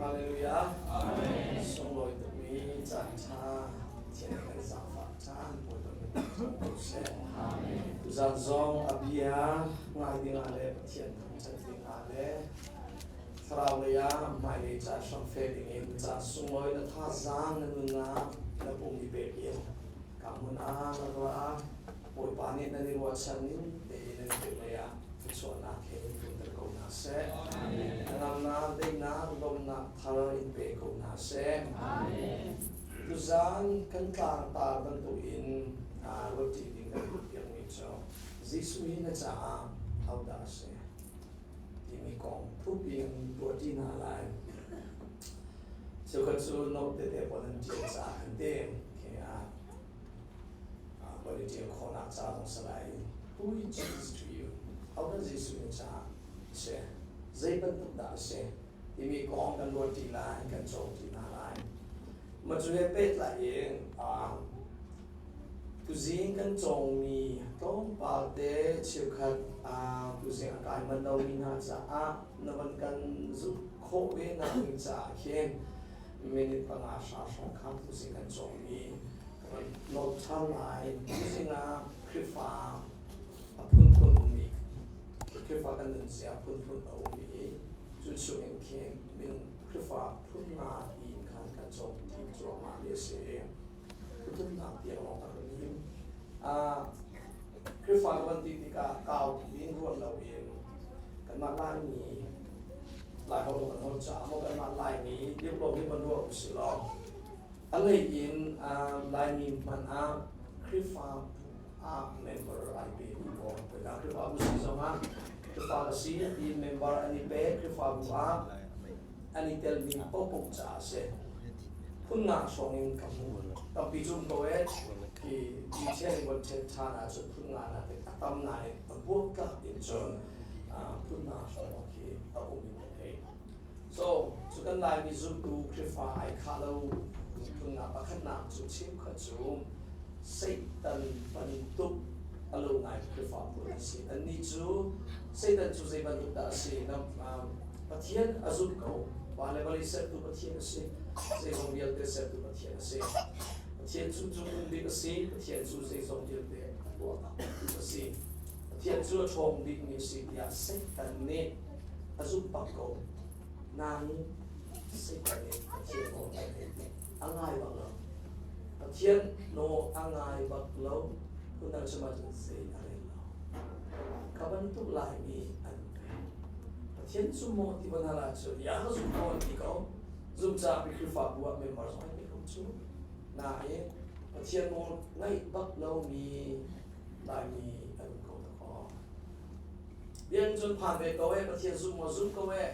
Hallelujah. Amen. Sunglawi tukmi caan ṭha Pathian kan zaangfah caan Bawipa min ko seh. Amen. Tuzaan zong a bia ngai dingah le Pathian thangṭhat dingah le thlarau lei ah hmailei caan hramfe dingin caan sunglawi na thazaang na nunnak na pum i pek in ka hmun ah na ruah ah Bawipa nih nan i ruahchan ning tein nan lei ah thluachuahnak he in tlunter ko hna seh. Hnangamnak, daihnak, lawmhnak thar in pe ko hna seh. Tuzaan kan tlangtar bantukin ruahṭi ding kan duhpiakmi cu Jesuh hi na caah hodah a si timi kong thupi in ruahṭi hna lai. Cheukhat cu note tete pawl an ṭial caah kan ti. Volunteer khawhnak ca zong si lai. Who is Jesus to you? Hodah Jesuh na caah a si? Zei bantuk dah a si? Timi kong kan ruat ṭi lai, kan cawng ṭi hna lai. Mah cu he pehtlai in tuzing kan cawngmi tlawmpal te cheukhat tuzing a kai manh lomi hna caah na van kan zumh khawh ve nak ding caah khin minute panga hra hrawng kha tuzing kan cawngmi Lawm ṭhan lai. Tuzing ah Khrihfa a phunphun ummi Khrihfa kan nunzia a phunphun a um i cu chungin khin minung Khrihfa phun nga tiin khan kan cawng ti cuahmah mi a si i thuthumnak tiang lawng kan rak lim. Khrihfa kan van ti tikah kau in ruat loin kanmah Laimi Laiholh kan holh caah maw kanmah Laimi dirlo hi van ruah usih law A lei in Laimi hmanh ah Khrihfa ah member ai pe mi pawl Khrihfa Khrihfabu si zongah Khrihfa ka si ti member an i pe Khrihfabu ah an i telmi paohpaoh caah a si. Phun nga hrawng in ka hmu. Tampi cu um ko e. Hi detail in von ṭhen ṭhan ahcun phun nga na a tam nain a buaktlak in cun phun nga hrawng khi a um in ka thei. So, cu kan Laimi zumtu Khrihfa ai khah lo phunnak pakhatnak cu cheukhat cu Satan bantuk a lo ngai Khrihfa pawl an si. Annih cu Satan cu zei bantuk dah a si? Pathian a zumh ko. Pa le vawlei sertu Pathian a si. Zeizong vialte sertu Pathian a si. Pathian cu cungnung bik a si. Pathian cu zeizong vialte a tuah a si. Pathian cu a ṭhawng bikmi a si tiah Satan nih a zumh bak ko. Nain Satan nih Pathian nawl a ngai bak lo. Pathian nawl a ngai bak lo. Phundang chim ahcun zei a rel lo. Kha bantuk Laimi an um ve. Pathian zum maw ti van hal ahcun ya ka zum ko an ti ko. Zum caah Khrihfabu ah member zong ai pe ko cu. Nain Pathian nawl ngaih bak lomi Laimi an um ko dakaw. Bian cun phan ve ko e, Pathian zumh maw zum ko e.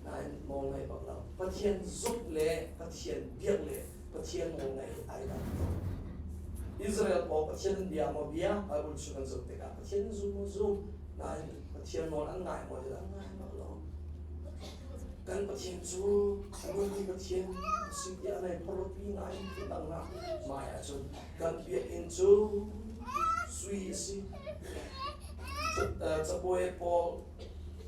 Nain nawl ngai bak lo. Pathian zumh le Pathian biak le Pathian nawl ngaih ai dang ko. Israel pawl Pathian an bia maw bia Bible chung an zoh tikah Pathian an zum maw zum nain Pathian nawl an ngai maw an ngai bak lo. Kan Pathian cu a nungmi Pathian a si tiah nai phorpi ngai dang na mai ahcun kan biakinn cu sui a si. Cabuai pawl,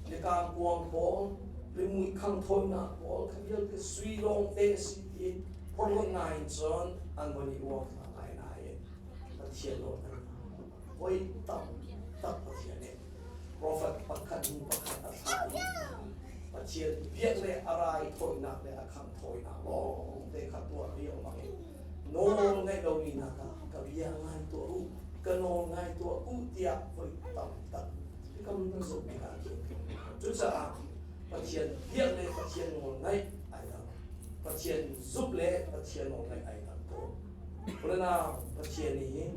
nikang kuang pawl, rimui khang thawinak pawl kha vialte sui lawngte a si tiin phorhlawt ngai in cun an von i uang thla ngai nain Pathian nawl an voi tam tak Pathian nih profet pakhat hnu pakhat a thlah i Pathian biak le a rai thawinak le a khang thawinak lawngte kha tuah riangmang in nawl ngaih lomi hna kha ka bia ngai tuah u ka nawl ngai tuah u tiah voi tam tak kam na zoh tikah khin cucaah Pathian biak le Pathian nawl ngaih ai dang Pathian zumh le Pathian nawl ngaih ai dang ko Unau Pathian nih hin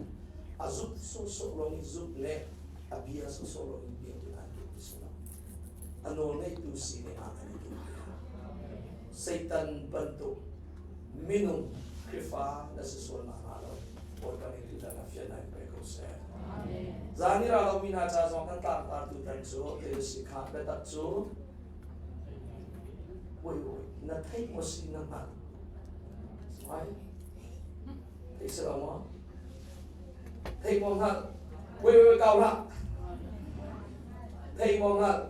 a zumh sawhsawh lawng i zumh le a bia sawhsawh lawng in biak in ai duh ti si lo a nawl ngeitu sining ah an i duh Satan bantuk minung Khrihfa na si sual nak hnga lo Bawipa nih tutan ah fian in pe ko seh. Zan i ra lomi hna ca zong kan tlangtar tutan cu thil si kha biatak cu woi woi na theih maw si na hngalh Ai theih si lo maw theih maw hngalh woi woi kau hlah theih maw hngalh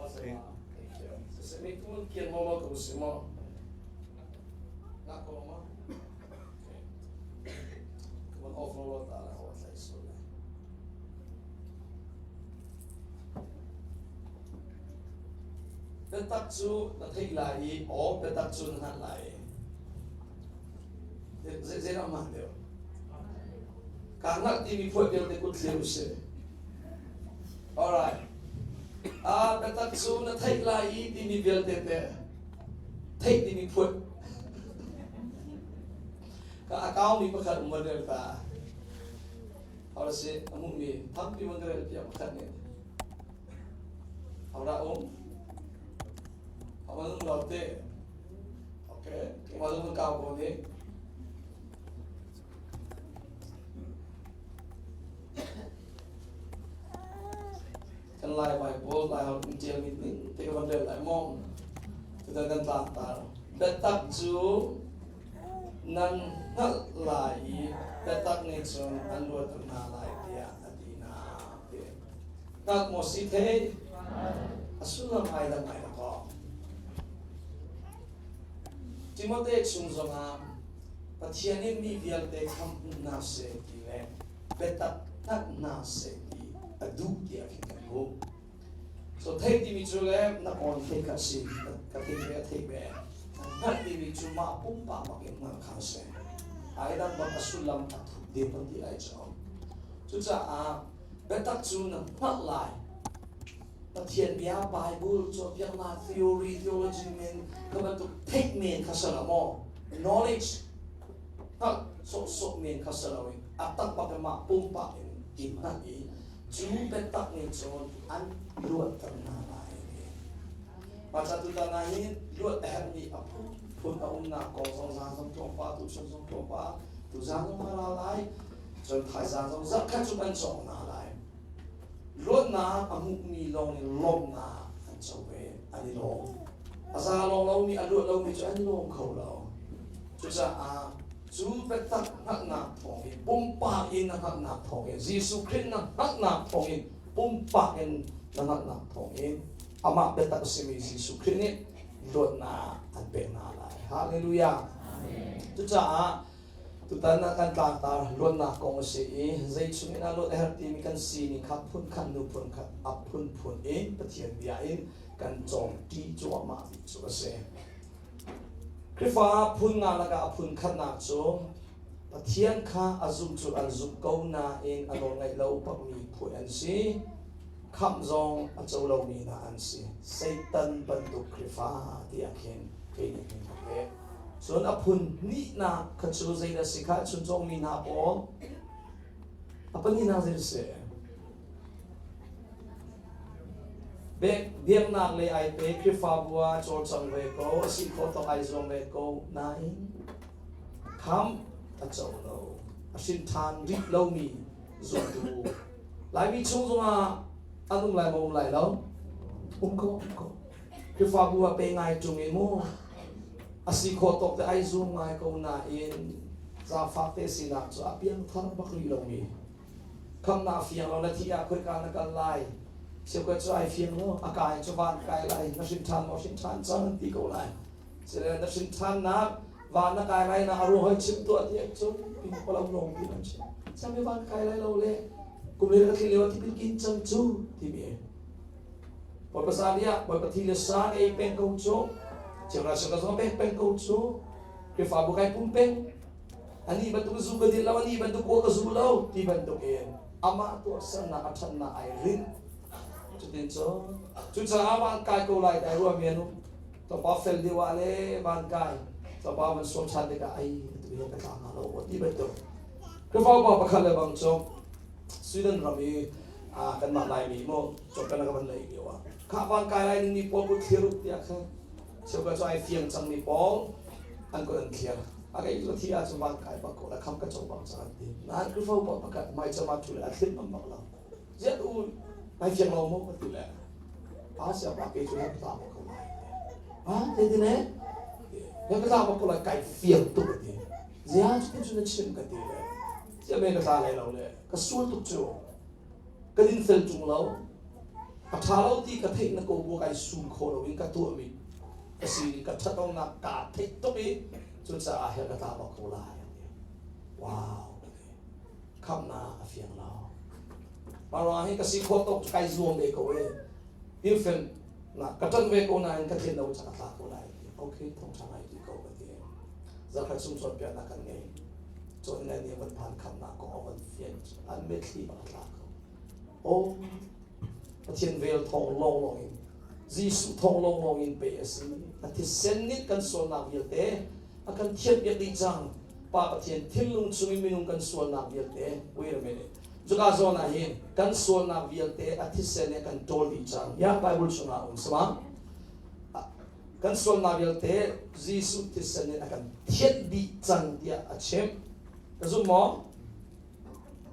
Thank you. Sisemi kun kian mo mo ko si mo. Na ko mo. Okay. Come on off lo ta la ho tlai so le. Biatak cu na theih lai i aw biatak cu na hngalh lai. Zei dah hmaan deuh? Kaa hngalh timi phuah vialte kut thlir usih. Alright. Ah, biatak cu na theih lai i timi vialte te theih timi phuah. Ka a kaumi pakhat um rel ta. Hau si, a hmuhmi tampi man ka rel piak pakhat nih. Hau dah um? Hau um lo te. Okay, keimah zong kan kau ko nih. Kan Lai Bible, Lai holh in ṭialmi ning te ka van rel lai maw? Tutan kan tlangtar. Biatak cu nan hngalh lai i biatak nih cun an luatter hna lai tiah a ti hna. Hngalh maw si thei? A sullam ai dang ai dakaw. Timote chung zongah Pathian in mi vialte khamh hna seh ti le biatak hngalh hna seh ti a duh tiah khin kan hmuh. So theih timi cu le na kawn theih kha si, ka theih ve a theih ve. Hngalh timi cu mah pumpak bak in hngalh kha a si. Ai dang bak a sullam a thup deuh kan ti lai cu. Cucaah biatak cu na hngalh lai. Pathian bia Bible cawnpiaknak theory theology men ka bantuk theih men kha si lo maw knowledge hngalh sawhsawh men kha si loin a tak bak in mah pumpak in i hngalh i cu biatak nih cun an luatter hna lai. Mah tutan ah hin luat a herhmi a phunphun a umnak kong zong zan zong tlawmpal tuchun zong tlawmpal tuzan zong a ra lai cun thaizan zong zarhkhat cu kan cawng hna lai. Luatnak a hmuhmi lawng nih lawmhnak an co ve, an i lawm. A za lawng lomi, a luat lomi cu an i lawm kho lo. Cucaah cu biatak hngalhnak thawngin, pumpak in na hngalhnak thawngin, Jesuh Khrih na hngalhnak thawngin, pumpak in na hngalhnak thawngin, amah biatak a simi Jesuh Khrih nih luatnak an pek hna lai. Hallelujah. Cucaah Tutan ah kan tlangtar luatnak kong a si i zei chungin ah luat a herh timi kan sining kha phunkhat hnu phunkhat a phunphun in Pathian bia in kan cawmṭi cuahmah ti cu a si. Khrihfa phun nga lakah a phun khatnak cu Pathian kha a zumh cu an zumh ko nain a nawl ngaih lo bakmi phu an si. Khamh zong a co lomi hna an si. Satan bantuk Khrihfa tiah khin kei nih hin ka pek. Cun a phun hnihnak kha cu zeidah si kha chuncawngmi hna pawl a pahnihnak zei si? Biaknak lei ai pe, Khrihfabu ah cawlcang ve ko, a si khawh tawk ai zuam ve ko nain khamh a co lo, a hrin ṭhan rih lomi zumtu Laimi chung zongah an um lai maw um lai lo? Um ko, um ko. Khrihfabu ah pe ngai ṭung in mu a si khawh tawk te ai zuam ngai ko nain zaangfak te sinak cu a piangthar bak rih lomi khamnak fiang lo na thih ah khoika na kal lai cheukhat cu ai fiang lo a kai cu van kai lai na hrin ṭhan maw hrin ṭhan cang an ti ko lai sile na hrin ṭhannak van na kai lai na a ruang hoi chim tuah ti cun pin palam lawng ti an chim sami van kai lai lo le kum le ka thli lio tipil kin cang cu timi Bawipa sa nih ah Bawipa thi le sa ei peng ko cu Chiangrai saka zong pek peng ko cu Khrihfabu kai pum peng ani bantuk zu ka din lo ani bantuk kua ka zu lo ti bantuk in amah tuahsernak a ṭhatnak ai rinh cutin cu cucaah van kai ko lai dai ruah mi anu tlawmpal fel deuh ah le van kai tlawmpal van suam ṭhan tikah ai atu hi ka tla hnga lo ti bantuk Khrihfa upa pakhat le bang cu Sweden ram i kanmah Laimi maw cawpel ka van lei lio ah kha van kai lai ning mi pawl kut thlir u tiah khan cheukhat cu ai fiang cang mi pawl an kut an thlir a kei cu thi ahcun van kai bak ko la kham ka co bak cang an ti nain Khrihfa upa pakhat mai chama thu le a thlir ngam bak lo ziat u ai fiang lo maw ka ti le pa sia pa kei cu he ka bak ko lai ha te ti ne he ka tla bak ko lai kai fiang tuk ti zia cu cu na chim ka ti le zia me ka tla lai lo le ka sual tuk cu kan in fel ṭung lo. A ṭha lo ti ka theih na ko bu kai sum kho lo in ka tuahmi ka si ka ṭhatlonak kaa theih tuk i cucaah hell ka tla bak ko lai a ti. Wow ka ti. Khamhnak a fiang lo. Mah ruangah hi ka si khawh tawk cu kai zuam ve ko i infant na ka ṭan ve ko nain ka tlin lo ca ka tla ko lai ti. Okay, thawngṭha ngai ti ko ka ti. Zarkhat chung cawnpiaknak kan ngei. Cawn ngai nih van phan khamhnak kong a van fian an mitthli bak a tla ko. Oh, Pathian vel thawng lawnglawng in Jesuh thawng lawnglawng in pe a si. A thisen nih kan sualnak vialte a kan thianhpiak dih cang. Pa Pathian thinlung chungin minung kan sualnak vialte, wait a minute. Cuka zawn ah hin kan sualnak vialte a thisen nih a kan ṭawl dih cang. Ya Bible chungah a um sama. Kan sualnak vialte Jesuh thisen nih a kan thianh dih cang tiah a chim. Ka zum maw?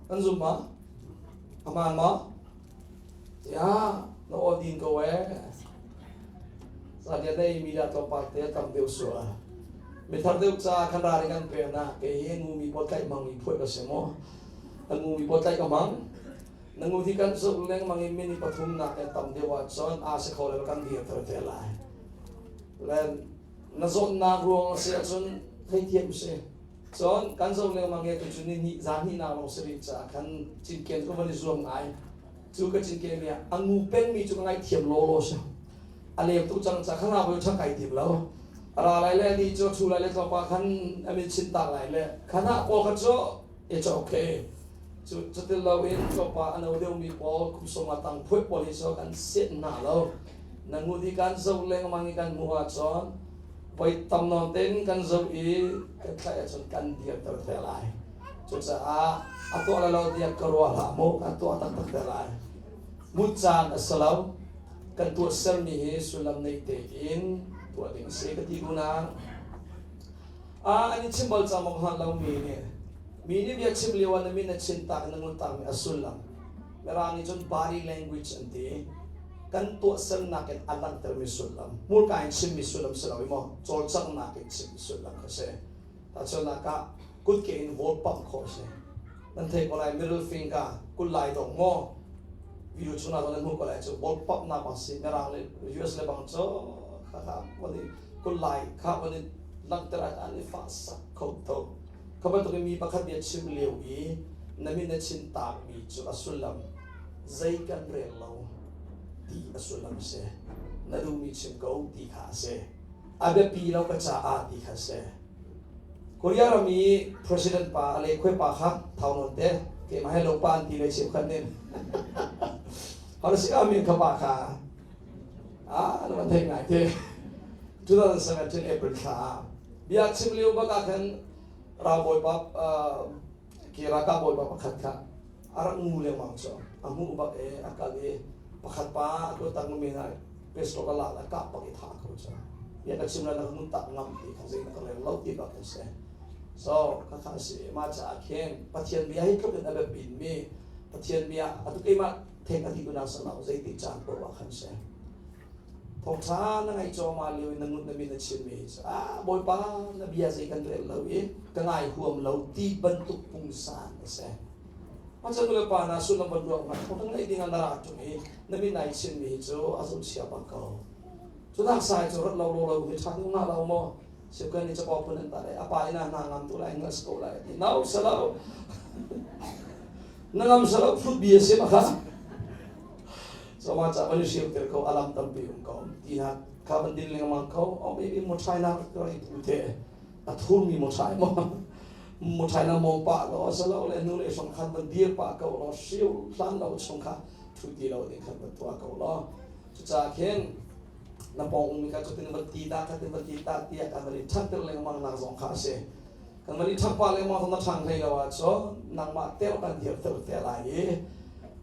Kan zum ma? A hmaan ma? Ya, na aw din ko eh. Zadia dei media tlawmpal te tam deuh su a. Mi thar deuh ca khan ra kan pe na ke hi ngu mi pot tlaih mang mi phuai ka si mo. An ngu mi pot tlaih ka mang. Na ngu thi kan zuk leng mang in mini pathum nak e tam deuh ah cun a se kho le kan dir ter te lai. Len na zawtnak ruang a si ahcun theithiam si. Cun kan zoh lengmang i tuchun ni hnih zan hnihnak lawng si rih caah khan cinken ka van i zuam ngai. Cu ka cinken mi ah a ngu pengmi cu ka ngaihthiam lawlaw si. A leng tuk cang ca khan a ṭha kai tim lo. A ra lai le ni cu a ṭhu lai le tlawmpal khan a min chin tak lai le khan ah pawl kha cu it's okay. Cu cutil loin tlawmpal a no deuhmi pawl kum sawm a tang phuai pawl hi cu kan set hna lo. Na ngu di kan zoh lengmang i kan hmuh ahcun voi tam nawn tein kan zoh i kan tlaih ahcun kan dirter te lai. Cucaah a tuah lai lo tiah ka ruah hlah mu, kan tuah taktak te lai. Mut caan a si lo. Kan tuahsermi hi sullam nei tein tuah ding si ka ti unang. Ah, an i chim bal cang maw hngal lo mi nih. Mi nih bia chim lio ah na min na chin tak na ngun tak mi a sullam. Mirang nih cun body language an ti. Kan tuahsernak in a langhtermi sullam, hmurka in chimmi sullam si lo i maw cawlcanghnak in chimmi sullam kha si. Tahchunhnak ah kutke in vote pump khawh a si. Nan theih ko lai middle finger kut lai dong maw video chungah nan hmuh ko lai cu vote pump nak bang si Mirang le US le bang cu kha kha van i kut lai kha van i langhter ah an i fah sak kho to. Kha bantuk in mi pakhat bia chim lio i na min na chin taakmi cu a sullam zei kan rel lo ti a sullam a si. Na duhmi chim ko ti kha a si. A biapi lo ka caah ti kha a si. Korea ram i president pa a le khuai pa kha thau nawn te keimah he lo pa an ti le cheukhat nin hal si amin kha pa kha ah na van thei ngai te 2017 April thla ah bia chim lio bak ah khan ralbawi pa ke ralkap bawipa pakhat kha a rak ngu lengmang cu a hmuh bak i a kal i pakhat pa a kut tang mi na pistol a lak a kap bak i thah ko cu ya ka chim la na ngun tak ngam ti kha zei na ka rel lo ti bak in si so kha kha si ma cha khin Pathian bia hi tluk in a biapin mi Pathian bia atu keimah theng a ti tu na sa lo zei ti caan ko ah khan si Thawngṭha na ngaih cawma lio in na ngut na min na chimmi hi cu ah Bawipa na bia zei kan rel lo i ka ngai huam lo ti bantuk pungsan a si. Machan nu le pa na sullam van ruak hmanh thawngṭha ngaih ding ah na ra ṭung i na min nai chimmi hi cu a zohchia bak ko. Cu nak sai cu rat lo lo lo hi ṭha ding nga lo maw? Sikan ni capo phun an ta lai apa ina hna ngam tu lai ngal ko lai ti no salo na ngam salo phut bia si ma kha so ma cha ban siu ter ko alam tampi um ko ti na kha ban din lengmang ko o maybe mo thai na ko i pu te a thur mi mo thai mo mo thai na mo pa lo salo le nu le song khan ban dir pa ko lo siu hlan lo chung kha thu ti lo ding khan ban tua ko lo chu cha khen na pawng ummi kha cutin van ti ta khatin van ti ta tiah kan van i ṭhanter lengmang nak zong kha a si. Kan van i ṭhang pah lengmang zong na ṭhang hlei lo ahcun nangmah tel kan dirter te lai i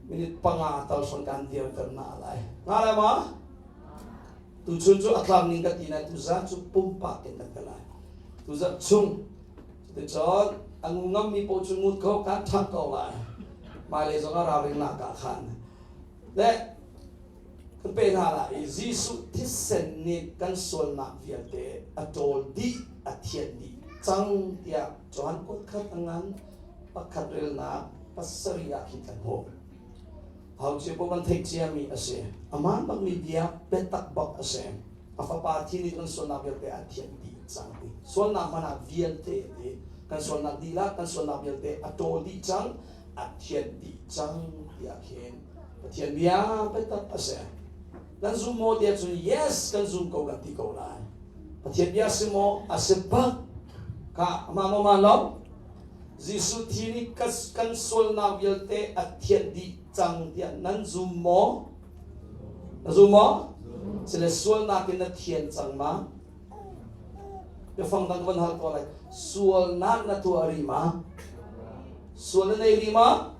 minute panga tal son kan dirter na lai. Nga lai ma? Tuchun cu a tlam ning ka ti nai tuzan cu pumpak in kan te lai. Tuzan chung cuticun a ngu ngammi paoh cu ngut ko kan ṭhang ko lai. Hmailei zong ah ralring nak ah khan. Le Kan pe hna lai i Jesuh thisen nih kan sualnak vialte a ṭawl dih, a thianh dih cang tiah Johan kuat khat a ngan pakhat relnak pasarih ah khin kan hmuh. Hau cio ko kan theih ciami a si. Aman bakmi bia biatak bak a si. A fapa thi nih kan sualnak vialte a thianh dih cang ti. Sualnak hmanh ah vialte ti. Kan sualnak dihlak, kan sualnak vialte a ṭawl dih cang, a thianh dih cang tiah khin Pathian bia biatak a si. Nan zum maw tiah cun yes kan zum ko kan ti ko lai. Pathian bia si maw? A si bak. Ka ma maw ma lo? Jesuh thi nih kan sualnak vialte a thianh dih cang tiah nan zum maw? Na zum maw? Sile sualnak in na thian cang ma? Biafang dang van hal tuah lai. Sualnak na tuah rih ma? Sual na nei rih ma?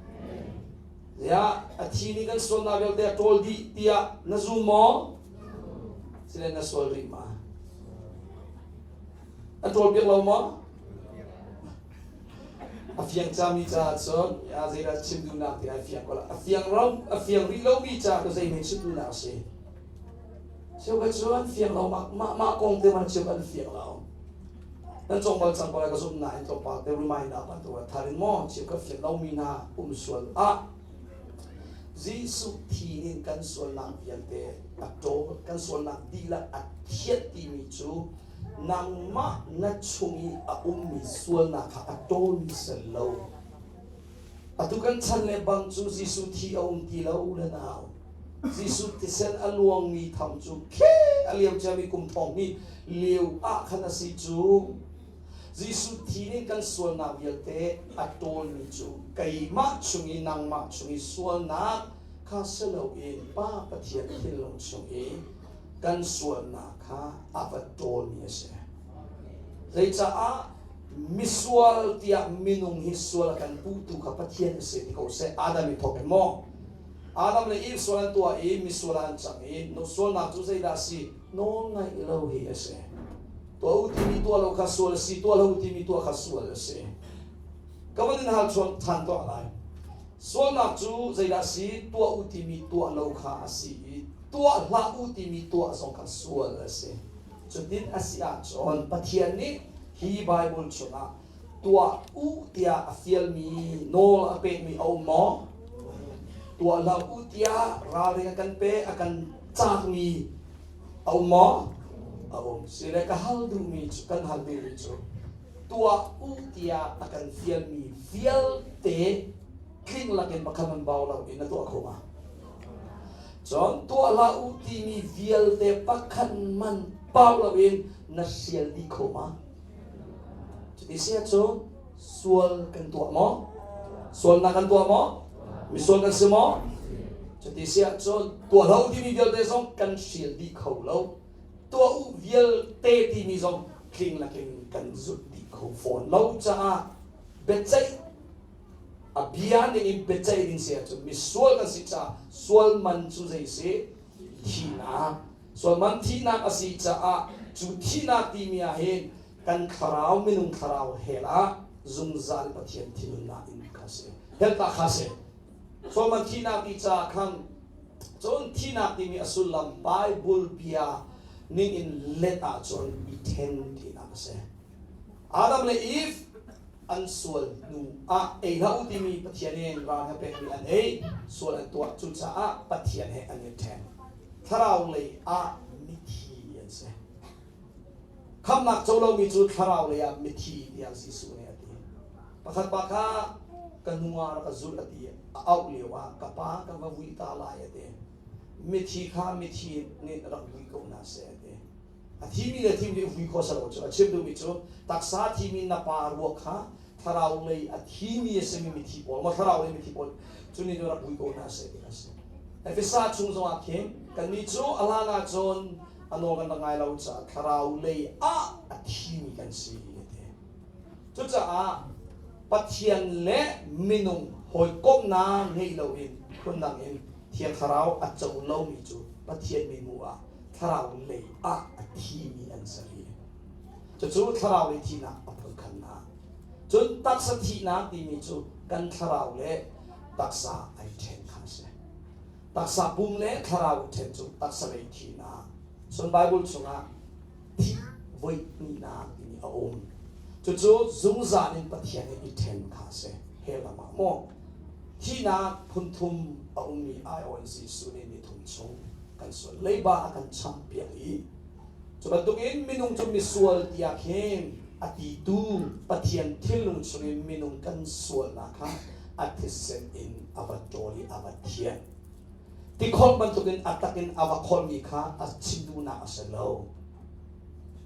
Ya, a thi nih kan sualnak vialte a ṭawl dih tiah na zum maw? Sile na sual rih ma? A ṭawl piak lo maw? A fiang cami caah cun ya zeidah chim duhnak ti ai fiang ko la. A fiang ro a fiang rih lomi ca cu zei hme chim duhnak a si. Cheukhat cu an fiang lo mah mah mah kong te man chim an fiang lo. Nan cong bal cang ko lai ka zumh nain tlawmpal te remind up an tuah thar in maw cheukhat fiang lomi hna um sual ah Jesuh thi nih kan sualnak vialte a ṭawl kan sualnak dihlak a thianh timi cu nangmah na chung i a ummi sualnak kha a ṭawlmi si lo. Atu kan chan le bang cu Jesuh thi a um ti lo le nau. Jesuh thisen a luangmi tham cu khe a liam ciami kum thong hnih lio ah khan a si cu. Jesuh thi nih kan sualnak vialte a ṭawlmi cu keimah chung i nangmah chung i sualnak kha si loin Pa Pathian thinlung chung i kan sualnak kha a va ṭawlmi a si. Zeicaah misual tiah minung hi sual a kan puhtu kha Pathian a si ti ko seh. Adam i thawk in maw? Adam le Eve sual an tuah i misual ah an cang i sualnak cu zeidah a si? Nawlngaih lo hi a si. Tuah u timi tuah lo kha sual a si, tuah lo timi tuah kha sual a si. Ka van in hal chuan than tuah lai. Sualnak cu zeidah a si? Tuah u timi tuah lo kha a si i tuah hlah u timi tuah zong kha sual a si. Cutin a si ahcun Pathian nih hi Baibal chungah tuah u tiah a fialmi nawl a pekmi a um maw? Tuah hlah u tiah ralring a kan pe, a kan caakmi a um maw? A um. Sile ka hal duhmi cu kan hal duhmi cu tuah u tiah a kan fialmi vialte tling lakin pakhat man bau lo in na tuah kho ma? Cun tuah hlah u timi vialte pakhat man bau loin na hrial dih kho ma? Cuti si ahcun sual kan tuah maw? Sualnak kan tuah maw? Misual kan si maw? Cuti si ahcun tuah hlah u timi vialte zong kan hrial dih kho lo. Tuah u vialte timi zong tling lakin kan zulh dih kho fawn lo caah biaceih a bia ning in biaceih ding si ahcun misual kan si caah sual man cu zei si thihnak sual man thihnak a si caah cu thihnak timi ah hin kan thlarau minung thlarau hell ah zungzal Pathian thinunnak in kha si hell ta kha si sual man thihnak ti caah khan cun thihnak timi a sullam Bible bia ning in let ahcun i then tinak a si Adam le Eve an sual hnu ah ei hlah u timi Pathian in ral he pekmi an ei sual an tuah cucaah Pathian he an i ṭhen thlarau lei ah mithi an si khamnak co lomi cu thlarau lei ah mithi tiah Jesuh nih a ti pakhat pa kha ka nu ah rak ka zulh a ti a auh lio ah ka pa ka va vui ta lai a ti mithi kha mithi nih rak vui ko hna seh a ti A thimi le thimi nih vui khawh salo cu a chim duhmi cu taksa thimi na pa ruak kha thlarau lei a thimi a simi mithi pawl maw thlarau lei mithi pawl cu nih rak vui ko hna seh ti a si. Efesa chung zongah khin kannih cu a hlan ah cun a nawl kan rak ngai lo caah thlarau lei ah a thimi kan si a ti. Cucaah Pathian le minung hawikomhnak ngeih loin phundang in Thiang Thlarau a co lomi cu Pathian mihmuh ah thlarau lei ah a thimi an si rih. Cucu thlarau lei thihnak a phunkhannak. Cun taksa thihnak timi cu kan thlarau le taksa ai ṭhen kha a si. Taksa pum le thlarau ṭhen cu taksa lei thihnak. Cun Bible chungah thih voi hnihnak timi a um. Cucu zungzal in Pathian he i ṭhen kha a si. Hell lam ah maw? Thihnak phunthum a ummi aiawh in Jesuh nih nithum chung kan sual leiba a kan champiak i cu bantukin minung cu misual tiah khin a titu Pathian thinlung chungin minung kan sualnak kha a thisen in a va ṭawl i a va thianh. Tikhawlh bantukin a tak in a va kholhmi kha a chim duhnak a si lo.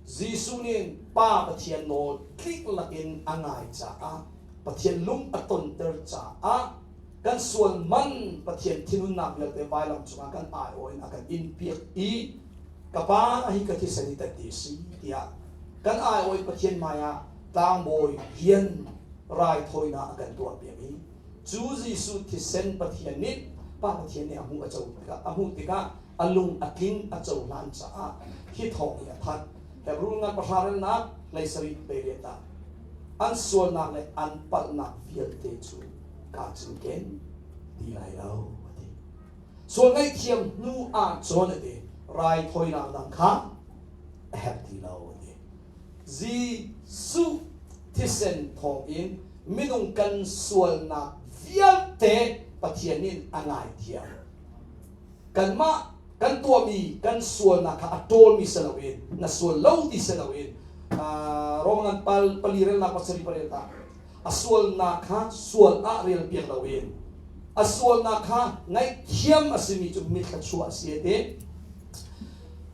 Jesuh nih Pa Pathian nawl tlik lakin a ngai caah Pathian lung a tonter caah kan sual man Pathian thinhunnak vialte vailam cungah kan aiawh in a kan inpiak i ka pa hi ka thisen hi tat ti si tiah kan aiawh in Pathian hmai ah tlangbawi rian raithawinak a kan tuahpiak i cu Jesuh thisen Pathian nih Pa Pathian nih a hmuh a co tikah a hmuh tikah a lung a tling a cohlan caah hi thawng hi a thanh. Hebrew ngan pahra relnak 17 28 ah an sualnak le an palhnak vialte cu kaa cinken ti lai lo a ti. Sual ngaihthiam hnu ah cun a ti raithawinak dang kha a herh ti lo a ti. Jesuh thisen thawngin minung kan sualnak vialte Pathian nih a ngaithiam. Kanmah kan tuahmi kan sualnak kha a ṭawlmi si loin na sual lo ti si loin Rom ngan pal pali relnak pasarih pariat ah a sualnak kha sual ah relpiak loin a sualnak kha ngaihthiam a simi cu mithla chuah a si a ti.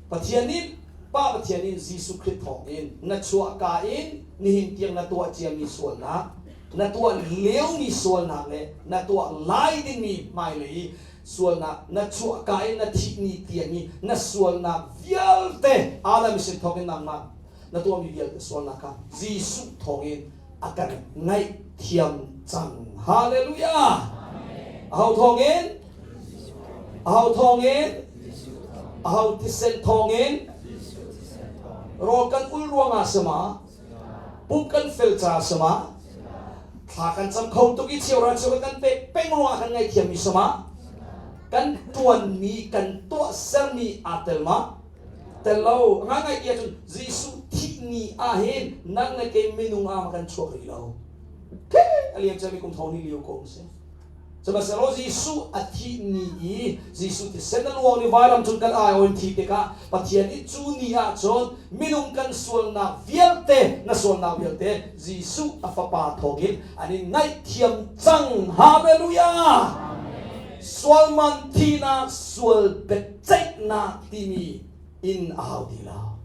Pathian nih Pa Pathian in Jesuh Khrih thawngin na chuahka in nihin tiang na tuah ciami sualnak na tuah liomi sualnak le na tuah lai dingmi hmailei sualnak na chuahka in na thih ni tiang i na sualnak vialte Adam sin thawngin nangmah na tuahmi vialte sualnak kha Jesuh thawngin a kan ngaihthiam cang. Hallelujah! Aho thawngin? Aho thawngin? Aho thisen thawngin? Rawl kan ul ruangah sama? Pum kan fel ca sama? Thla kan cam kho tuk i cheuhra cheuhra kan pek peng ruangah kan ngaihthiammi sama? Kan tuanmi kan tuahsermi aa tel ma? Tel lo. Ngai ti ahcun Jesuh thih ni ah hin nang le kei minung ah kan chuak rih lo. Ke a liam ciami kum thong ni lio ko si. Sihmanhsehlaw Jesuh a thih ni i Jesuh thisen a luang i vailam cung kan aiawh in thih tikah Pathian nih cu ni ah cun minung kan sualnak vialte na sualnak vialte Jesuh a fapa thawngin an in ngaihthiam cang. Hallelujah! Sual man thihnak, sual biaceihnak timi in a hau ti lo.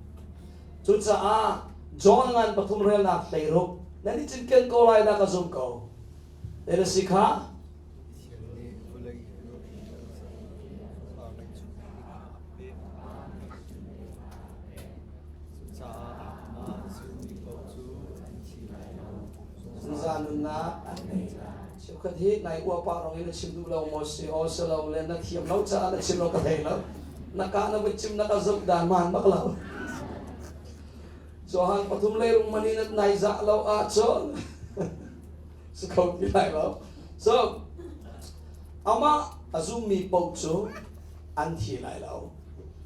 Cucaah John ngan pathum relnak 16 nan i cinken ko lai dah ka zum ko. Na si kha? Zungzal nunnak an ngei lai. Cheukhat hi nai uapa rong in na chim duh lo maw si aw si lo le na thiam lo caah na chim lo ka thei lo. Na ka na vun chim na ka zumh dan maan bak lo. Johan pathum le rung mani na nai zah lo ahcun si kho ti lai lo. So amah a zummi paoh cu an thi lai lo.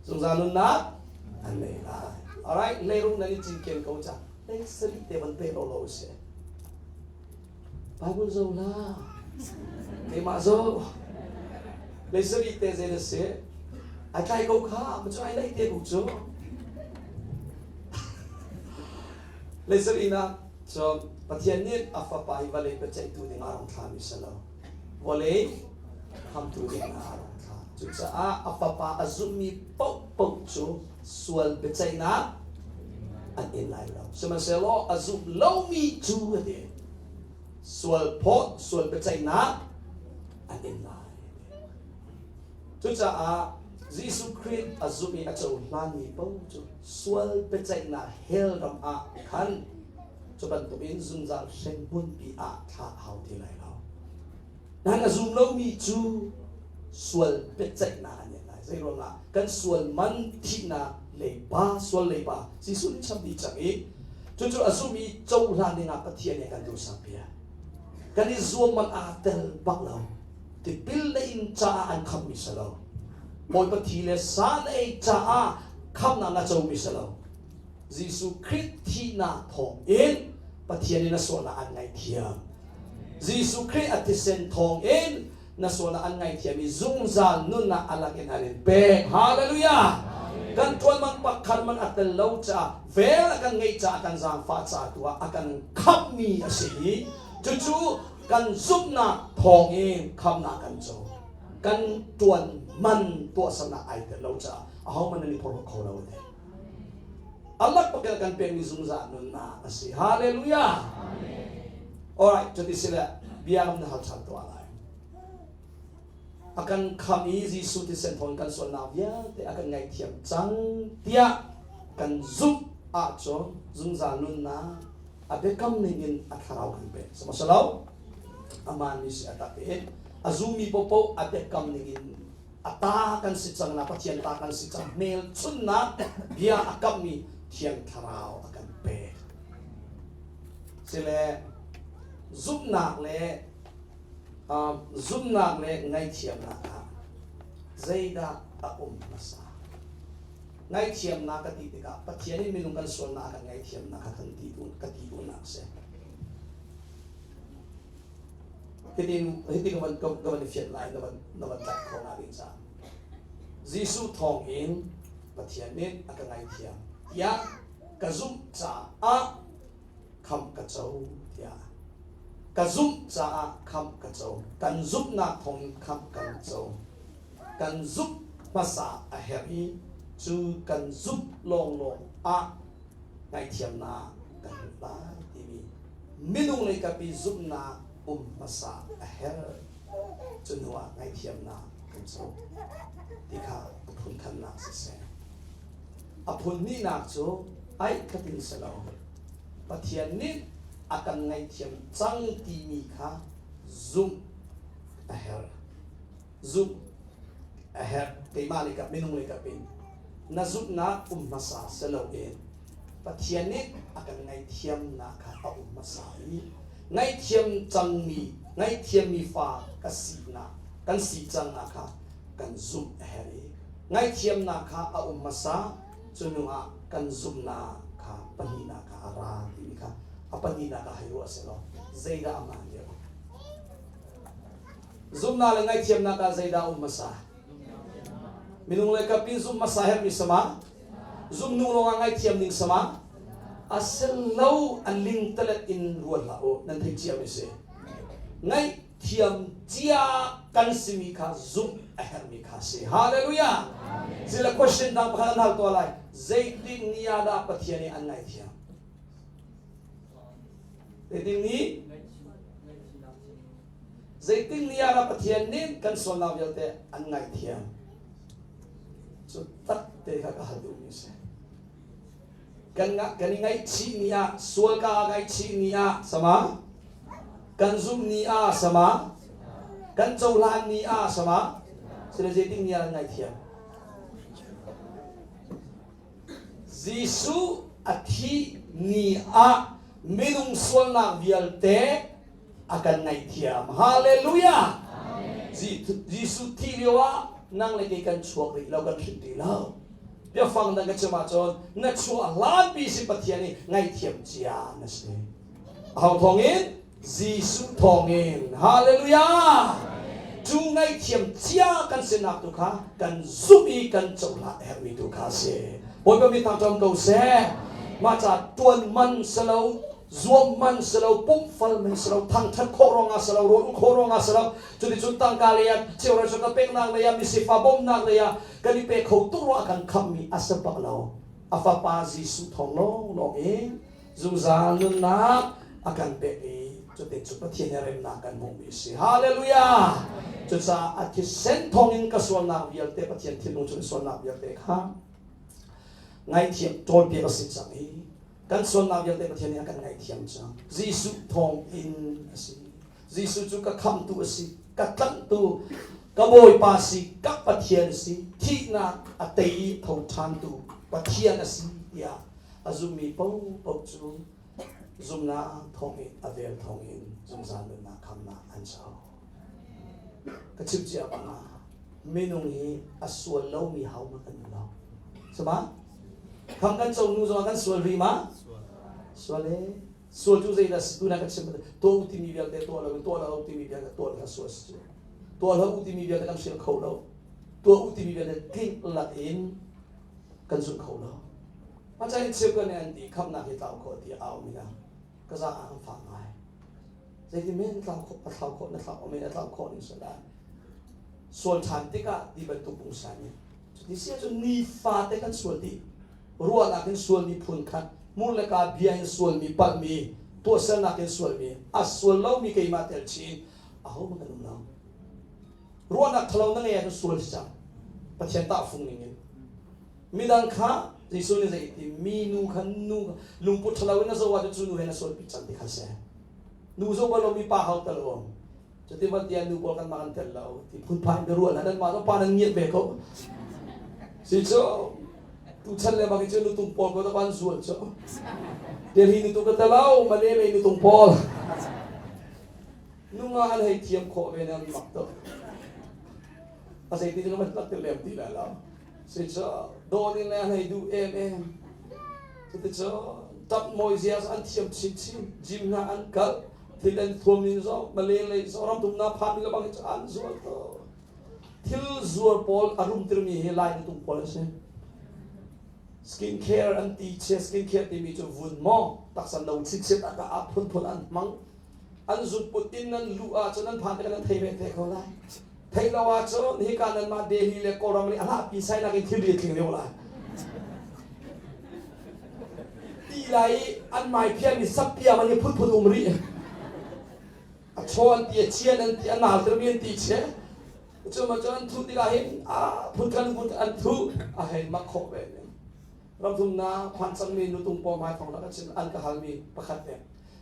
Zungzal nunnak an nei lai. Alright, leirung nan i cinken ko ca. Lei sarih te van pe lo lo si. Bible zo la. Keimah zo. Lei sarih te zei na si. Ai tlai ko kha, ma cu ai lei te ko cu. Lei sarih na so Pathian nih a fapa hi vawlei biaceihtu ding ah a rung thlami si lo. Vawlei khamtu ding ah a rung thlah. Cucaah a fapa a zummi paohpaoh cu sual biaceihnak an in lai lo. Sihmanhsehlaw a zum lomi cu a ti. Sual phawt, sual biaceihnak an in lai. Cucaah Jesuh Khrih a zumh i a cohlanmi paoh cu sual biaceihnak hell ram ah khan cu bantukin zungzal hremhmunpi ah thlah a hau ti lai lo. Nan a zum lomi cu sual biaceihnak an in lai. Zeiruangah kan sual man thihnak leiba sual leiba Jesuh nih cham dih cang i cucu a zum i cohlan dingah Pathian nih a kan duhsak piak. Kan i zuam man aa tel bak lo. Tipil na in caah an khammi si lo. Bawipa thi le sa na ei caah khamnak na comi si lo. Jesuh Khrih thihnak thawng in Pathian in a sualnak an ngaihthiam. Jesuh Khrih a thisen thawng in na sualnak an ngaithiam i zungzal nunnak a lak in an in pek. Hallelujah! Kan ṭuan man pakhat man a tel lo caah vel a kan ngeih caah kan zaangfah ca tu ah a kan khamhmi a si i cucu kan zumhnak thawng in khamhnak kan co. Kan ṭuan man tuahsernak ai tel lo caah ahohmanh nan i phorhlawt kho lo te. Allah pakel kan pekmi zungzal nunnak a si. Hallelujah! Alright, cuti sile bia na hal ṭhan tuah lai. A kan kham i Jesuh thisen thawng kan sualnak vialte a kan ngaihthiam cang tiah kan zumh ahcun zungzal nunnak a biakam ning in a thlarau kan pek. Sihmanhsehlaw aman mi si a tak i a zummi popo a biakam ning in a ta kan si cang na Pathian ta kan si cang hmelchunnak bia a kamhmi Thiang Thlarau a kan pek. Sile zumhnak le zumhnak le ngaihthiamnak ah zeidah a um hmasa? Ngaihthiamnak ka ti tikah Pathian in minung kan sualnak a kan ngaihthiamnak kha kan ti ka ti duhnak a si. Hitin hiti ka van ka van i fianh lai na van na van tlak khawh nak ding caah. Jesuh thawng in Pathian nih a ka ngaihthiam tiah ka zumh caah khamh ka co tiah ka zumh caah khamh ka co. Kan zumhnak thawng in khamh kan co. Kan zumh hmasa a herh i cu kan zumh lawnglawng ah ngaihthiamnak kan hmuh lai timi minung lei kap i zumhnak um hmasa a herh. Cu hnu ah ngaihthiamnak kan co ti kha a phun khatnak siseh. A phun hnihnak cu aih khatin si lo. Pathian nih a kan ngaihthiam cang timi kha zumh a herh. Zumh a herh. Keimah lei kap minung lei kap in na zumhnak um hmasa si loin Pathian nih a kan ngaihthiamnak kha a um hmasa i ngaihthiam cangmi ngaihthiammi fa ka sinak kan si cangnak kha kan zumh a herh i ngaihthiamnak kha a um hmasa cu hnu ah kan zumhnak kha pahnihnak kha a ra timi kha a pahnihnak ah hei ruah selaw zeidah a maan deuh? Zumhnak le ngaihthiamnak ah zeidah a um hmasa? Minung le kapi zumh hmasa herhmi sama? Zumh nu lawngah ngaihthiam ding sama? A selo an ling talet in ruat hlah u nan theih cia mi si. Ngaihthiam cia kan simi kha zumh a herhmi kha si. Hallelujah! Sila question dang pakhat an hal tuah lai. Zeitik ni ah dah Pathian nih an ngaihthiam? Zeitik ni? Zeitik ni ah dah Pathian nih kan sualnak vialte an ngaihthiam? Cu tak te kha ka hal duhmi a si. Kan kan i ngaihchih ni ah, sual ka ngaihchih ni ah sama, kan zumh ni ah sama, kan cohlan ni ah sama, sila zeitik ni ah an ngaihthiam? Jesuh a thih ni ah minung sualnak vialte a kan ngaihthiam. Hallelujah! Jesuh thih lio ah nang le kei kan chuak rih lo, kan hrin rih lo. Biafang dang ka chim ahcun na chuah hlanpi si Pathian nih ngaihthiam cia na si. Aho thawngin? Jesuh thawngin. Hallelujah! Cu ngaihthiam cia kan sinak tu kha kan zumh i kan cohlan a herhmi tu kha a si. Bawipa mi thangṭam ko seh. Mah ca ṭuan man si lo, zuam man si lo pumfal man si lo thangthat khawh ruangah si lo rawl ul khawh ruangah si lo cuticun tangka lei ah cheuhra ka peknak lei ah misifa bawmhnak lei ah kan i pe kho tuk ruangah kan khamhmi a si bak lo. A fapa Jesuh thawng lawnglawng in zungzal nunnak a kan pek i cutin cu Pathian he remnak kan hmuhmi a si. Hallelujah! Cucaah a thisen thawngin ka sualnak vialte Pathian thinlung chung sualnak vialte kha ngaihthiam ṭawlpiak a si cang i Kan sualnak vialte Pathian nih a kan ngaihthiam cang. Jesuh thawng in a si. Jesuh cu ka khamhtu a si, ka tlanhtu, ka Bawipa a si, ka Pathian a si, thihnak a tei i tho ṭhantu Pathian a si tiah a zummi paohpaoh cu zumhnak thawngin a vel thawngin zungzal nunnak khamnak an co. Ka chim cia bang ah minung hi a sual lomi ho ma kan um lo. Sama? Kham kan co nu zong kan sual ri ma? Sual e. Sual cu zeidah si tu na ka chim tuah u timi vialte tuah lo in tuah lo timi vialte tuah kha sual si cu. Tuah lo u timi vialte kan hrial kho lo. Tuah u timi vialte tlinh lak in kan zul kho lo. Macai cheu kan an ti khamnak hi tlau kho ti au mi na ka za ang fa ngai. Zeiti men tlau kho a thlau kho na thlau men a tlau kho ning sala. Sual ṭhan tikah ti bantuk pungsan in cuti si ahcun nifate kan sual dih. Ruahnak in sualmi phun khat, hmur le kaa bia in sualmi, palhmi, tuahsernak in sualmi, a sual lomi keimah tel chin ahohmanh kan um lo. Ruahnak ṭhalo na ngei ahcun sual si cang. Pathian tahfung ning in. Midang kha Jesuh nih zei ti mi nu kha nu lungput ṭhalo in na zoh ahcun cu nu he na sualpi cang ti kha si. Nu zoh bal lomi pa hau tal um. Cuti van tiah nu pawl kanmah kan tel lo ti phunphai in biaruah hna nanmah zong pa nan ngiat ve ko. Si cu tuchan le bang cu nutung pawl ko da ban zual cu. Delhi nutung ka telo Malay lei nutung pawl. Nunga an hei thiam khawh ve nan mak to. A zei ti cu man tak te lem ti lai lo. Si cu dawn in le an hei duh em em. Cuti cu tap mawi zia an thiam chin chin gym hna an kal thil an thuam ning zong Malay lei zong ramthumnak phan mi lebang hi cu an zual to thil zuar pawl a rum tirmi hi lai nutung pawl an si skin care an ti che skin care timi cu vun maw taksa no chichiat a ka a phunphun an hmang an zutput in nan luh ahcun nan phan te nan thei ve te ko lai thei lo ahcun hika nan mah Delhi le Kawlram le a hlahpi sai nakin thilri a tling lio lai ti lai i an mai phiami sappiam an i phunphun um rih a chaw an ti a chian an ti a nal termi an ti che cu ma cun an thuh tikah hin a phun phun an thuh a hei mak khawh ve ramthumnak phan cangmi nutung pawl hmai thong lak chin an ka halmi pakhat te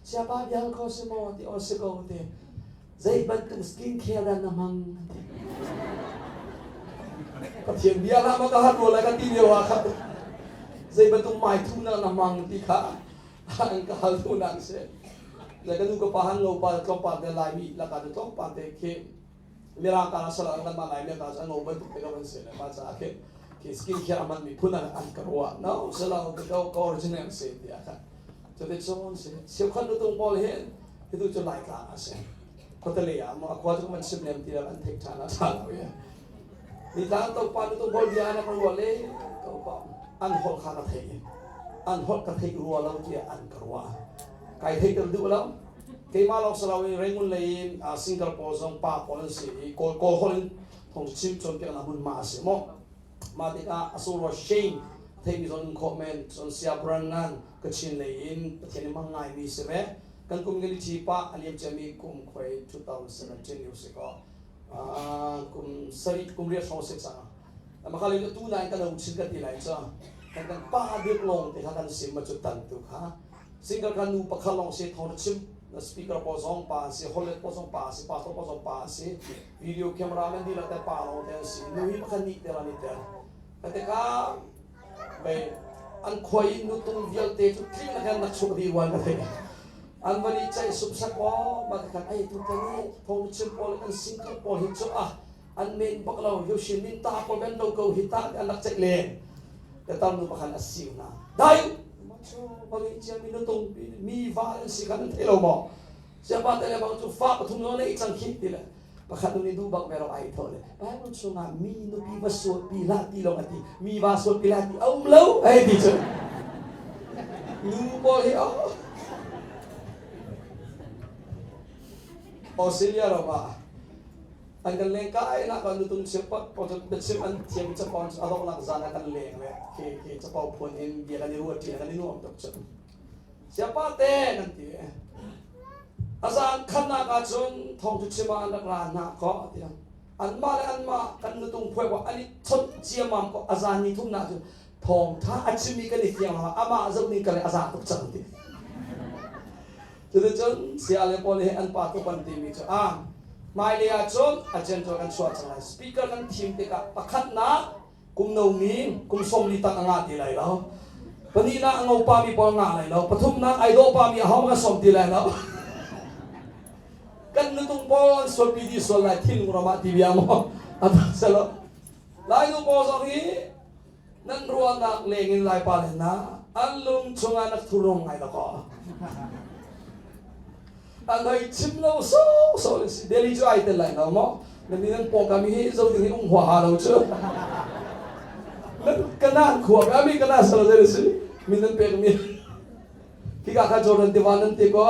siapa bial ko si maw ti on si ko ti zei bantuk skin care dah na hmang ti Pathian bia hlah ma ka hat rua lai ka ti lio ah khan zei bantuk mai thu na na hmang ti kha an ka hal tu nak si le ka nu ka pa han lo pa tlawmpal te laimi laka te tlawmpal te khi mirang ka sala kan ma lai mi ka an ngo bantuk te ka van si le ma cha khi khi skin care aman mi phun an ka ruwa no sala ka ka original si ti kha cu te chon si siu khat nu tung pawl hin hitu cu lai tlang a si khuatale ah maw a khua cu man sim lem ti an theih ṭhan a ṭha lo ye ni tlang to pa nu tung pawl bia na ka ruwa le to pa an holh kha ka thei an holh ka theih rua lo tiah an ka ruah kai theih ter duh lo keimah lawng si loin Rangoon lei in single pawl zong pa pawl an si i kawl kawl holh in thong chim cawnpiaknak hmunhma a si maw mah tikah a suro Shane theimi zong in khawh men cun sia Brannan Kachin lei in Pathian i mang ngaimi si ve kan kum community pa a liam ciami kum khoi 2017 lio si ko kum sarih kum riat hrawng si cang maka le tu nain kan chin kan ti lai cha kan kan pa deuh lawng te kha kan sim ma cu tan tu kha single kan nu pakhat lawng si thawng chim speaker pawl zong pa si hollet pawl zong pa si pastor pawl zong pa si video camera man dila te pa lawng te si nu hi pakhat nih te la ni te ka ka bei an khuai nu tung vialte cu tling na kan nak chuk di wan ka thei an vani chai sup sak o ma kan ai tu te ni thong chim pawl kan single pawl hi chu a an men bak lo Yoshin min ta pawl ben lo ko hi ta an lak ceih len ka tam nu pakhan a siu na dai ma chu bangi chia mi nu tung pi mi va an si khan an thei lo maw siapa te le bang chu fa pathum no nei chang khi ti le pakhat nu nih duh bak ve ro ai tho le Bible chungah mi nupi va sual pi hlah ti long ati mi va sual pi hlah ti a um lo hei ti cu nu pawl hi oh Australia ram ah an kan leng kai nak kan nutung chim pat po biachim an thiam capon a nak zan ah kan leng le khi khi capo phun in bia kan i ruat ṭi kan i nuam tuk cu siapa te nan ti azan khatnak ah cun thong cu chim ah an rak ra hna ko tiah anmah le anmah kan nutung phuai ko an i chawnh ciamam ko azan ni thum na cun thawng tha a chimmi kan i fiang lo amah zoh ning ka le a za tuk cang ti Cuticun saya le pawl he an pa tuk an timi cu a hmailei ah cun agenda kan chuah cang lai. Speaker kan thim tikah pakhatnak kum nomi kum 40 tang a ngah ti lai lo. Pahnihnak a ngo pami pawl ngah lai lo. Pathumnak ai dawh pami aho kan sawm ti lai lo. Kan nutung pawl an sualpi dih sual lai thinlung ram ah ti bia maw a tak selo. Lai nu pawl zong hi nan ruahnak leng in Laipa le hna an lung chungah na thurung ngai lo kaw. An hoi chim lo so so si Delhi cu ai tel lai lo maw? Na mi nan pawngkam hi zo ding hi um huaha lo cu. Nan kanan khua ka mi kana sal zei si min nan pek mi. Hika kha Jordan tiva nan ti ko.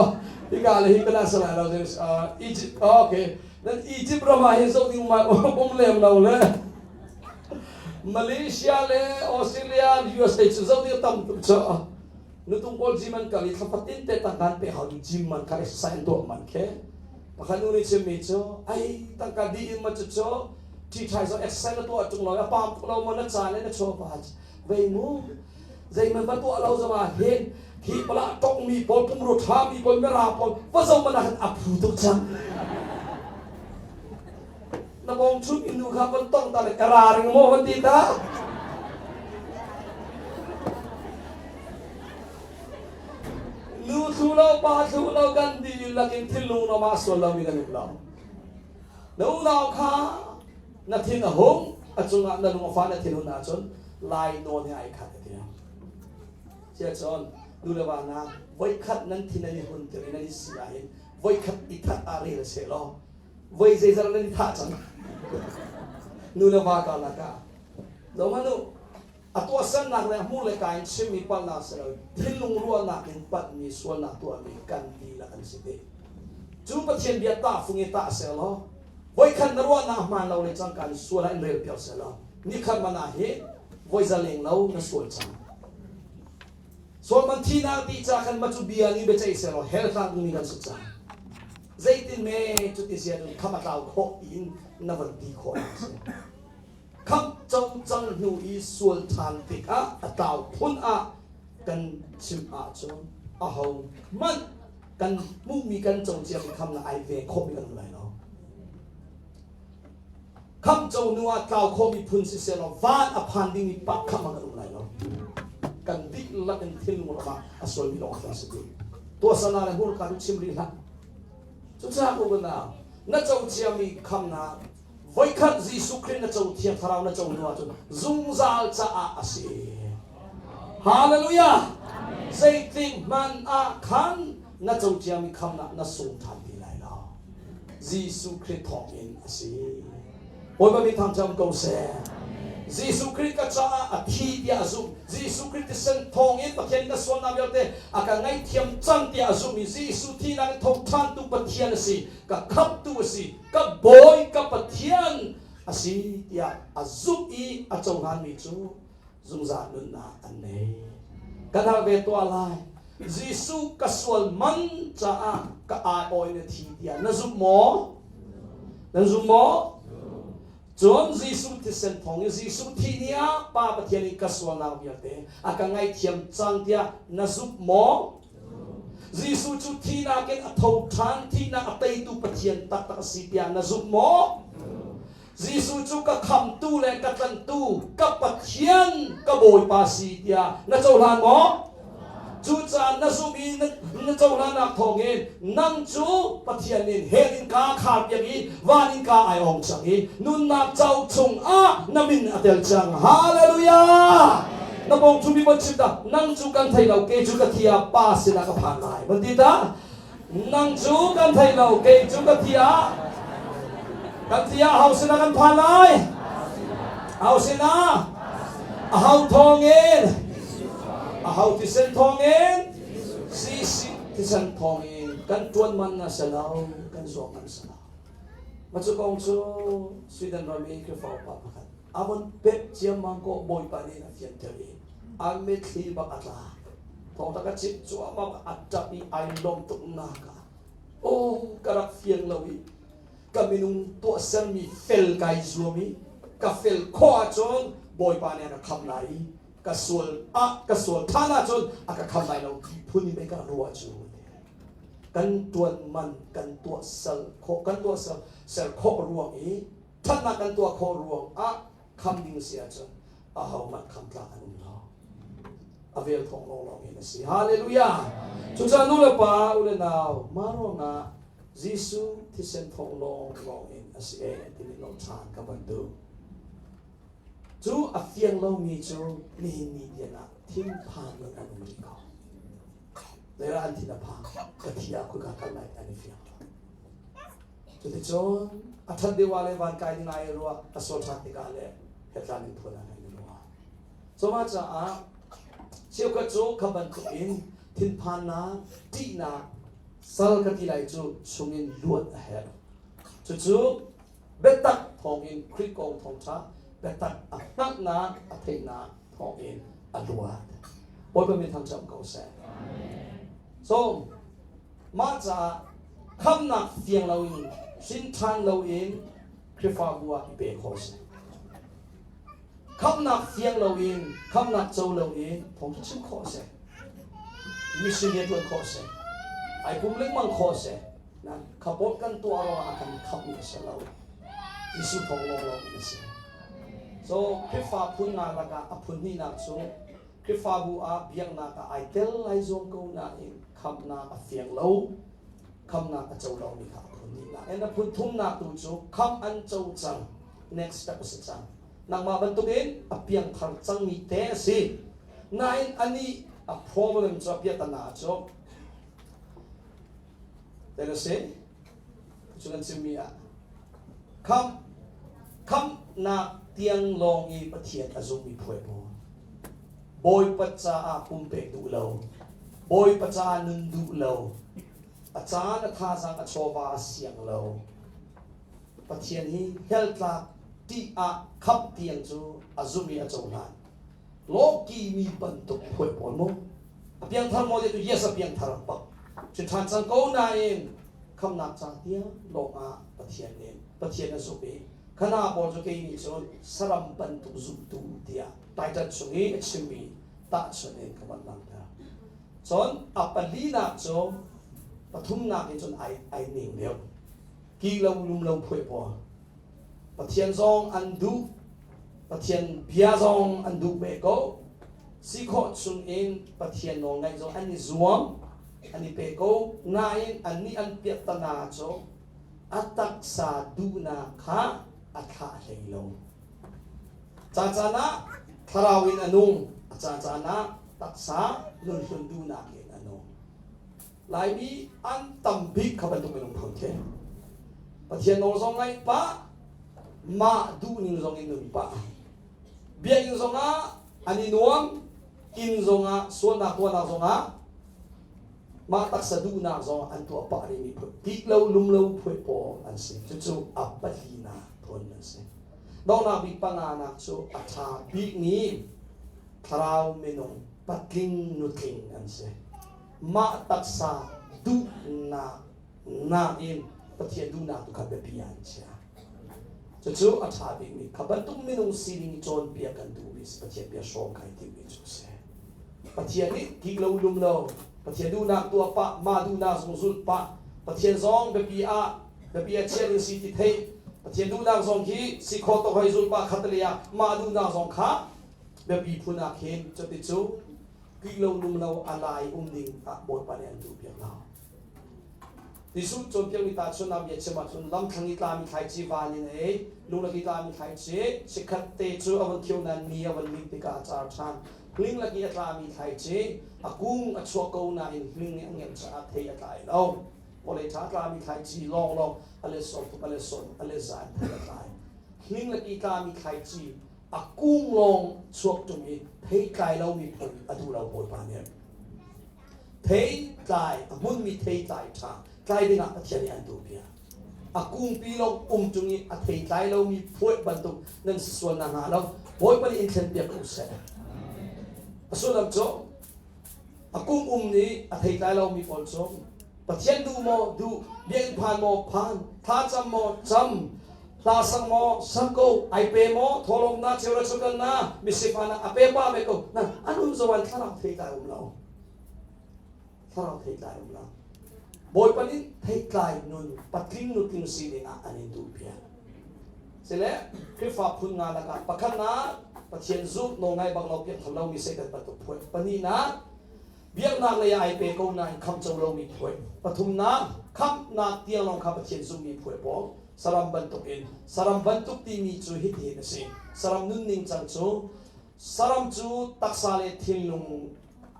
Hika le hi kana sal lai lo zei Egypt okay. Nan Egypt ram ah hin zo ding ma um lem lo le. Malaysia le Australia USA cu zo ding tam tuk cu. Nutung pawl gym an kal i thla fatin te tangka an pek hau ding gym man kha exercise an tuah man khe. Pakhat nu nih chimmi cu ai tangka dih in ma cu cu ṭhi ṭhai zo exercise na tuah ṭung lo a pam tuk lo maw na ca le na chaw pa vei mu zeihmanh va tuah lo zong ah hin hi pala tongmi pawl pumru ṭhami pawl mera pawl va zo man ah khan a phu tuk cang na bong chung in nu kha van tong ta le ka ra ring maw van ti ta nu thlu lo pa thlu lo kan dihlak in thinlung na ma sual lo mi kan um lo na unau kha na thin a hung a cungah na lung a fa na thin hun ahcun lai nawn he ai khat a ti sia cun nu le va na voikhat nan thin an i hun tir in an i si ahhin voikhat i that ah rel se law voi zeizat nan i thah cang nu le va karlak ah zohhmanh u a tuahsernak le a hmur le ka in chimmi palhnak si lo thinlung ruahnak in palhmi sualnak tuahmi kan dihlak an si dih cu Pathian bia tahfung i tah seh law voikhat na ruahnak hmaan lo le cangka in sual ah in rel piak seh law nikhat man ah hi voi zaleng lo na sual cang sual man thinak ti ca khan ma cu bia nih biaceih seh law hell tlak dingmi kan si cang Zeitin me cuti zia in kham a tlau khawh tiin na van ti khawh a si. Khamh co cang hnu i sual ṭhan tikah a tlau phun ah kan chim ahcun aho hmanh kan hmuhmi kan co ciami khamnak ai ve khawhmi kan um lai lo. Khamh co hnu ah tlau khawhmi phun siseh law van a phan dingmi pak khamh ah kan um lai lo. Kan dihlak in thinlung ram ah a sualmi lawng kan si dih. Tuahsana le hmurka cu chim rih hlah. Cucaah u nau, na co ciami khamnak voikhat Jesuh Khrih na co Thiang Thlarau na co hnu ahcun zungzal caah a si. Hallelujah! Zeitik hmanh ah khan na co ciami khamnak na sung ṭhan ti lai lo. Jesuh Khrih thawngin a si. Bawipa min thangṭhat ko seh. Jesuh Khrih ka caah a thi tiah a zumh. Jesuh Khrih thisen thawngin Pathian ka sualnak vialte a ka ngaihthiam cang tiah a zumh i Jesuh thihnak in tho ṭhantu Pathian a si, ka khamhtu a si, ka Bawi, ka Pathian a si tiah a zumh i a cohlanmi cu zungzal nunnak an nei. Kan hal ve tuah lai. Jesuh ka sual man caah ka aiawh in a thi tiah na zumh maw? Nan zum maw? Cun Jesuh thisen thawng in Jesuh thih ni ah Pa Pathian nih ka sualnak vialte a ka ngaihthiam cang tiah na zumh maw? Jesuh cu thihnak in a tho ṭhan, thihnak a teitu Pathian taktak a si tiah na zumh maw? Jesuh cu ka khamtu le ka tlanhtu, ka Pathian, ka Bawipa si tiah na cohlan maw? Cucaah na zumh i na cohlannak thawngin nang cu Pathian in hell in ka kharpiak i van in ka ai ong cang i nunnak cauk chungah na min a tel cang. Hallelujah! Na bong cu mi von chim ta, nang cu kan thei lo, kei cu ka thi ah pa sinah ka phan lai. Van ti ta, nang cu kan thei lo, kei cu ka thi ah kan thi ah ho sinah kan phan lai? Ho sinah? Aho thawngin? Aho thisen thawngin? Sisi thisen thawngin kan ṭuan man na si lo, kan zuam man si lo. Ma cu kong cu Sweden ram i Khrihfa upa pakhat a von pek ciammam ko Bawipa nih a fianter i a mitthli bak a tla. Thawngṭha ka chimh cuahmah a ṭap i ai lawm tuk nak ah aw ka rak fiang lo i ka minung tuahsermi fel kai zuam i ka fel khawh ahcun Bawipa nih a ka khamh lai i ka sual ah ka sual ṭhan ahcun a ka khamh lai lo ti phun in pei ka rak ruah cu kan ṭuan man kan tuah sal khawh kan tuah sal ser khawh ruang i ṭhatnak kan tuah khawh ruang ah kham ding si ahcun ahohmanh kham tlak an um lo a vel thawng lawnglawng in a si hallelujah cucaah nu le pa u le nau mah ruangah Jesuh thisen thawng lawnglawng in a si e timi lawm ṭhan ka van duh cu a fiang lomi cu nihin ni tiang ah thinphan in an um rih ko. Zeirah an thin a phang? Ka thi ah khoi ka kal lai an i fiang. Cuticun a ṭhat deuh ah le van kai ding ai ruah a sual ṭhan tikah le hetlan in phun ah an i ruah. Cuma caah cheukhat cu kha bantuk in thinphannak, ṭihnak, sal ka ti lai cu chungin luat a herh. Cucu biatak thawngin Khrih kong thawngṭha biatak a hngalhnak, a theihnak thawngin a luat. Bawipa min thangṭhat ko seh. So mah caah khamnak fiang loin hrin ṭhan loin Khrihfabu ah i pe khawh a si. Khamnak fiang loin khamnak co loin thawngṭha chim khawh a si. Mission rian ṭuan khawh a si. Ai pum lengmang khawh a si. Nan khapawt kan tuah ruangah a kan khamh mi a si lo. Jesuh thawng lawnglawng in a si. So Khrihfa phun nga lakah a phun hnihnak cu Khrihfabu ah biaknak ah ai tel lai zuam ko nain khamhnak a fiang lo, khamhnak a co lomi kha a phun hnihnak. And a phun thumnak tu cu khamh an co cang. Next step a si cang. Nangmah bantukin a piangthar cangmi te a si. Nain anih a problem cu a piatana cu Zei na si? Cu kan chimmi ah khamh khamhnak tiang lawng i Pathian a zummi phuai pawl. Bawipa caah pumpek duh lo, Bawipa caah nun duh lo, a caan a thazaang a chawva a siang lo. Pathian hi hell tlak ṭih ah khamh tiang cu a zum i a cohlan. Lawki mi bantuk phuai pawl mu. A piangthar maw tu yes a piangthar bak. Cu ṭhan cang ko nain khamnak ca tiang lawng ah Pathian nih Pathian a zumh i khana pawl cu kei nih cun saram bantuk zumtu tiah Titan chung i a chimmi tahchunh in ka van langhter. Cun a palinak cu pathumnak in cun ai ai ning deuh. Ki lo lum lo phuai pawl. Pathian zong an duh, Pathian bia zong an duh ve ko. Si khawh chungin Pathian nawl ngaih zong an i zuam, an i pe ko. Nain annih an piahtana cu a taksa duhnak kha a thlah hlei lo. Caan ah thlarau in a nung, a caan ah taksa nunhlun duhnak in a nung. Laimi an tam bik kha bantuk minung phun khi. Pathian nawl zong ngaih pah, mah duhning zong in nun pah. Biakinn zongah an i nuam, inn zongah sualnak tuahnak zongah mah taksa duhnak zong an tuah pah rihmi phun tik lo lum lo phuai pawl an si. Cucu a palinak phun an si. Donghnak bik panganak cu a ṭha bikmi thlarau minung patling nutling an si. Mah taksa duhnak nakin Pathian duhnak tu kha biapi ah an chia. Cucu a ṭha bikmi kha bantuk minung sining cawnpiak kan duhmi Pathian bia hrawm kai timhmi cu a si. Pathian nih kik lo lum lo, Pathian duhnak tuah pah, mah duhnak zong zulh pah, Pathian zong biapi ah biapi ah chia ding si ti theih, Pathian duhnak zong khi si khawh tawk hoi zulh pah khat le ah mah duhnak zong kha biapi phun ah khin cuticun Kih lo nung lo a lai um ding ah Bawipa nih an duh piak lo. Jesuh cawnpiakmi tahchunhnak bia chim ahcun lamthlang i tlami thlaici van in ei, lunglak i tlami thlaici chikkhat te cu a von thio nain ni a von linh tikah a car ṭhan. Hling lak i a tlami thlaici a kung a chuak ko nain hling nih a ngemh caah thei a tlai lo. Vawlei ṭha tlami thlaici lawnglawng a let 30, a let 60, a let 100 in thei a tlai. Hling lak i tlami thlaici a kung lawng chuak ṭung i theitlai lomi phun a duh lo Bawipa nih. Theitlai a hmunmi theitlai ṭha tlai dingah Pathian nih an duh bia. A kungpi lawng um ṭung i a theitlai lomi phuai bantuk nan si sual na hnga lo. Bawipa nih in thlenpiak ko seh. A sullam cu a kung um nih a theitlai lomi pawl cu Pathian duh maw duh, biakinn phan maw phan, thlacam maw cam, hla sak maw sak ko, ai pe maw thawhlawm na cheu le chukal na misifa na a pe pa ve ko na an um zoan thlarau theitlai um lo. Thlarau theitlai um lo. Bawipa nih theitlai nun patling nutling sining ah an in duh piak. Sile Khrihfa phun nga lakah pakhatnak Pathian zumh nawl ngai bak lo piak thar lomi Satan bantuk phuai. Pahnihnak Biaknak lei ah ai pe ko nain khamh co lomi phuai. Pathumnak, khamhnak tiang lawng kha Pathian zumhmi phuai pawl. Saram bantukin. Saram bantuk timi cu hitihin a si. Saram nunning cang cu saram cu taksa le thinlung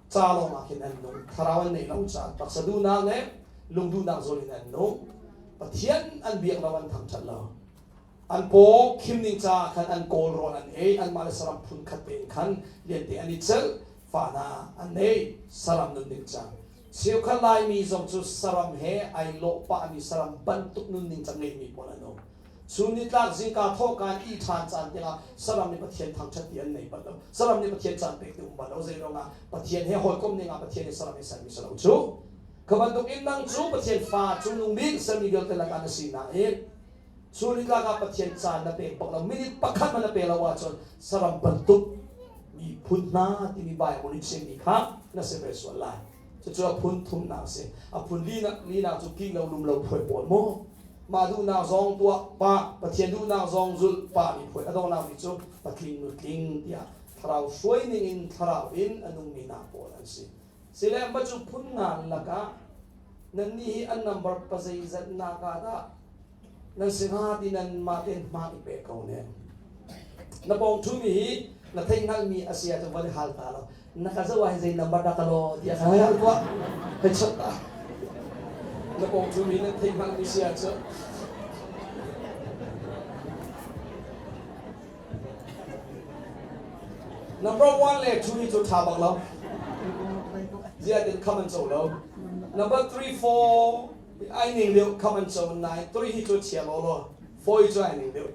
Ca lawng ah khin an nung. Thlarau an nei lo caah taksa duhnak le lung duhnak zawn in an nung. Pathian an biak lo, an thangṭhat lo. An paw khim ning caah khan an kawl rawl an ei, anmah le saram phun khat tein khan liante an i celh, fa hna an nei, saram nunning cang. Cheukhat Laimi zong cu saram he ai lawh pahmi saram bantuk nunning cang ngeimi pawl an um. Chun nitlak zingka thawhkaan i ṭhan caan tiangah saram nih Pathian thangṭhat ti an nei bal lo. Saram nih Pathian caan pek ti um bal lo. Zei ruangah Pathian he hawikom ning ah Pathian nih saram he sermi si lo cu. Kha bantuk in nang cu Pathian fa cungnung bik sermi vialte lakah na si nain chun nitlak ah Pathian caan na pek bak lo. Minute pakhat hmanh na pe lo ahcun saram bantuk miphun hna timi Bible nih chimmi kha na si ve sual lai. Cucu a phun thumnak a si. A phun linak cu king lo lum lo phuai pawl maw? Mah duhnak zong tuah pah, Pathian duhnak zong zulh pah mi phuai a donghnak mi cu patling nutling tiah thlarau hruai ning in thlarau in a nungmi hna pawl an si. Sile mah cu phun nga lakah nannih hi an number pazeizat nak ah dah nan si hnga ti nan mah tein hma i pe ko ne. Na pawng ṭhumi hi na theih hngalhmi a si ahcun van i hal ta lo. Na ka zoh ah hin zei number dah ka law tiah ka hal tuah. Hei chawt ta. Na pawng ṭhumi na theih hngalhmi si ahcun. Number one le two hi cu ṭha bak lo. Ziah tin kham an co lo. Number three, four, ai ning deuh kham an co nain three hi cu chia law law four hi cu ai ning deuh.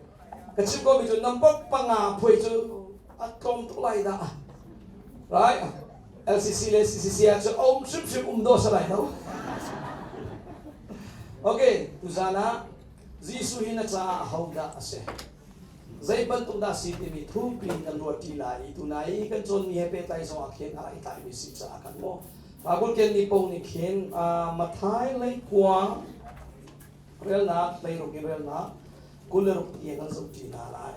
Ka chim ko mi cu number panga phuai cu a tlawm tuk lai dah. Right? LCC le CCC ah cu um hrimhrim um dawh sa lai lo. Okay, tuzan ah Jesuh hi na caah ahodah a si? Zei bantuk dah si timi thukpi in kan ruat ṭi lai i tunai i kan cawnmi he pehtlai zong ah khin a rak i tlaimi si caah khan maw Bible ken mi paoh nih khin Matthai leikua relnak leiruk in relnak 26 tiang kan zoh ṭi hna lai.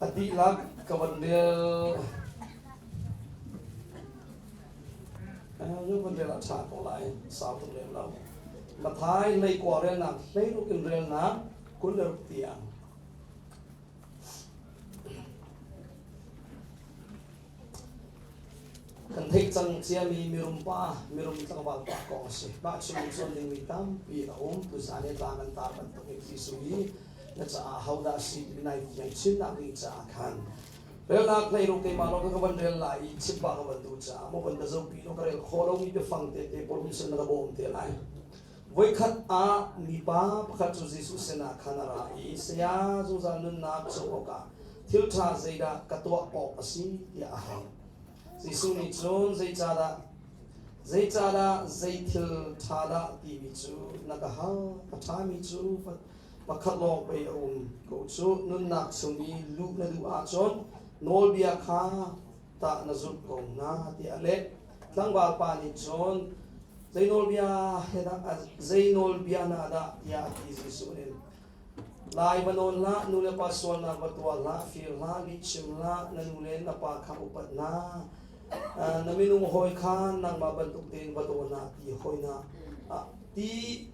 A dihlak ka van rel van rel ah ṭha ko lai sau tuk lem lo. Matthai leikua relnak 16 in relnak 26 tiang. Kan theih cang ciami mirum pa, mirum tlangval pa kong a si. Mah chung cawn dingmi tampi a um. Tuzan i tlang an tar bantuk in Jesuh hi na caah hodah si ti nai fiang chinnak ding caah khan relnak hlei keimah lawng ka van rel lai i chim pah ka van duh caah maw van ka zohpi lo ka rel kho lomi biafang tete pawl um sin na ka bawm te lai. Voikhat ah mipa pakhat cu Jesuh sinah khan a ra i, Saya, zungzal nunnak co awkah thil ṭha zeidah ka tuah awk a si tiah a hal. Jesuh nih cun, Zeicahdah zeicahdah zei thil ṭha dah timi cu na ka hal? A ṭhami cu pakhat lawng pei a um ko cu. Nunnak chung i luh na duh ahcun nawlbia kha tah na zulh ko hna tiah a leh. Tlangval pa nih cun zei nawlbia he dah zei nawlbia na dah tiah a ti Jesuh nih Lai va nawn hlah, nu le pa sualnak va tuah hlah, fir hlah, lihchim hlah, na nu le na pa kha upat hna, na minung hawi kha nangmah bantuk tein va daw hna ti hoi hna ti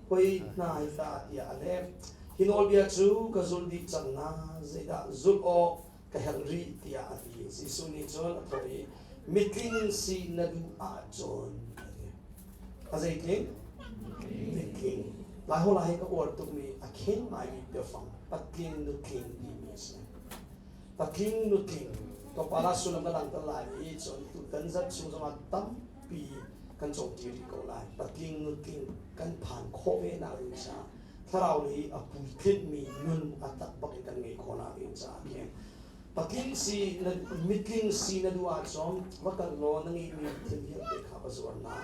hoi hna hi ta tiah a leh. Hi nawlbia cu ka zulh dih cang hna, zeidah zulh awk ka herh rih tiah a ti. Jesuh nih cun a thawh i mitling si na duh ahcun a ti. A zeitling? Mitling. Laiholh ah hi ka uar tukmi a kheng ngaimi biafang patling nutling timi a si. Patling nutling tlawmpal ah sullam ka langhter lai i cun tutan zarh chung zongah tampi kan cawngṭi rih ko lai. Patling nutling kan phan khawh ve nak ding caah thlarau lei a puitlinhmi nun a tak bak in kan ngeih khawh nak ding caah khin patling si na mitling si na duh ahcun va kal law na ngeihmi thil vialte kha va zuar hna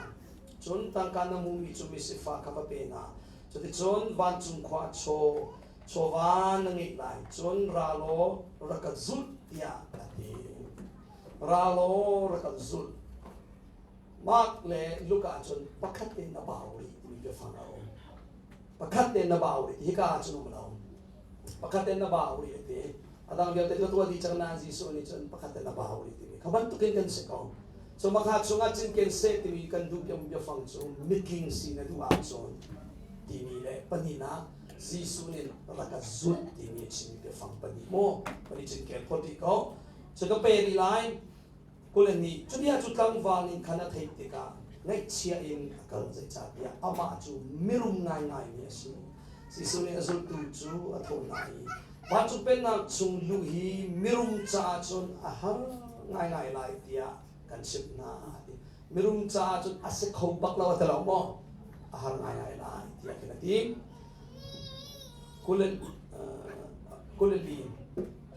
cun tangka na hmuhmi cu misifak kha va pe hna cuticun vancung khua chaw chawva na ngeih lai cun ra law rak ka zulh tiah a ti ra law rak kan zulh Mark le Luke ah cun pakhat tein a bau rih timi biafang a um. Pakhat tein na bau rih hika ah cun um lo. Pakhat tein na bau rih a ti. A dang vialte ka tuah dih cang nain Jesuh nih cun pakhat tein na bau rih timi. Kha bantukin kan si ko. So makha chungah cinken seh timi kan duh biafang cu mitling si na duh ahcun timi le pahnihnak Jesuh nih rak ka zulh timi a chimmi biafang pahnih maw pahnih cinken phot rih ko. So ka pe rih lai. Kuleni cu bia cu tlangval nih khan a theih tikah ngaihchia in a kal zeicahtiah amah cu mirum ngaingaimi a si. Jesuh nih a zultu cu a thawh hna i vancung pennak chung luh hi mirum caah cun a har ngaingai lai tiah kan chimh hna. Mirum caah cun a si kho bak lo a ti lo maw? A har ngaingai lai tiah khin a ti. Kuleli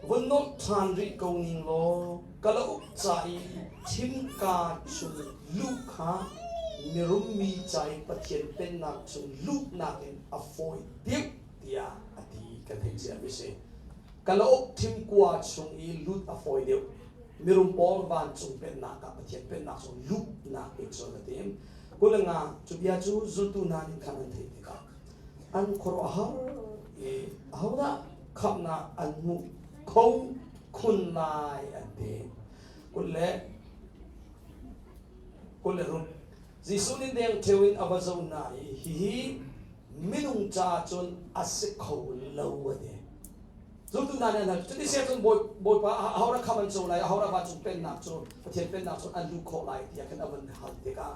vun nolh ṭhan rih ko ning law kalauk ca i thimka chung luh kha mirum mi ca i Pathian pennak chung luhnak in a fawi deuh tiah a ti kan theih cia mi si. Kalauk thimkua chung i lut a fawi deuh. Mirum pawl vancung pennak ah Pathian pennak chung luhnak in cun a ti. Kulenga cu bia cu zultu hna nih khan an theih tikah an khuaruahhar i ahodah khamhnak an hmuh kho khun lai an ti. 26 Jesuh nih deng ṭheo in a va zoh hna i hihi minung caah cun a si kho lo a ti. Zultu hna nih an hal, cuti si ahcun Bawipa ahodah khamh an co lai, ahodah vancung pennak cu Pathian pennak cu an luh khawh lai tiah khin a vun hal tikah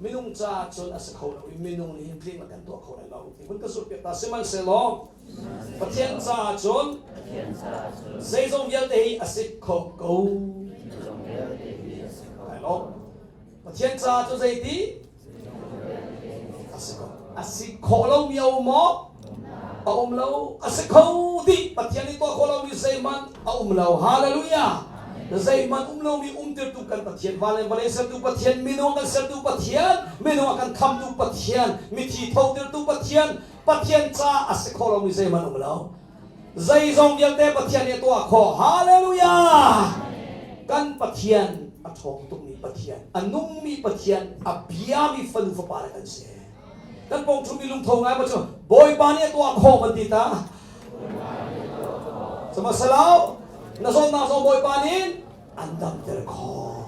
minung caah cun a si kho lo i minung nih hin tling kan tuah kho lai lo ti hun ka zulh piak ta. Sihmanhsehlaw Pathian caah cun zeizong vialte hi a si kho ko. Pathian caah cun zeiti a si ko. A si khawh lomi a um maw? A um lo. A si kho dih. Pathian nih tuah khawh lomi zeihmanh a um lo. Hallelujah. Zeihmanh um lomi umtirtu kan Pathian, van le vawlei sertu Pathian, minung kan sertu Pathian, minung a kan khamtu Pathian, mithi thotirtu Pathian, Pathian ca a si kho lomi zeihmanh um lo. Zeizong vialte Pathian nih a tuah khawh. Hallelujah! Kan Pathian a ṭhawng tukmi Pathian, a nungmi Pathian, a biami fanu fapa le kan si. Kan pong ṭhumi lungtho ngai ma cu Bawipa nih a tuah khawh van ti ta. Sihmanhsehlaw na zawtnak zong Bawipa nih an damter khawh.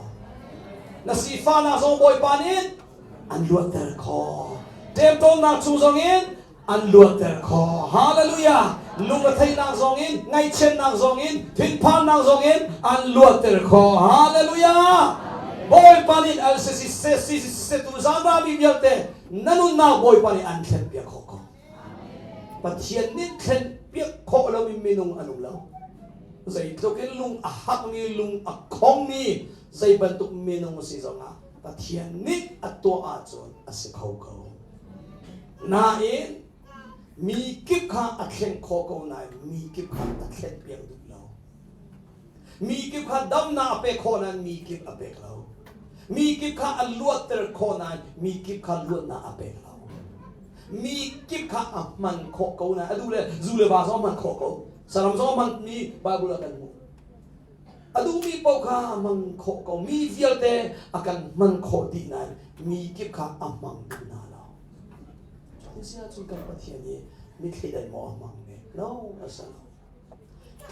Na sifahnak zong Bawipa nih an luatter khawh. Ṭemṭawnnak chung zongin an luatter khawh. Hallelujah! Lungretheihnak zongin, ngaihchiatnak zongin, thinphannak zongin an luatter khawh. Hallelujah! Bawipa nih al si tu zanrami vialte na nunnak Bawipa nih an thlen piak khawh ko. Pathian nih thlen piak khawh lomi minung an um lo. Zeitluk in lung a hakmi, lung a khongmi, zei bantuk minung si zongah Pathian nih a tuah ahcun a si kho ko. Nain mi kip kha a thleng khawh ko nain mi kip kha a thlen piak duh lo. Mi kip kha damnak a pek khawh nain mi kip a pek lo. Mi kip kha a luatter khawh nain mi kip kha luatnak a pek lo. Mi kip kha a hman khawh ko nain a duh le zu le va zong a hman khawh ko. Saram zong a hmanmi Bible ah kan hmuh. A duhmi paoh kha a hmang khawh ko. Mi vialte a kan hman khawh dih nain mi kip kha a hmang duh hna lo. Cuti ahcun kan Pathian hi mi thleidan maw a hmang ne? No, a si lo.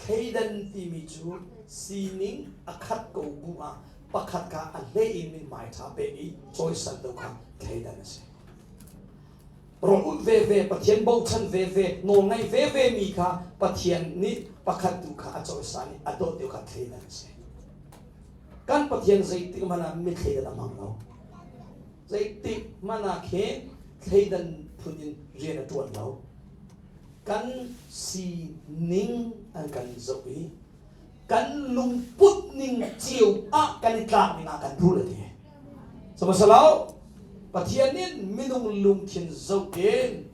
Thleidan timi cu sining a khat ko bu ah pakhat kha a hlei in mithmai ṭha pek i cawisan lo kha thleidan a si. Rawl ulh veve, Pathian bochan veve, nawlngaih veve mi kha Pathian nih pakhat tu kha a cawisan i a dawt deuh kha thleidan a si. Kan Pathian zeitik hmanh ah mi thleidan a hmang lo. Zeitik hmanh ah khin thleidan phun in rian a ṭuan lo. Kan sining an kan zoh i kan lungput ning cio ah kan i tlak ning ah kan rul a ti. Sihmanhsehlaw Pathian nih minung lungthin zoh in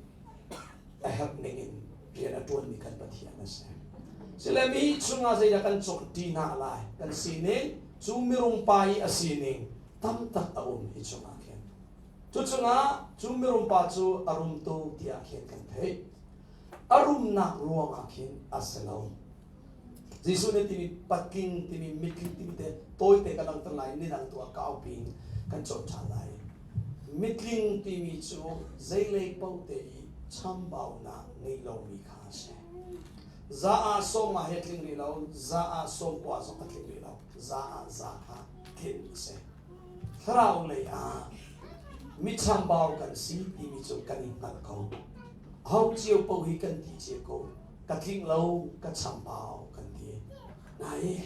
a herh ning in rian a ṭuanmi kan Pathian a si. Sile mi chungah zeidah kan cawnṭi hna lai? Kan sining cu mirum pa i a sining tam tak a um hi chungah khin. Cu chungah cu mirum pa cu a rum tuk tiah khin kan theih. A rumnak ruangah khin a si lo. Jesuh nih timi patling timi mitling timi te tawite ka langhter lai ni dang tu ah kaupi in kan cawn ṭhan lai. Mitling timi cu zeilei paoh te i chambaunak ngei lomi kha a si. Za ah sawm ah he tling rih lo, za ah sawm kua zong a tling rih lo, za ah za kha tlin a si. Thlarau lei ah mi chambau kan si timi cu kan i hngalh ko. Ho cio paoh hi kan ti cio ko. Ka tling lo, ka chambau kan ti. Nain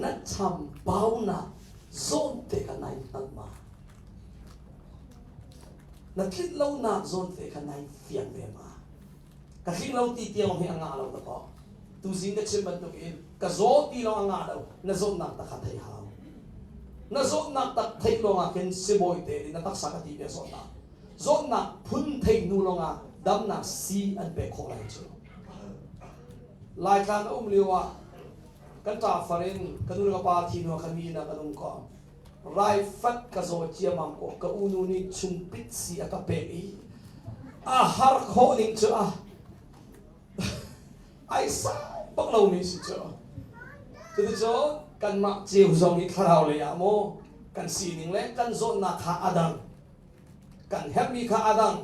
na chambaunak. Zawn te kha nai hngalh ma? Na tlinh lonak zawn te kha nai fiang ve ma? Ka tling lo ti tiang hi a ngah lo dakaw. Tuzing ka chim bantuk in ka zaw ti lawng a ngah lo, na zawtnak tak kha theih hau. Na zawtnak tak theih lawngah khin sibawi te nih na taksa ka ti bia zawtnak. Zawtnak phun theih hnu lawngah damnak sii an pek khawh lai cu. Laitlang ka um lio ah kan ṭafar in ka nu le ka pa thi hnu ah khan mi inn ah kan um ko. Raifanh ka zaw ciammam ko ka unu nih chungpit si a ka pek i a har khawh ning cu a ai sai bak lomi si cu. Cuticun kanmah ceu zong hi thlarau lei ah maw kan sining le kan zawtnak kha a dang kan herhmi kha a dang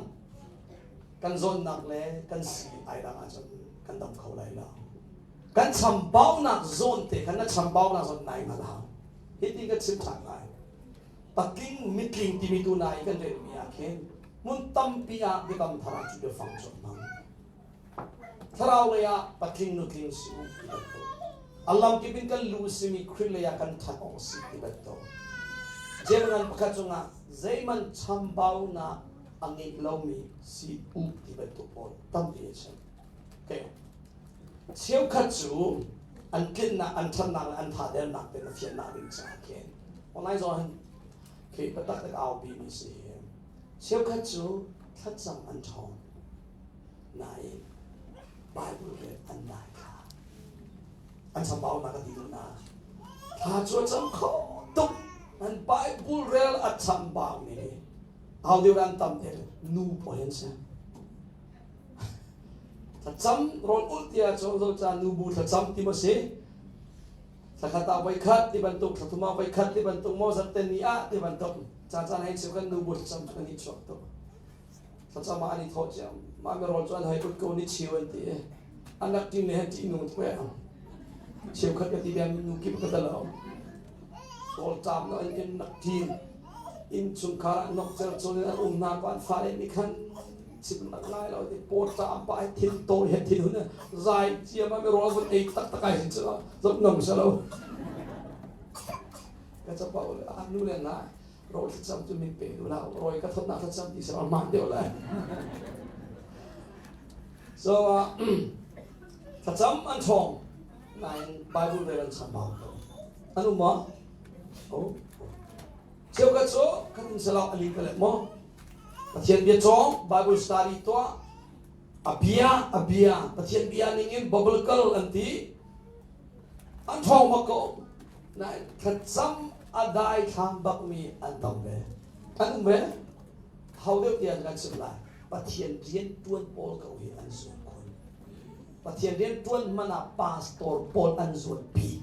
kan zawnnak le kan si ai dang ahcun kan dam kho lai lo. Kan chambaunak zawn te kha na chambaunak zawn nai hngal hau. Hiti ka chim ṭhan lai. Patling mitling timi tu na i kan relmi ah khin hmun tampi ah biakam thar ah cu biafang cu a hmang. Thlarau lei ah patling nutling si u ti bantuk. A lamkip in kan lu simi Khrih lei ah kan ṭhan awk a si ti bantuk. Jerusalem pakhat cungah zeihmanh chambaunak a ngei lomi si u ti bantuk pawl tampi a chim. Okay. Cheukhat cu an tlinnak, an ṭhatnak le an thadernak te na fiannak ding caah khin online zong hin khi biatak tak aupi mi si hi. Cheukhat cu thlacam an ṭhawng nain Bible rel an nai thla. An chambaunak a ti duh na. Thla cu a cam kho tuk. An Bible rel a chambau mi au deuh an tam te nu pawl an si. Thlacam rawl ulh tiah cun zoca nubu thlacam ti maw si? Thlakhat ah voikhat ti bantuk, thlathum ah voikhat ti bantuk, maw zarhte ni ah ti bantuk. Caan caan hei cheu kan nubu thlacam cu kan i chuak tuk. Thlacam ah an i thawh cio. Mah mi rawl cu an hei kut ko ni chiu an ti i an rak ṭin le han ṭih nung tuk eh. Cheukhat ka ti bia nu kip ka talo. Rawl ṭam lo in in rak ṭin. Innchungkhar ah nokcer cun in an um hna ko an fale nih khan chim nak lai lo ti paw ṭam pa thin tawi he thin hun zai ciam ah mi rawl vun ei tak tak ai hin cu zop ngam sa lo ka chapa le a nu le na rawl thlacam cu min pe nu la rawi ka thot nak thlacam ti sa man deuh lai so thlacam an ṭhawng nain Bible rel an chambau ko an um maw oh Cheukhat cu kan in salau ali ka let maw? Pathian bia cawng, Bible study tuah, a bia, a bia, Pathian bia ning in biblical an ti. An ṭhawng bak ko. Nain thlacam a dai thlam bakmi an tam ve. An um ve. Ho deuh tiang kan chim lai. Pathian rian ṭuan pawl ko hi an zuan khun. Pathian rian ṭuan hmanh ah pastor pawl an zuan bik.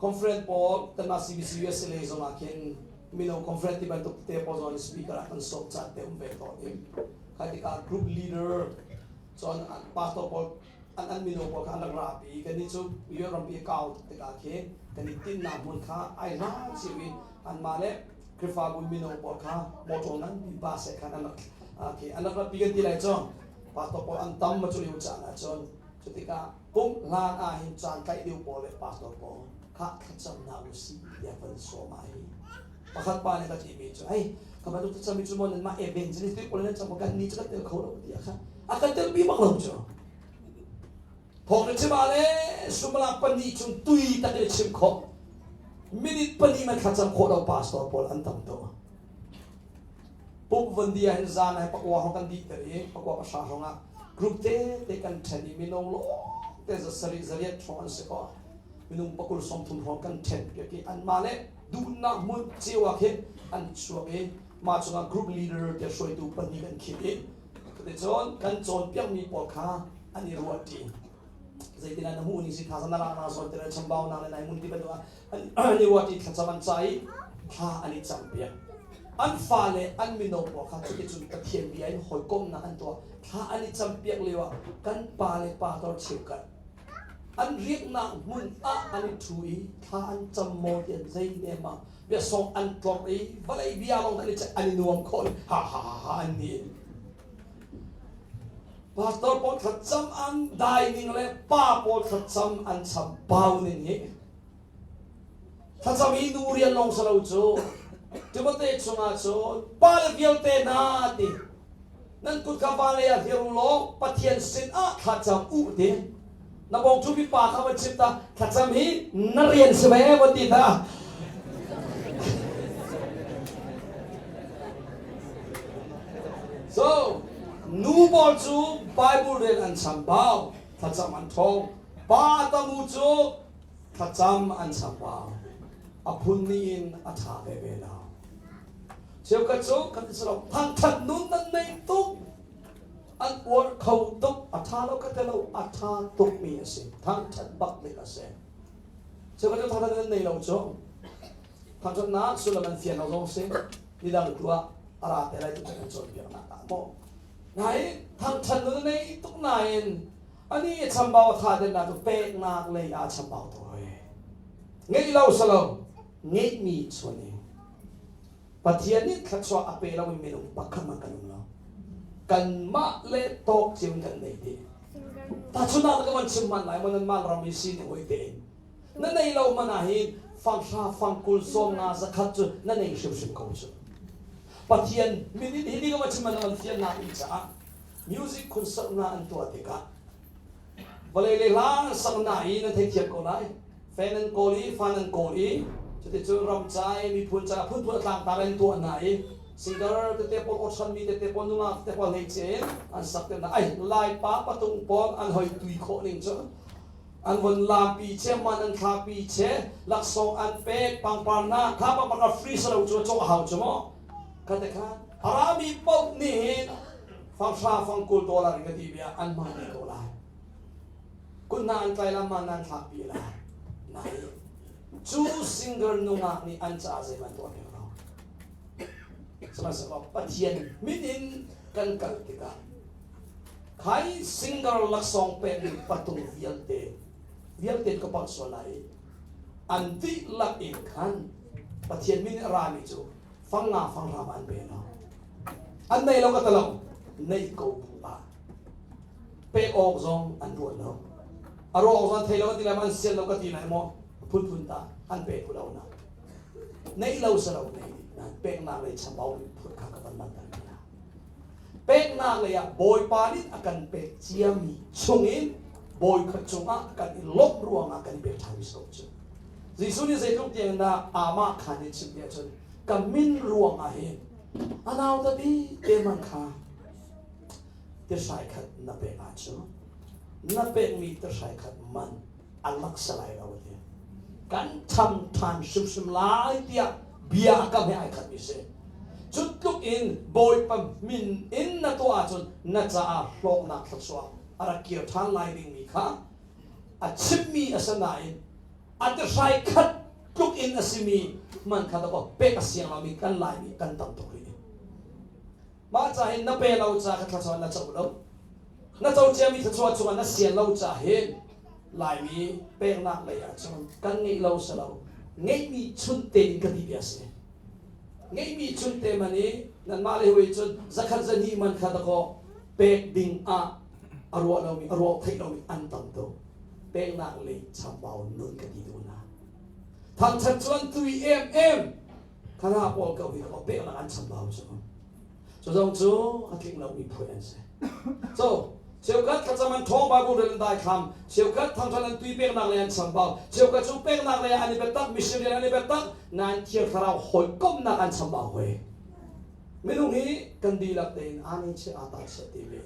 Conference pawl kanmah CBC USA lei zong ah khin mino conference ti bantuk tete pawl zong speaker ah kan sawm caan te um ve tawn i kha tikah group leader cun pastor pawl an an mino pawl kha an rak ra pi kannih cu US rampi kau tuk tikah khin kan i tinhnak hmun kha ai hla cio i anmah le Khrihfabu mino pawl kha motor nganpi bus he khan an rak khi an rak pi kan ti lai cu pastor pawl an tam ma cu lio caan ah cun cutikah Pumh hlan ah hin caan tlaih deuh pawl le pastor pawl khah thlacam hna u sih tiah van sawm ah hi pakhat pa nih ka timi cu hei ka bantuk thlacam mi cu maw nanmah evangelist te pawl nan cam kan ni cu kan tel kho lo tiah kha a kan tel pi bak lo cu thawng na chim ah le sumala pahnih chung tui tak in chim khawh minute pahnih man thlacam khawh lo pastor pawl an tam to Pumh von di ah hin zan ah pakua hrawng kan dih ter i pakua pahra hrawng ah group te te kan ṭhen i minung lawng te za sarih zariat hrawng an si ko. Minung pakul 30 hrawng kan ṭhen piak i anmah le duhnak hmun cio ah khin an chuak i mah cungah group leader te hruaitu pahnih kan khit i cuticun kan cawnpiakmi pawl kha an i ruah ṭi. Zeitin na hmuh ning si tha na lak na zawn te le chambau na le nai mun ti bantuk ah an i ruat i thlacam an ca i thla an i campiak. An fale an mino pawl kha cuticun Pathian bia in hawikomhnak an tuah. Thla an i campiak lio ah kan pa le pastor cheukhat an riaknak hmun ah an i ṭhu i thla an cam maw ti an zei nem ah biasawng an tlorh i vawlei bia lawng an i an i nuam khawh i ha ha ha ha an ni. Pastor pawl thlacam an dai ning le pa pawl thlacam an chambau ning hi. Thlacam i nu rian lawng si lo cu Timote chungah cun pale vialte hna ti nan kut kha van lei ah hlir u law Pathian sin ah thlacam u ti. Na bawng cu pa kha van chim ta thlacam hi na rian si ve van ti ta. So nu pawl cu Bible rel an chambau thlacam an ṭhawng. Pa tamu cu thlacam an chambau. A phun nih in a ṭha veve lo. Cheukhat cu kan ti lo thangṭhat nun nan nei tuk an uar kho tuk a ṭha lo ka ti lo a ṭha tukmi a si thangṭhat bak ding a si. Cheukhat cu thangṭhat nan nei lo cu thangṭhatnak sullam an fian lo zong si midang tu ah a ra te lai tu kan cawnpiaknak ah maw nai thangṭhat nun a nei tuk nain ani chambau a tha dennak cu peknak lei ah chambau to hoi ngeih lo salo ngeihmi chuan i Pathian nih thluachuah a pe lo mi minung pakhat man kan um lo kanmah le tawk cio kan nei ti tahchunhnak ka van chim man lai maw nan man ram i sin hoi te in na nei lo man ah hin fanghra fangkul 50 zakhat cu na nei hrimhrim ko cu Pathian min in hi ni ka van chim man na van fian nak in caah music concert na an tuah tikah vawlei le hla an sak na i nan theithiam ko lai fan an kawl i fan an kawl i cuticun ram ca i miphun ca phunphun a tlangtar an tuah hna i singer tete pawl awchan mi tete pawl nungak tete pawl hei ce an sak te hna ai lai pa patung pawl an hoi tui khawh ning cu an von lampi che man an thlapi che laksawng an pek pangpar na kha pangpar ka free salo cu cawk a hau cu mo kha te kha arami paoh nih hin fanghra fangkul dollar in ka ti bia an hman dih ko lai kun hna an tlai la man nan thlak pi lai nai cu singer nungak nih an ca zei man tuah pek lo sihmanhsehlaw Pathian min in kan kal tikah khai singer laksawng pek mi patung vialte vialte ka palh sual lai an dihlak in khan Pathian min in a rami cu fang nga fanghra an pe lo an nei lo ka talo nei ko bu ah pe awk zong an ruat lo a ruah awk zong thei lo ti lai an sian lo ka ti lai maw phunphun ta an pe phu lo na nei lo sa lo nei na peknak lei chambau mi phut kha ka van langhter na peknak lei ah bawipa nih a kan pek ciami chungin bawi kha cungah kan i lawmh ruangah kan i pek ṭhan mi so cu Jesuh nih zeitluk tiang dah amah khan in chim tiah cun ka min ruangah hin a nauta bi te man kha tihrai khat na pek ahcun na pekmi tihrai khat man a laksa lai lo ti kan tham ṭhan hrimhrim lai tiah bia a kam he ai khat mi si cu tluk in Bawipa min in na tuah ahcun na caah hlawknak thluachuah a rak kir ṭhan lai dingmi kha a chimmi a si nain a tihrai khat tluk in a simi man kha dakaw pek a siang lomi kan Laimi kan tam tuk rih. Mah ca hin na pe lo ca kha thluachuah na co lo. Na co ciami thluachuah cungah na sian lo ca hin Laimi peknak lei ah cun kan ngeih lo si lo ngeihmi chun tein ka ti bia si. Ngeihmi chun te man i nanmah le hui cun zakhat zahnih man kha dakaw pek ding ah a ruah lomi a ruah theih lomi an tam tuk peknak lei chambau nun ka ti duh hna thangthat cu an tui em em khana pawl ko hi ko peknak an chambau cu cu zong cu a tling lomi phu an si so cheukhat thlacam an ṭhawng Bible rel an daithlam cheukhat thangthat an tui peknak lei an chambau cheukhat cu peknak lei an i biatak mission rian an i biatak nain Thiang Thlarau hawikomhnak an chambau hoi Minung hi kan dihlak tein aa nih chiah aa ta chiah timi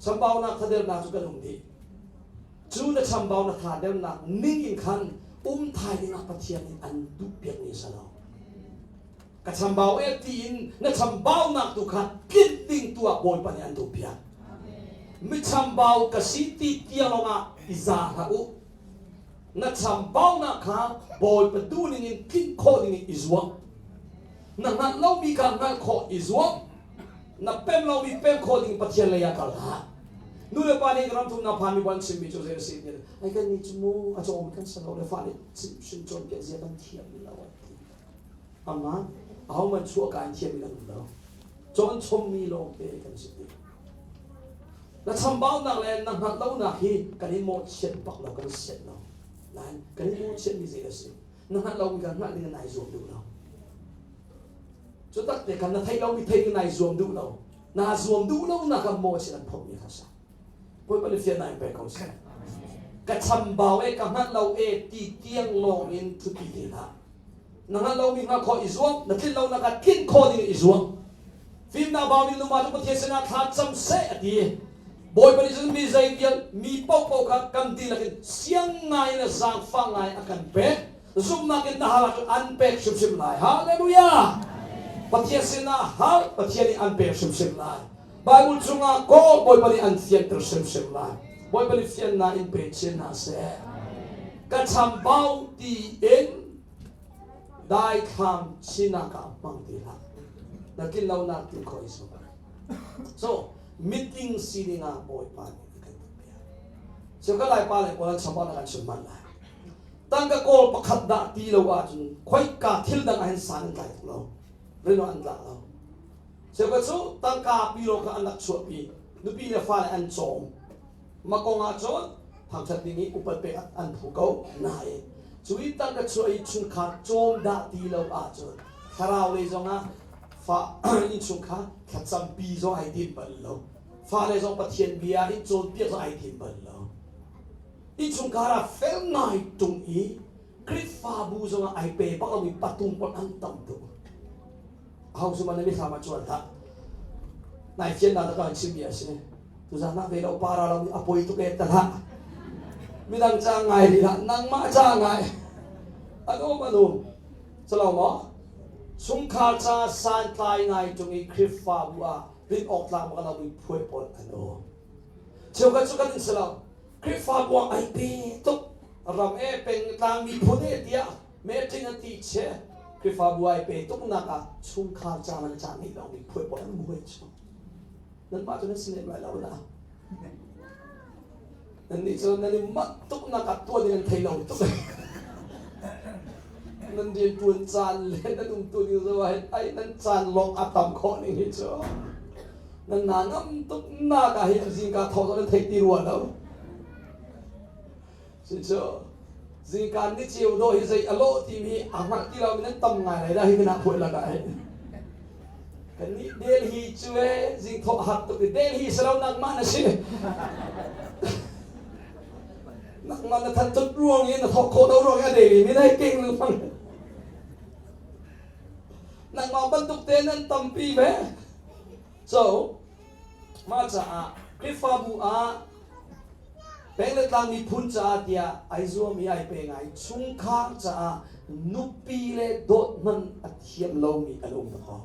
chambaunak thadernak cu kan um dih. Cu na chambaunak thadernak ning in khan um thai dingah Pathian nih an duhpiak mi si lo. Ka chambau e tiin na chambaunak tu kha tlinh ding tu ah Bawipa nih an duhpiak. Mi chambau ka si ti tiang lawngah i za hlah u. Na chambaunak kha Bawipa duhning in tlinh khawh ding in i zuam. Na hngalh lomi kha hngalh khawh i zuam. Na pem lomi pem khawh ding Pathian lei ah kal hlah. Nu le pa nih ram thumnak phanmi ban chimmi cu zei a si ti ai kan nih cu mu a cawmi kan si lo le fale chimhhrin cawnpiak zia kan thiam lo an ti. Ama ahohmanh chuah ka in thiam in an um lo. Cawn chommi lawngte kan si ti. Na chambaunak le na hngalh lonak hi kan in mawhchiat bak lo kan sian lo. Nain kan in mawhchiatmi zei a si? Na hngalh lomi kha hngalh ding in nai zuam duh lo. Cu tak te khan na theih lomi theih ding nai zuam duh lo. Naa zuam duh lo nak ah maw sin an phomh mi kha sa. Bawipa nih fian in pe ko seh. Ka chambau e ka hngalh lo e ti tiang lawng in thuti te hlah. Na hngalh lomi hngalh khawh i zuam, na tlin lo nak ah tlin khawh ding i zuam. Fimnak baumi numa cu Pathian sinah thla cam seh a ti. Bawipa nih cun mi zei vial mi paohpaoh kha kan dihlak in siang ngai le zaangfah ngai a kan pek. Zumhnak in na hal ahcun an pek hrimhrim lai. Hallelujah! Pathian sinah hal, Pathian nih an pek hrimhrim lai. Bible chungah kawl Bawipa nih an fianter hrimhrim lai. Bawipa nih fiannak in pe chin hna seh. Ka chambau ti in daithlam sinak ah hmang ti hlah. Na tlin lonak tlin khawh i sum. So, meeting sining ah Bawipa nih a kan tuahpiak. So ka lai pa le pawl an chambau nak an chim man lai. Tangka kawl pakhat dah ti lo ahcun khoika thil dang ah hin san an tlai tuk lo. Rino an tlak lo. Cheukhat cu tangka piro kha an rak chuahpi. Nupi le fale an cawm. Mah kong ah cun thangṭhat ding i upat pek an phu ko. Nain cu i tangka chuah i chungkhar cawm dah ti lo ahcun thlarau lei zongah fa innchungkhar thlacampi zong ai tim bal lo. Fale zong Pathian bia in cawnpiak zong ai tim bal lo. Innchungkhar ah fel ngai ṭung i Khrihfabu zongah ai pe bak lomi patung pawl an tam tuk. Aho cu man na mithlam ah cuan hlah. Nai fiannak dah kan chimmi a si. Tuzan ah ve lo para lo mi a poi tuk e ta hlah. Midang ca ngai rih hlah, nangmah ca ngai. An um an um. Calo maw? Chungkhar ca santlai ngai ṭung i Khrihfabu ah rin awk tlak bak lo mi phuai pawl an um. Cheukhat cu kan in si lo. Khrihfabu ah ai pe tuk. Ram e peng tlang miphun e tiah meeting an ti che. Khrihfabu ai pe tuknak ah chungkhar ca man ca ngei lo mi phuai pawl an muai chu. Nanmah cu nan si lem lai lo na. Nannih cu nan i manh tuknak ah tuan in nan thei lo tuk. Nan rian tuan caan le nan um tu ding zo ah ai nan caan lawng a tam khawh ning hi cu. Nan na ngam tuk nak ah hin zingka tho nan thei ti rua lo. Cucu zingkaan ni ceu dawh hi zei a lawh timi a hngalh ti lo mi nan tam ngai lai dah hi kana phuah lakah hin. Kan nih Delhi cu e zing thawh har tuk i Delhi si lo nangmah na si. Nangmah na that tuk ruang i na thawk khawh lo ruang i a Delhi mi na hei keng lengmang. Nangmah bantuk te nan tampi ve. So, mah caah Khrihfabu ah peng le tlang miphun caah tiah ai zuam i ai pe ngai chungkhar caah nupi le dawt hman a thiam lomi an um ko.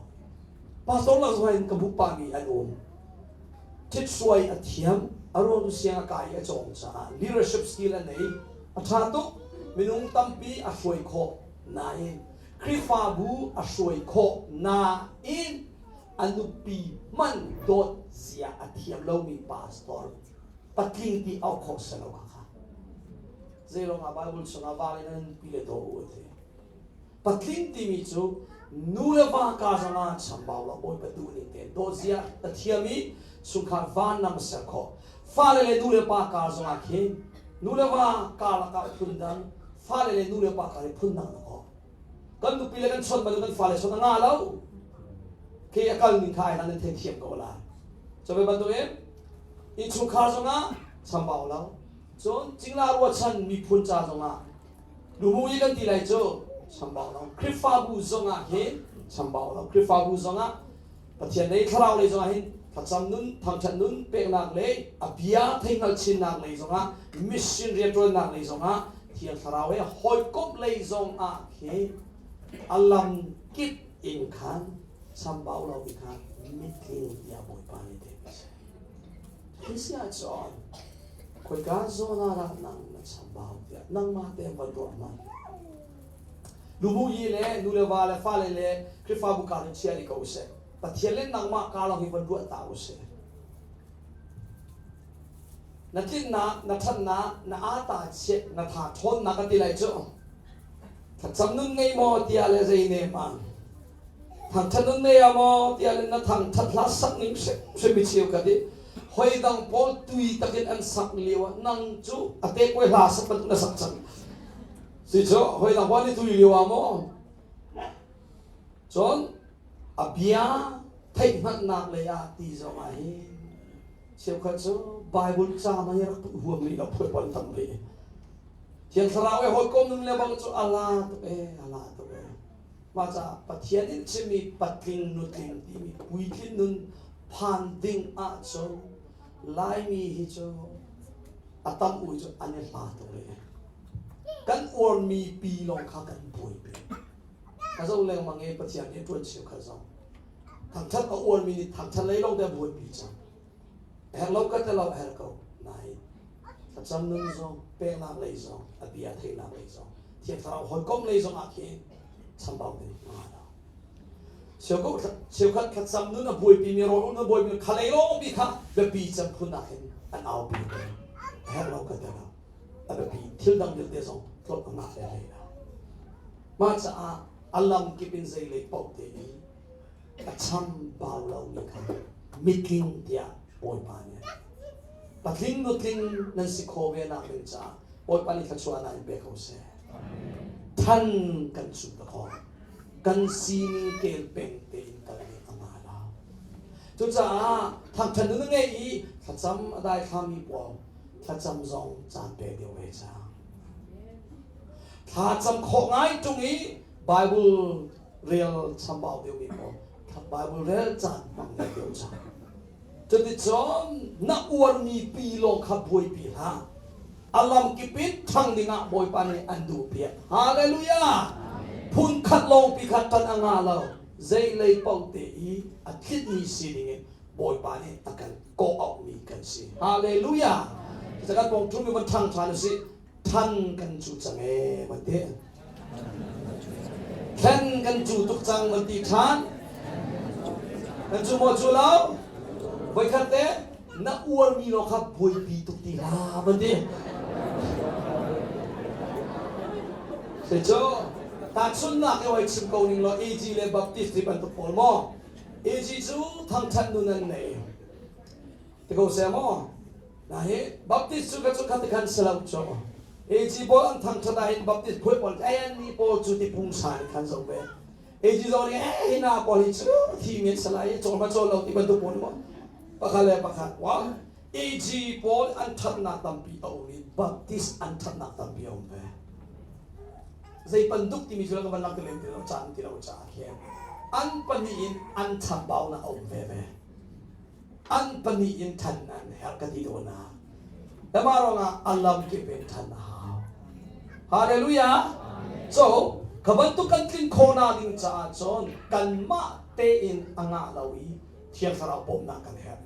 Pastor lak zong in ka hmuh pahmi an um. Thitsuai a thiam, a ruang siang a kai i a cawng caah leadership skill a nei. A ṭha tuk, minung tampi a hruai khawh nain Khrihfabu a hruai khawh nain a nupi hman dawt zia a thiam lomi pastor patling ti auh khawh si lo kha zeiruang ah Bible chungah vale nan nupi le daw u a ti patling timi cu nu le va ka zongah chambau lo bawipa duh ning tein dawt zia a thiam i chungkhar van nam ser khawh fale le nu le pa kar zongah khin nu le va karlak ah phun dang fale le nu le pa kar i phun dang na khawh Kan nupi le kan chawnh bantuk kan fale chawnh a ngah lo. Khi a kal ning kha ai nan thei thiam ko lai. Cu ve bantukin innchungkhar zongah chambau lo. Cun cingla ruachan miphun ca zongah lumu i kan ti lai cu chambau lo. Khrihfabu zongah hin chambau lo. Khrihfabu zongah Pathian lei thlarau lei zongah hin thlacam nun, thangṭhat nun peknak le a bia theihngalh chinnak lei zongah mission rianṭuannak lei zongah Thiang Thlarau he hawikomh lei zongah khi a lam kip in khan chambau lo mi kha mitling tiah Bawipa nih ti a si. Hi si ahcun khoika zawn ah dah nang na chambau tiah nangmah te van ruah hmanh. Lubu yi le nu le va le fale le Khrihfabu kar in chia rih ko usih. Pathian le nangmah kar lawng hi van ruah ta usih. Na tlinnak, na ṭhatnak, na ata chiah, na tha ṭhawnnak ka ti lai cu. Thlacam nun ngei maw tiah le zei ne ma. Thangṭhat nun nei ah maw tiah le na thangṭhat hla sak ning hrimhrim i cheu ka ti. Hoi dang pawl tui takin an sak lio ah nang cu a te koi hla sak bantuk na sak cang. Si cu hoi dang ni tui lio ah maw cun a bia theihhngalhnak lei ah ti zong ah hi cheukhat cu Bible ca man hi rak huam rih lo phuai pon tam rih. Thiang Thlarau e hawikom nun le bang cu a la tuk e, a la tuk e. Mah caah Pathian in chimmi patling nutling timi puitlin nun phan ding ahcun Laimi hi cu a tam ui cu an i hla tuk rih. Kan uarmi pi lawng kha kan buaipi. Ka zoh lengmang i Pathian nih ṭuan cheukhat zong thangṭhat a uarmi nih thangṭhat lei lawng te buaipi cang. Herh lo ka te lo herh ko. Nain thlacam nun zong peknak lei zong a bia theihnak lei zong Thiang Thlarau hawikom lei zong ah khin chambau ding a ngah lo. Cheukhat thlacam nun a buaipi mi rawl a buaipi kha lei lawng bi kha biapi cem phun ah khin an aupi te. Herh lo ka te lo. A biapi thil dang vialte zong tlawt a ngah le hlei lo. Mah caah a lam kip in zei lei paoh te i a chambau lomi kha mitling tiah Bawipa nih a ti. Patling nutling nan si khawh ve nak ding caah Bawipa nih thluachuahnak in pe ko seh. Than kan cu ta khawh. Kan sining kel peng tein kal nih a ngah lo. Cucaah thangthan nun a ngei i thlacam a daithlami pawl thlacam zong caan pe deuh ve cang. Thlacam khawh ngai ṭung i Bible rel chambau deuhmi pawl Bible rel caan hmang deuh deuh cang. Cuticun na uarmi pi lawng kha buaipi hlah. A lamkip in ṭhang dingah Bawipa nih an duh piak. Hallelujah! Phun khat lawng pi kha ṭan a ngah lo. Zei lei paoh te i a tlitmi sining in Bawipa nih a kan kawh auhmi kan si. Hallelujah! Cucaah kan pawng ṭhumi van ṭhang ṭhan usih. Than kan cu cang ee van ti. Thlen kan cu tuk cang van ti ṭhan. Kan cu maw cu lo? Voikhat te na uarmi lo kha buaipi tuk ti hlah van ti. Cu tahchunhnak i oi chim ko ning law AG le Baptist ti bantuk pawl maw? AG cu thangṭhat nun an nei. Ti ko seh maw? Na hi Baptist cu ka cu khat khan si lo cu. AG pawl an thangṭhat ah hin Baptist phuai pawl ai an ni pawl cu ti pungsan in khan zoh ve. AG zong nih eh hi na pawl hi cu thi men salai i cawl ma cawl lo ti bantuk pawl maw? Pakhat le pakhat wa AG pawl an ṭhatnak tampi a um i Baptist an ṭhatnak tampi a um ve. Zei panduk timi cu ka van lang ti len ti lo caan ti lo caah khin an pahnih in an chambaunak a um ve ve. An pahnih in ṭhan an herh ka ti tawn ah Mah ruangah a lamkip in ṭhan a hau. Hallelujah! So, kha bantuk kan tlin khawhnak ding caah cun kanmah tein a ngah lo i Thiang Thlarau bawmhnak kan herh.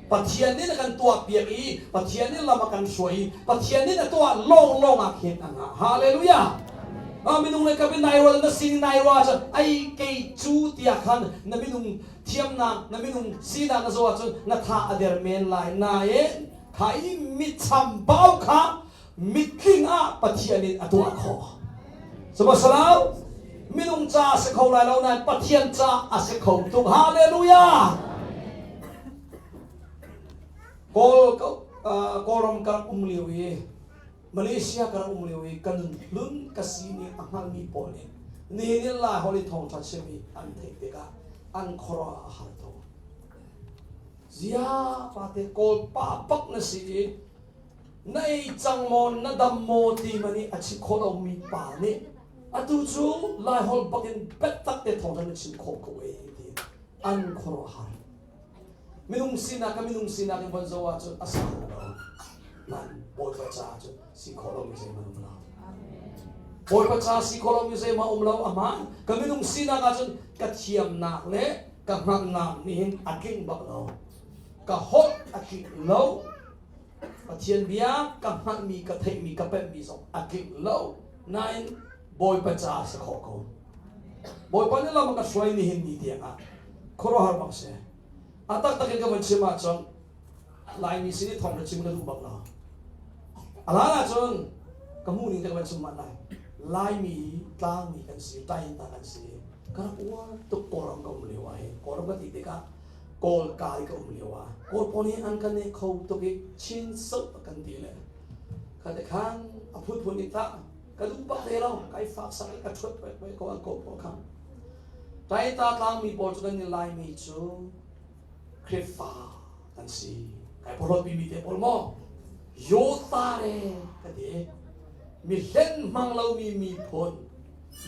Pathian nih a kan tuahpiak i Pathian nih lam a kan hruai i Pathian nih a tuah lawnglawng ah khin a ngah. Hallelujah! Minung le ka nai rual na sin nai rua cun ai kei cu tiah khan na minung thiamnak na minung sinak na zoh ahcun na tha a der men lai nain kha i mitchambau kha mitling ah Pathian in a tuah khawh. Sihmanhsehlaw minung ca a si kho lai lo nain Pathian ca a si kho tuk. Hallelujah! Kawl Kawlram ka rak um lio i Malaysia ka rak um lio i ka nun hlun ka sining a hngalmi pawl nih nihin i Lai holh i thawngṭha chim i an theih tikah an khuaruah a har tuk. Zia pate Kawl pa bak na si i na ei cang maw na dam maw ti man i a chim khawh lomi pa nih atu cu Lai holh bak in biatak te thawngṭha na chim khawh ko ee ti an khuaruah har. Minung sinak ka minung sinak in von zoh ahcun a sang lo. Nan Bawipa caah cun si khawh lomi zeihmanh um lo. Bawipa caah si khawh lomi zeihmanh um lo. Aman ka minung sinak ahcun ka thiamnak le ka hngalhnak nih hin a tling bak lo. Ka holh a tling lo. Pathian bia ka hngalhmi, ka theihmi, ka pemhmi zong a tling lo. Nain Bawipa caah si khawh ko. Bawipa nih lam a ka hruai nihin ni tiangah khuaruahhar bak si. A taktak in ka van chim ahcun Laimi sin i thawng na chim ka duh bak lo. A hlan ahcun ka hmuh ning te ka van chim manh lai. Laimi tlangmi kan si, tainta kan si. Ka rak uar tuk Kawlram ka um lio ah hin. Kawlram ka ti tikah Kawl kai ka um lio ah Kawl pawl hi an kan i kho tuk i chin soh a kan ti le kha te khan a phunphun in tah. Ka duh bak ve lo. Kai fak sak i ka ṭhuat pek ve ko an ko pawl kha. Taita tlangmi pawl cu kan i Laimi cu Khrihfa kan si. Kai porhlawt mi te pawl maw? Yota re ka ti. Mi hlen hmang lomi miphun,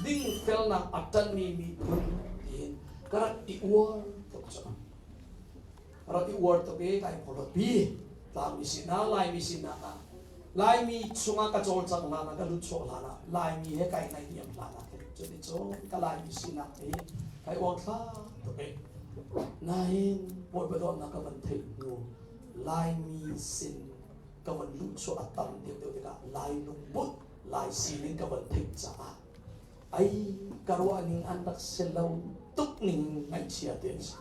dingfelnak a ṭanhmi miphun tiin ka rak i uar tuk cu. Rak i uar tuk i kai porhlawt pi. Tlangmi sinak, Laimi sinak ah Laimi chungah ka cawlcangh hlan ah, ka lut chuak hlan ah, Laimi he kai naihniam hlan ah khin cuticun ka Laimi sinak hi kai uangthla tuk i nain Bawipa dawtnak ka van theih hnu Laimi sin ka van luhchuah a tam deuhdeuh tikah Lai lungput, Lai sining ka van theih caah ai ka ruah ning an rak si lo tuk ning ngaihchia te an si.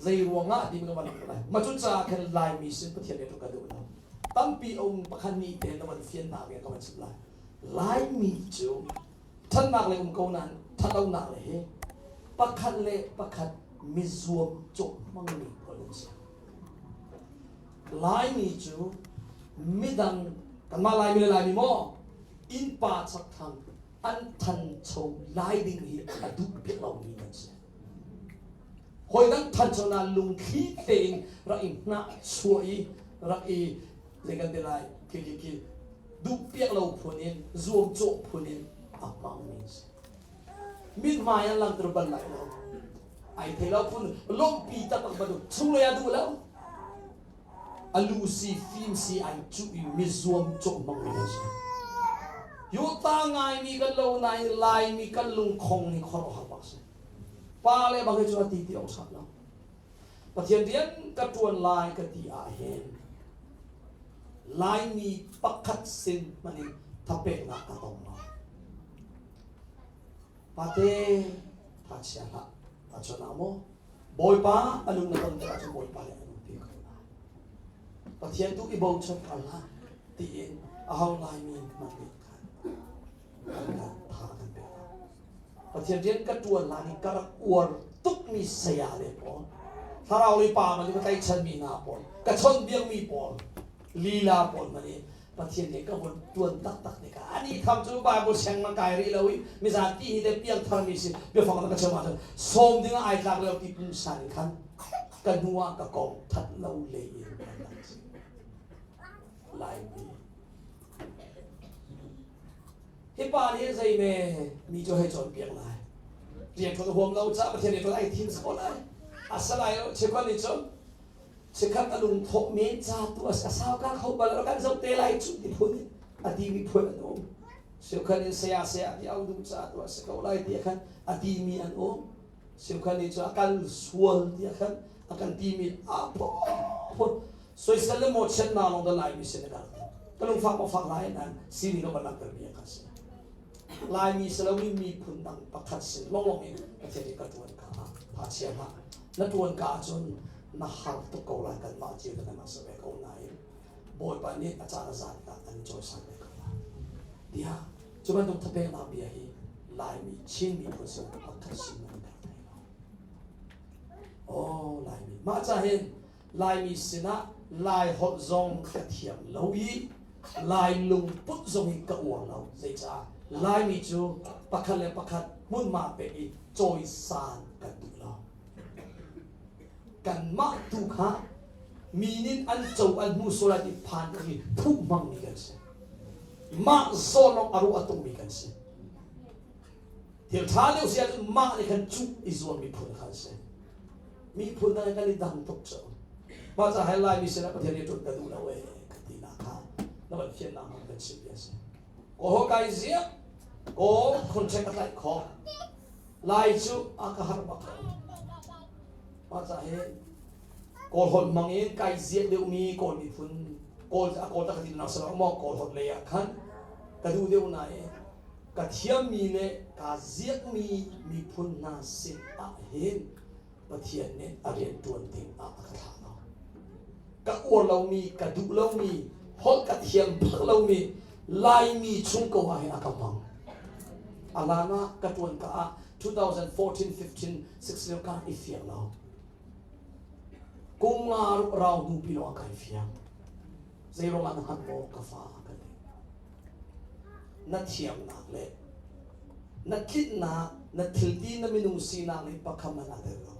Zei ruangah ti ka van lai. Ma cu caah khan Laimi sin Pathian nih ka duh lo. Tampi a um pakhat ni te na van fiannak in ka van chim lai. Laimi cu ṭhatnak le um ko nain ṭhatlonak le hi pakhat le pakhat mizuam cawh hmangmi pawl an si. Laimi cu midang kanmah Laimi le Laimi maw innpa chakthlang an thancho lai ding hi a duh piak lomi an si. Hawi dang thanchonak lungthli tein rak i hnah chuah i rak i zei kan ti lai khi khi khi duh piak lo phun in zuamcawh phun in a hmangmi a si. Mithmai an langhter bal lai lo. Ai thei lo phun lawmhpi taktak bantuk chunglei ah duh lo. A lu si fim si ai cuh i mizuamcawh hmangmi kan si. Yuta ngaimi kan lo nain Laimi kan lungkhong hi khuaruahhar bak si. Pa le bang hi cu a ti ti awk sat lo. Pathian rian ka ṭuan lai ka ti ah hin Laimi pakhat sin hmanh in thapeknak ka tong lo. Pate tha chia hlah. Ta chuan ah maw? Bawipa a lung na ton tikah cun Bawipa nih a nung pi ko lai. Pathian tu i bochan ko hlah tiin a ho Laimi hmanh nih khan kan kan tha kan pek. Pathian rian ka ṭuan hlan i ka rak uar tukmi saya le pawl, thlarau lei pa man ka tlaihchanmi hna pawl, ka chawnhbiakmi pawl, lila pawl man i Pathian nih ka vun ṭuan taktak tikah ani tham cu Bible siang man kai rih lo i mizapi hi te piangtharmi si biafang ka chim ahcun sawm ding ah ai tlak lo ti pungsan in khan ka hnu ah ka kong that lo lei in kan rak si. Laimi Hi pa nih zei me mi cu hei cawnpiak lai. Rian ṭuan huam lo caah Pathian nih ai thim ko lai. A salai cheukhat nih cun chikkhat a lungthawh men ca tu a sau ka kho bal lo kan zoh te lai cu ti phun in a timi phun an um. Cheukhat in saya saya ti au duh ca tu a si ko lai ti khan a timi an um. Cheukhat nih cun a kal sual ti khan a kan timi a phun soisel le mawhchiat na lawng da Laimi sin a kal. Ka lungfak maw fak lai nan sining ka van langhter mi a kha si. Laimi si lomi miphun dang pakhat sin lawnglawng in Pathian nih ka ṭuan ka tha chia hlah. Na ṭuan ka ahcun na har tuk ko lai kanmah cio te kanmah sa ve ko nain Bawipa nih a caan a zat ah an cawisan ve ko lai. Tiah cu bantuk thapeknak bia hi Laimi Chin miphun sin pakhat sin an kan thei lo. Oh Laimi mah ca hin Laimi sinah Lai holh zong ka thiam lo i Lai lungput zong hi ka uar lo. Zeicah? Laimi cu pakhat le pakhat hmunhma pek i cawisan kan duh lo. Kanmah tu kha mi nih an co an hmu sual lai ti phan i phuh hmangmi kan si. Mah zawn lawng a ruah a tungmi kan si. Thil ṭha deuh si ahcun mah nih khan cuh i zuammi phun kha an si. Miphun dang kan i dang tuk cu. Mah ca hai Laimi sinah Pathian nih ṭun ka duh lo ee ka tinak kha na van fiannak hmang kan chim bia si. Kaw kai ziak kaw contract a tlaih khawh. Lai cu a ka har bak ko. Mah ca hi Kawl holh hmang in kai ziak deuhmi Kawl miphun Kawl a Kawl tak ti nak salo maw Kawl holh lei ah khan ka duh deuh nain ka thiammi le kaa ziakmi miphun hna sin ah hin Pathian nih a rian ṭuan ding ah a ka thlah lo. Ka uar lomi, ka duh lomi, holh ka thiam bak lomi Laimi chung ko ah hin a ka hmang. A hlan ah ka ṭuan ka ah 2014, 15, 16 ka i fiang lo. Kum nga rau hnu pi lawng ah kai fiang. Zei ruangah na hngalh maw ka fa ka ti. Na thiamnak le na tlinhnak, na thilti na minung sinak nih pakhat man aa tel lo.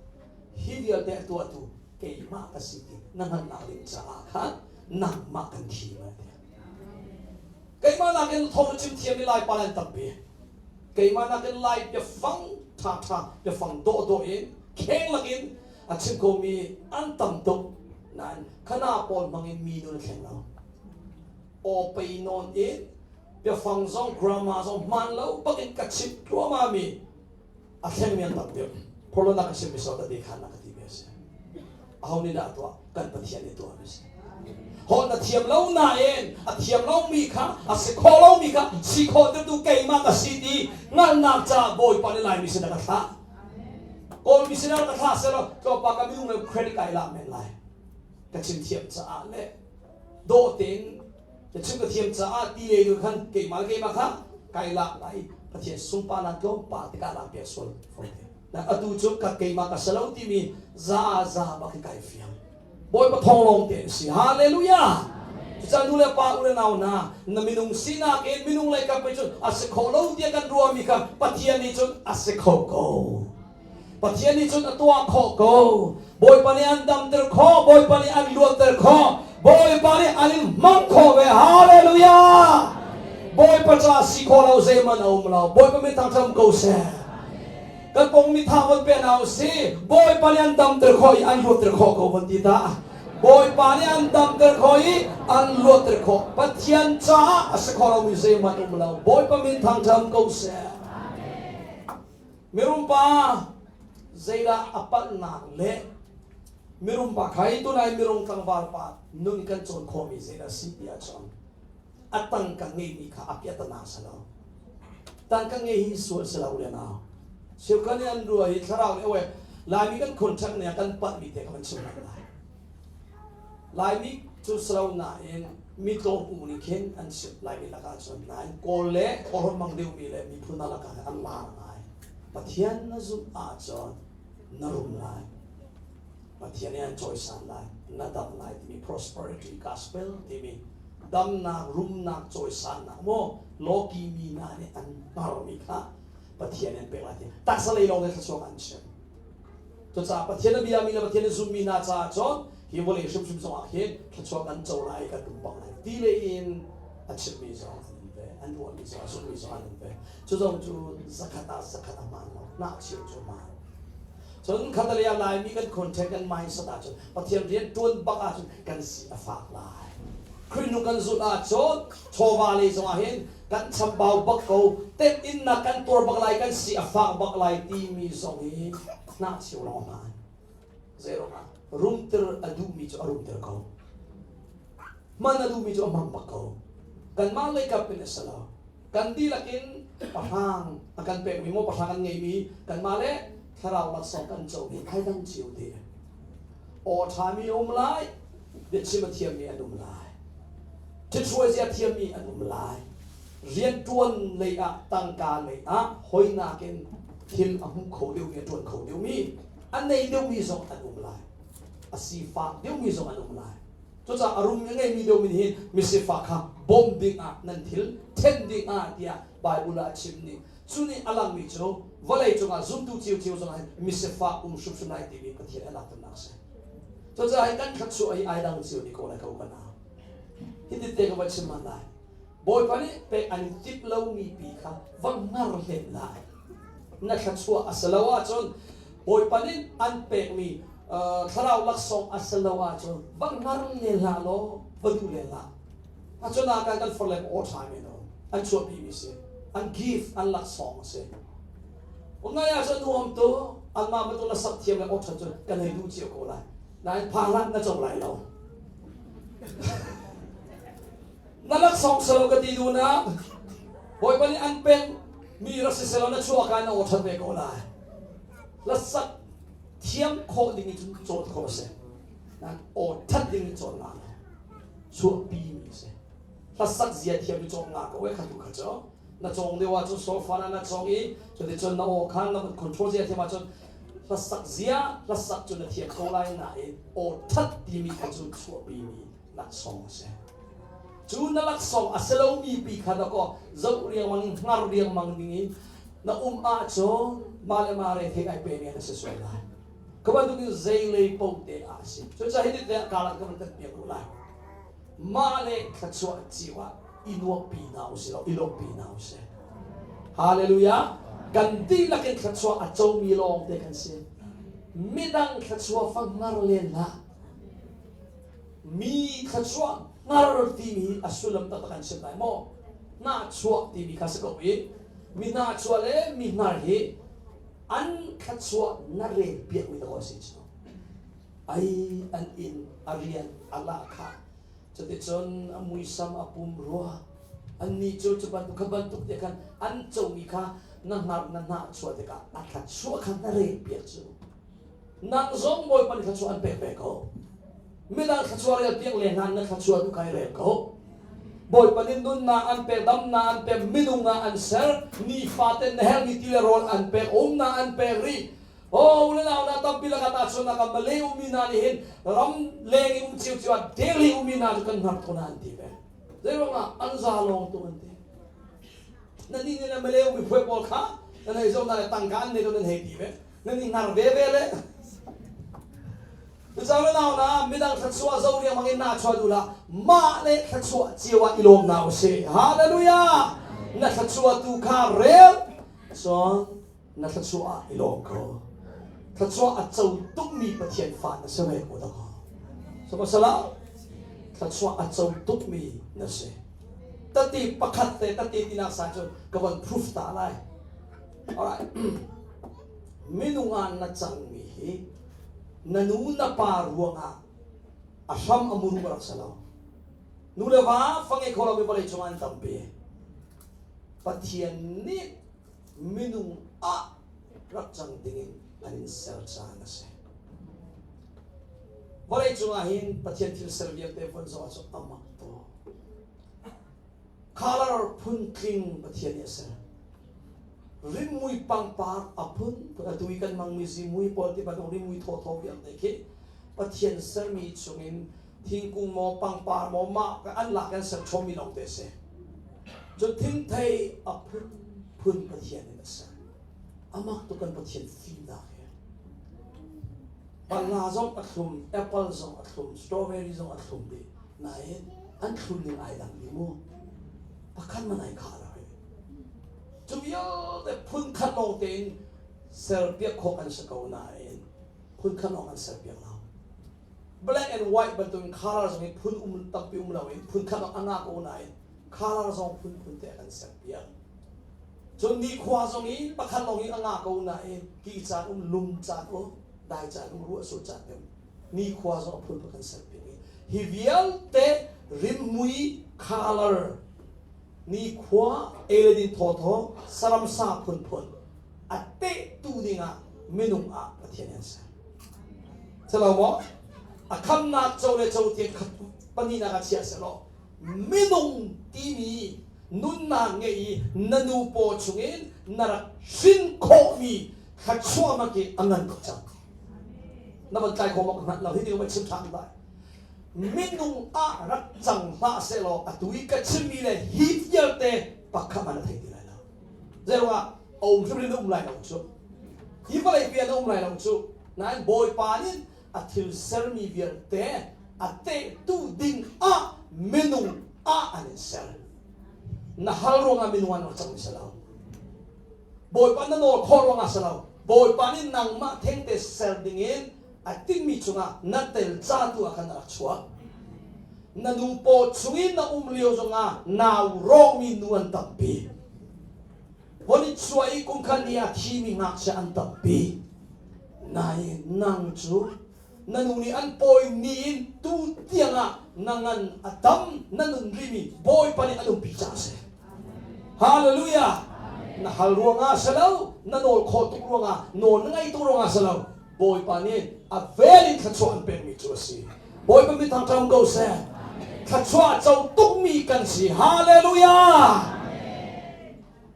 Hi vialte a tuahtu keimah ka si ti na hngalhnak ding caah khan nangmah kan thim a ti. Keimah nakin thawng na chim thiam i Lai pa an tampi. Keimah nakin Lai biafang ṭhaṭha, biafang dawhdawh in kheng lakin a chim komi an tam tuk. Nain khana pawl hmang in mi nun a thleng lo. Aw pei nawn in biafang zong grammar zong hmaan lo bakin ka chim tluahmah mi a thlengmi an tam deuh. Phorhlawnak ka chimmi so ka ti khan ka ti mi a si. Aho nih dah a tuah? Kan Pathian nih tuah mi si. Holh na thiam lo nain a thiam lomi kha a si khawh lomi kha si khawh tu keimah ka si ti hngalhnak caah Bawipa nih Laimi sinah ka thlah. Kawlmi sinah ka thlah selaw tlawmpa ka minung le credit kai lak men lai. Ka chim thiam caah le dawh tein ka chim ka thiam caah ti lei nu khan keimah le keimah kha kai lak lai Pathian sunparnak tlawmpal te ka lak piak sual fawn te. Na atu cu ka keimah ka si lo timi za za bak hi kai fiang. Bawipa thawng lawng te an si. Hallelujah! Cucaah nu le pa u le nau hna, na minung sinak in minung lei kap in cun a si kho lo tiah kan ruahmi kha Pathian nih cun a si kho ko. Pathian nih cun a tuah khawh ko. Bawipa nih an damter khawh, Bawipa nih an luatter khawh, Bawipa nih an in hmang khawh ve. Hallelujah! Bawipa ca si khawh lo zeihmanh a um lo. Bawipa min thangṭhat ko seh. Kan pong mi tha von pe hna u si. Bawipa nih an damter khawh i an luatter khawh ko von ti ta. Bawipa nih an damter khawh i an luatter khawh. Pathian caah a si kho lomi zeihmanh um lo. Bawipa min thangṭhat ko seh. Mirumpa zeidah a palhnak le mirumpa kha hi tunai mirung tlangval pa nun kan cawn khawhmi zeidah si ti ahcun a tangka ngeihmi kha a piatana si lo. Tangka ngei hi sual si lo le nau. Cheukhat nih an ruah i thlarau nih awe Laimi kan contract nih a kan palhmi te kha kan chim lai. Laimi cu si lo nain mi tlawm u nih khin an chimh Laimi lakah cun nain Kawl le Kawlrawn mang deuhmi le miphun hna lakah an lar ngai. Pathian na zumh ahcun na rum lai. Pathian nih an cawisan lai, na dam lai timi prosperity gospel timi damnak, rumnak, cawisannak maw lawki mi hna nih an hngarmi kha Pathian nih an pek lai ti taksa lei lawng nih thluachuak an chim. Cucaah Pathian a biami le Pathian a zummi hna caah cun hi vawlei hrimhrim zongah hin thluachuah kan co lai, kan tum bak lai ti lei in a chimmi zong an um ve, an ruahmi zong, a zummi zong an um ve. Cu zong cu zakhat ah zakhat a hmaan lo, hnahcheu cu a hmaan. Cun khatalei ah Laimi kan contact kan mindset ahcun Pathian rian ṭuan bak ahcun kan si a fak lai. Khrih nu kan zulh ahcun chawva lei zongah hin kan chambau bak ko, temhinnak kan tuar bak lai, kan si a fak bak lai timi zong hi hnahcheu lawng a hmaan. Zeiruangah rumter a duhmi cu a rumter ko. Hman a duhmi cu a hmang bak ko. Kanmah lei kap in a si lo. Kan dihlak in pahrang a kan pekmi maw pahrang kan ngeimi kanmah le thlarau laksawng kan comi ai dang cio te. Aw ṭhami a um lai, biachim a thiammi an um lai. Ṭhithruai zia thiammi an um lai. Rianṭuan lei ah tangka lei ah hoi nakin thil a hmu kho deuhmi a ṭuan kho deuhmi a nei deuhmi zong an um lai. A sifak deuhmi zong an um lai. Cucaah a rum a ngeimi deuhmi nih hin misifak kha bawmh ding ah nan thil then ding ah tiah Bible ah a chim ning. Cu nih a langmi cu vawlei cungah zumtu ciocio zongah hin misifak um hrimhrim lai timi Pathian a langhternak a si. Cucaah hi kan thluachuah hi ai dang cio dih ko lai ko kan au. Hiti te ka va chim han lai. Bawipa nih pek an in tip lomi pi kha va ngar hlen lai. Na thluachuah a si lo ahcun Bawipa nih an pekmi thlarau laksawng a si lo ahcun va ngar len hlah law va duh len hlah. Acun ah kan kan for le aw ṭha men o an chuahpi mi si. An gift an laksawng a si. Ngai ahcun nuam tu anmah bantuk na sak thiam le aw ṭhat cu kan hei duh cio ko lai. Nain phang hlah na co lai lo. Na laksawng selo ka ti duh nak Bawipa nih an pek mi rak si selo na chuah ka na aw ṭhat ve ko lai. Hlasak thiam khawh ding i cun cawn khawh a si. Nain aw ṭhat ding i cawn nga lo. Chuahpi mi a si. Hlasak zia thiam i cawng nga ko e kha tu kha cu. Na cawng deuh ahcun solfa na na cawng i cuticun na aw khan na control zia thiam ahcun hlasak zia hlasak cu na thiam ko lai nain aw ṭhat timi kha cu chuahpi mi laksawng a si. Cu na laksawng a si lomi pi kha dakaw zoh riangmang in hngar riangmang ding in na um ahcun mah le mah rethei ai pe men a si sual lai. Ka bantuk in zeilei paoh te ah a si. Cucaah hi te ah kalan ka van kan piak ko lai. Mah le thluachuah cio ah i nuamhpi hna usih law i lawmhpi hna usih. Hallelujah! Kan dihlak in thluachuah a comi lawng te kan si. Midang thluachuah fa hngar len hlah. Mi thluachuah hngar timi a sullam taktak kan chim lai maw? Hnahchuah timi kha si ko i mi hnahchuah le mi hnar hi an thluachuah na rel piakmi dakaw a si cu. Ai an inn a rian a lahkhah cuticun a muisam a pumrua annih cu cu bantuk kha bantuk te khan an comi kha na hnar na hnah chuah tikah a thluachuah kha na rel piak cu. Nang zong Bawipa nih thluachuah an pek ve ko. Midang thluachuah rel piak le hna na thluachuah tu kai rel ko. Bawipa nih nunnak an pek, damnak an pek, minung ah an ser, nifate na herhmi ti le rawl an pek, umnak an pek rih. Oh, le nau na tampi lakah tahchunhnak ah Malay ummi hna nih hin ram leng i um ciocio ah Delhi ummi hna cu kan hngar ko na an ti ve. Zei ruangah an za lawng tu an ti. Na nih nih na Malay ummi phuai pawl kha nan hei zoh na le tangka an nei lo nan hei ti ve. Nan i hngar ve ve le. Cucaah le nau na midang thluachuah zo riangmang in naa chuah duh lah mah le thluachuah cio ah i lawm hna usih. Hallelujah! Na thluachuah tu kha rel cun na thluachuah ah i lawm ko. Thluachuah a co tukmi Pathian fa na si ve ko dakaw. Sihmanhsehlaw thluachuah a co tukmi na si. Tati pakhat te tati tinak sa cun ka von proof ta lai. Alright. Minung ah na cangmi hi na nu na pa ruangah a hram a muru a rak si lo. Nu le va fa ngei kho lomi vawlei cungah an tampi. Pathian nih minung ah rak cang dingin an in ser caan a si. Vawlei cungah hin Pathian thil ser vialte von zoh ahcun a mak tuk. Color phuntling Pathian nih a ser. Rimui pangpar a phun atu i kan hmangmi zimui pawl ti bantuk rimui thawthaw vialte khi Pathian sermi chungin thingkung maw pangpar maw mah an lak an ser chommi lawng te a si. Cun thingthei a phunphun Pathian in a ser. Amak tuk kan Pathian fimnak hi. Banhla zong a thlum, apple zong a thlum, strawberry zong a thlum dih. Nain an thlum ning ai dang dih mu. Pakhat man ai khah lo hi. Cu vialte phun khat lawng tein serpiak khawh an si ko nain phun khat lawng an serpiak lo. Black and white bantukin color zong hi phun um tampi um loin phun khat lawng a ngah ko nain color zong phunphun te an serpiak. Cun nikhua zong hi pakhat lawng hi a ngah ko nain ki caan um, lum caan um, dai caan um, ruah sur caan um, nikhua zong a phunphun kan serpiak i hi vialte rimhmui color nikhua ei le din thawthaw saram sa phunphun a tehtu dingah minung ah Pathian an ser. Selo maw? A khamnak co le co tiang khat pahnihnak ah chiah selaw minung timi nunnak ngei i na nu paw chungin na rak hrin khawhmi thluachuah mak i a ngan tuk cang. Na van tlai khawh mak hngalh lo hi ti ka chim ṭhan lai. Minung ah rak cang hlah sehlaw atu i ka chimmi le hi vialte pakhat hmanh a thei ti lai lo. Zeiruangah a um hrimhrim na um lai lo cu. Hi vawlei pi ah na um lai lo cu. Nain Bawipa nih a thil sermi vialte a tehtu ding ah minung ah an in ser. Na hal ruangah minung an rak cang si lo. Bawipa na nawl khawh ruangah si lo. Bawipa nih nangmah thengte ser dingin a tinhmi chungah na tel ca tu ah khan a rak chuak. Na nu paw chungin na um lio zongah nau rawkmi nu an tampi. Von i chuah i kum khat ni ah thimi ngakchia an tampi. Nain nang cu na nu nih an pawi ni in tu tiangah na ngan a tam na nun rihmi Bawipa nih an umpi caah a si. Hallelujah! Na hal ruangah si lo, na nawl khawh tuk ruangah, nawl na ngaih tuk ruangah si lo, Bawipa nih a vel in thluachuah an pekmi cu a si. Bawipa min thangṭhat ko seh. Thluachuah co tukmi kan si. Hallelujah!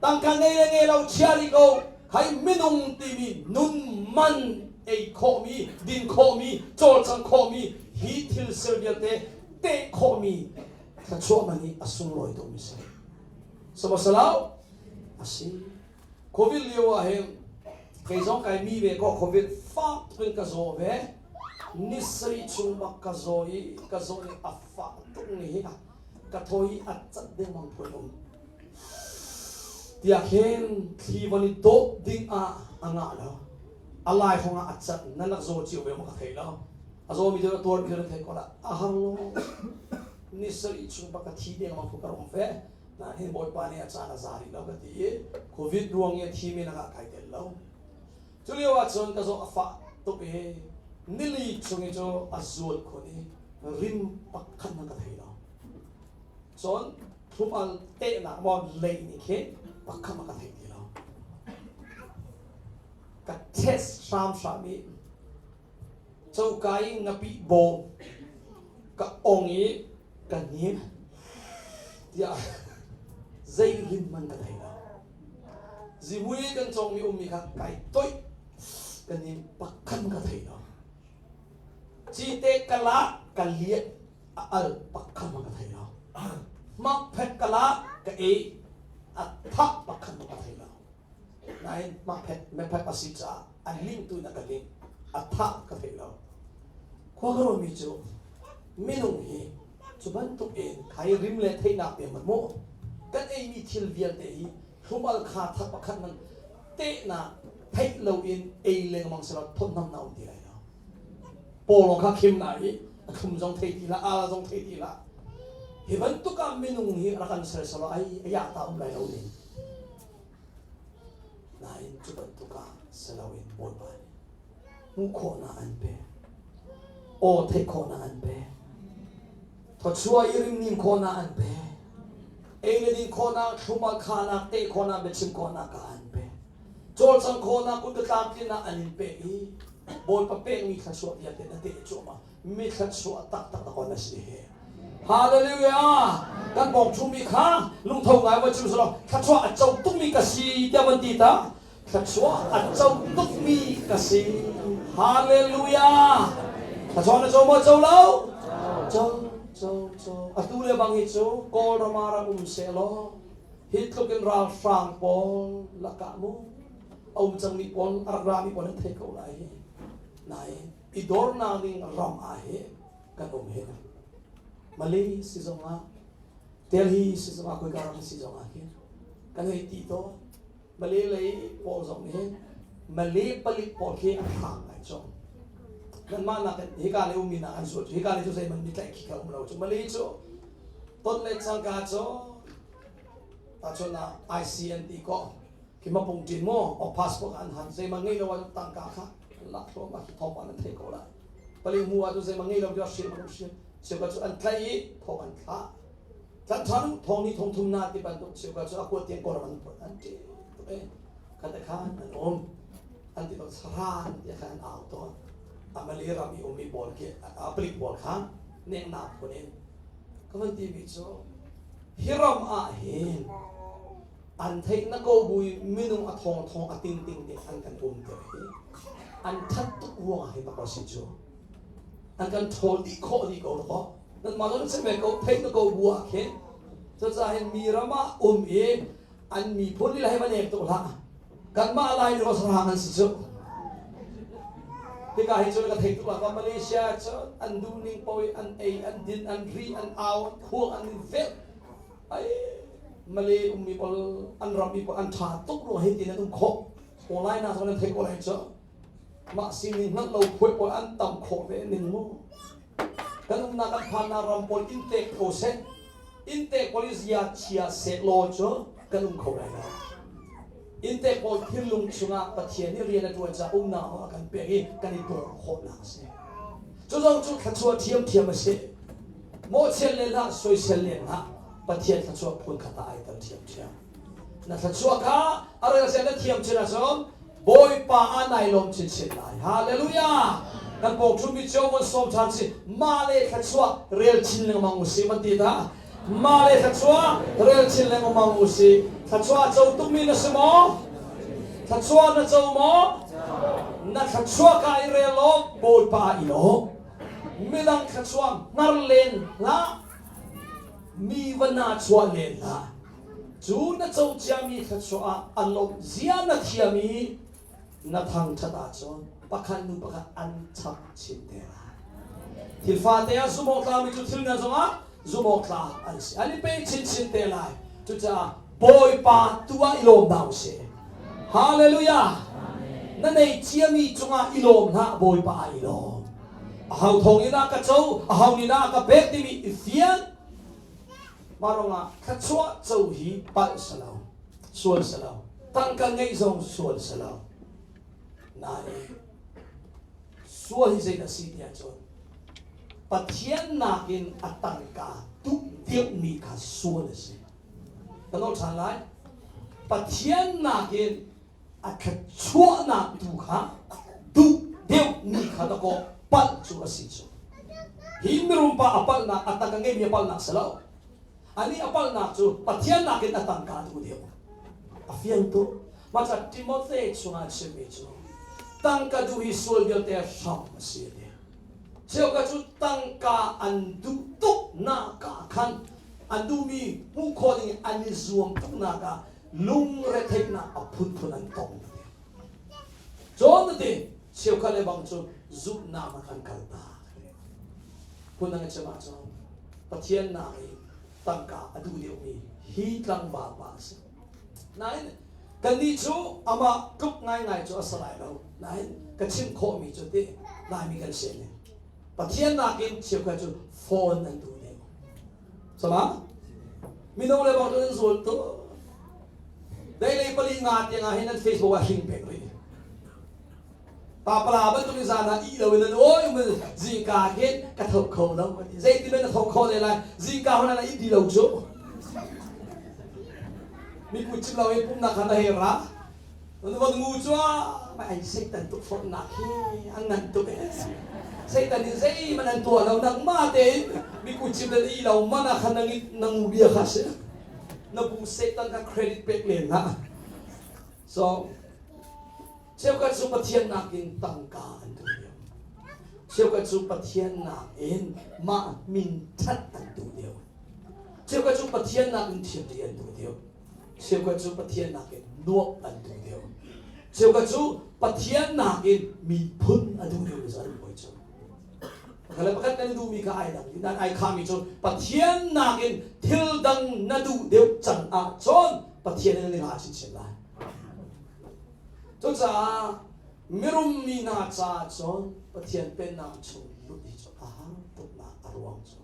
Tangka ngei le ngei lo chia rih ko. Hai minung timi nun man ei khawhmi, din khawhmi, cawlcang khawhmi, hi thil ser vialte teh khawhmi. Thluachuah man hi a sunglawi tukmi si. Sihmanhsehlaw a si. Covid lio ah hin kei zong kai mi ve ko Covid fak tuk in ka zaw ve. Ni sarih chung bak ka zaw i ka zaw i a fah tuk ni hi ka thaw hi a cat dengmang phun um. Tiah khin thli von i dawp ding ah a ngah lo. A lai hrawng ah a cat nan rak zaw cio ve maw ka thei lo. A zaw mi cu a tuar mi cu na thei ko la. A har lo. Ni sarih chung bak ka thi dengmang phu ka rum ve. Nain Bawipa nih a caan a za rih lo ka ti i Covid ruang i a thimi lakah kai tel lo. Cu lio ah cun ka zaw a fah tuk i nili chung i cu a zual khun i rim pakhat hmanh ka thei lo. Cun thlum al tehnak maw lei nih khin pakhat hmanh ka thei ti lo. Ka test hramhram i coka i ngapih bawm ka ong i ka hnim tiah zei rim man ka thei lo. Zihmui kan cawngmi ummi kha kai toih ka nim pakhat ka thei lo. Cite ka la ka liat a al pakhat ka thei lo. Hmakphet ka la ka ei a thah pakhat ka thei lo. Nain hmakphet mephet a si caah a ling tu in a ka ling a thah ka thei lo. Khua ka ruahmi cu minung hi cu bantuk in khai rim le theihnak te man mu kan eimi thil vialte hi hlumal kha thak pakhat man tehnak theih loin ei lengmang selaw thawtnam na um ti lai lo. Pawlawng kha khim na i a thlum zong thei ti la ala zong thei ti la. Hi bantuk ah minung hi rak an ser selaw ai aya ta um lai lo ning. Nain cu bantuk ah seloin Bawipa nih hmuh khawhnak an pek. Aw theih khawhnak an pek. Thawchuah i rimnim khawhnak an pek. Ei le din khawhnak, thlum-al khahnak, teh khawhnak, biachim khawhnak ka an pek. Cawlcang khawhnak, kut ka tlamtlinnak an in pek i Bawipa pekmi thluachuah vialte na teh cuahmah. Mi thluachuah taktak na kon a si hi. Hallelujah! Kan bawng chungmi kha lungtho ngai va chim selaw thluachuah a co tukmi ka si tiah van ti ta. Thluachuah a co tukmi ka si. Hallelujah! Thluachuah na co maw co lo? Co, co, co. Atu le bang hi cu Kawlram ah rak um sehlaw hi tluk in ralhrang pawl lakah mu a um cangmi pawl a rak rami pawl an thei ko lai hi. Nain i dornak ding ram ah hi kan um hi. Malay si zongah Delhi si zongah khoika ram si zongah hin kan hei ti tawn. Malay lei pawl zong nih Malay palik pawl khi an hrang ngai cawm. Nanmah nak in hika le ummi nak an zual cu hika le cu zeihmanh mi tlaih khi kha um lo cu Malay cu ton le cangka cu tahchunhnak IC an ti ko khi mapung ṭin maw o passport an han zeihmanh ngei lo ah tangka kha lak thluahmah khi thawngpang nan theih ko lai. Palik hmu ah cu zeihmanh ngei lo cu hrial an hrial cheukhat cu an tlaih i thawng an thlah. Tlan ṭhan u thong ni thong thum na ti bantuk cheukhat cu a kuat tiang kawlram an put an ṭih tuk i khat khan an um an ti to saran ti khan an au tawn. Amali ram i ummi pawl khi a palik pawl kha neknak phun in ka van timi cu hi ram ah hin an theih na ko bui minung a thong thong a ting ting te an kan um te hi an that tuk ruang ah hin ko si cu an kan ṭhawl dih khawh dih ko ko nan mah zong chim ve ko theih na ko bu ah khin cucaah hin mi ram ah um i an miphun lila he van ek tuk hlah kanmah lai ni sarang an si cu hika hi cu ka thei tuk la Malaysia cu an duh ning paoh an ei an din an ri an au an khuang an velh ai Malay ummi pawl an rammi pawl an ṭha tuk rua hi tin an um khawh online na zong nan thei ko lai cu mah sining hngalh lo phuai pawl an tam khawh ve ning mu kan umnak kan phannak ram pawl in tek ko seh in tek pawl i zia chia seh law cu kan um kho lai lo in tek pawl thinlung chungah Pathian nih rian a ṭuan caah umnak a kan pek i kan i dawr khawhnak a si cu zong cu thluachuah ṭhiamṭhiam a si mawhchiat len hlah soisel len hlah Pathian thluachuah phun khat ah ai tel ṭhiamṭhiam na thluachuah kha a rel na thiam chin ahcun Bawipa ah nai lawm chinchin lai. Hallelujah! Kan pawng ṭhumi cio von sawm ṭhan si. Mah le thluachuah rel chin lengmang u si van ti ta. Mah le thluachuah rel chin lengmang u si. Thluachuah co tukmi na si maw? Thluachuah na co maw? Na thluachuah ka i rel law Bawipa i lawm. Midang thluachuah hngar len hlah. Mi va na chuah len hlah. Cu na co ciami thluachuah ah a lawmh zia na thiam i na thangṭhat ahcun pakhat nu pakhat an chap chin te lai. Thil fate ah zumh awk tlakmi cu thil ngan zongah zumh awk tlak an si. An i pe chinchin te lai. Cucaah Bawipa tu ah i lawm hna usih. Hallelujah! Na nei ciami cungah i lawm hlah, Bawipa ah i lawm. Aho thawng in ah ka co, aho nih dah a ka pek timi i fian. Mah ruangah thluachuah co hi palh si lo, sual si lo. Tangka ngeih zong sual si lo. Nain sual hi zeidah si tiah cun Pathian nakin a tangka duh deuhmi kha sual a si. Ka nawl ṭhan lai. Pathian nakin a thluachuahnak tu kha duh deuhmi kha dakaw palh cu a si cu. Hi mirumpa a palhnak, a tangka ngeimi a palhnak si lo. Anih a palhnak cu Pathian nakin a tangka duh deuh. A fiang tuk. Mah ca Timote chungah chimmi cu tangka duh hi sual vialte hram a si a ti. Cheukhat cu tangka an duh tuknak ah khan an duhmi hmuh khawh ding an i zuam tuknak ah lungretheihnak a phunphun an tong ti. Cun ti cheukhat le bang cu zumhnak ah an kal tak. Phundang in chim ahcun Pathian nak i tangka a duh deuhmi hi tlangval pa a si. Nain kannih cu amah tluk ngaingai cu a si lai lo. Nain ka chim khawhmi cu ti Laimi kan si ne. Pathian nakin cheukhat cu phone an duh deuh. Sama? Mino le bang cu nan zual tuk. Dei pali nga tiang ah hin nan Facebook ah hring pek rih. Papala bantuk in zan ah ih lo in an oi mun zingka hin ka tho kho lo zeitin na tho kho le lai zingka hon na ih di lo cu mi kut chim lo in pumnak kha na hei ra van ngu cu ai satan tuk forhnak hi an ngan tuk e satan in zeihmanh an tuah lo nangmah tein mi kut chim le ih lo mana kha nang na ngu bia kha si na bu satan kha credit pek len hlah so Cheukhat cu Pathian nakin tangka an duh deuh. Cheukhat cu Pathian nakin mah min ṭhat an duh deuh. Cheukhat cu Pathian nakin thilri an duh deuh. Cheukhat cu Pathian nakin nuamh an duh deuh. Cheukhat cu Pathian nakin miphun a duh deuh mi an bawi cu. Pakhat le pakhat kan duhmi kha ai dang. Nan ai khami cu Pathian nakin thil dang na duh deuh cang ahcun Pathian in na chinchin lai. Cucaah mirum mi hna caah cun Pathian Pennak chung lut hi cu a har tuknak a ruang cu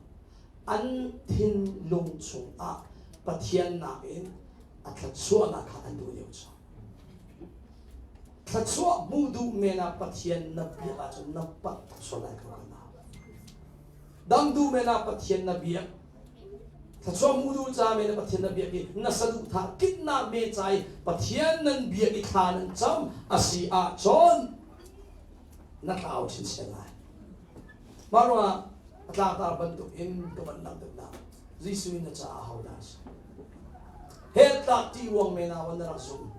an thinlung chungah Pathian nakin a thluachuahnak kha an duh deuh cu. Thluachuah hmuh duh men ah Pathian na biak ahcun na pat tuk sual lai ko ka nau. Dam duh men ah Pathian na biak Thluachuah hmuh duh ca men Pathian na biak i na saduhthah kitnak me ca i Pathian nan biak i thla nan cam a si ahcun na tlau chinchin lai. Mah ruangah a tlangtar bantuk in ka van langhternak Jesuh in na caah hodah a si? Hell tlak ṭih ruang men ah na rak zum.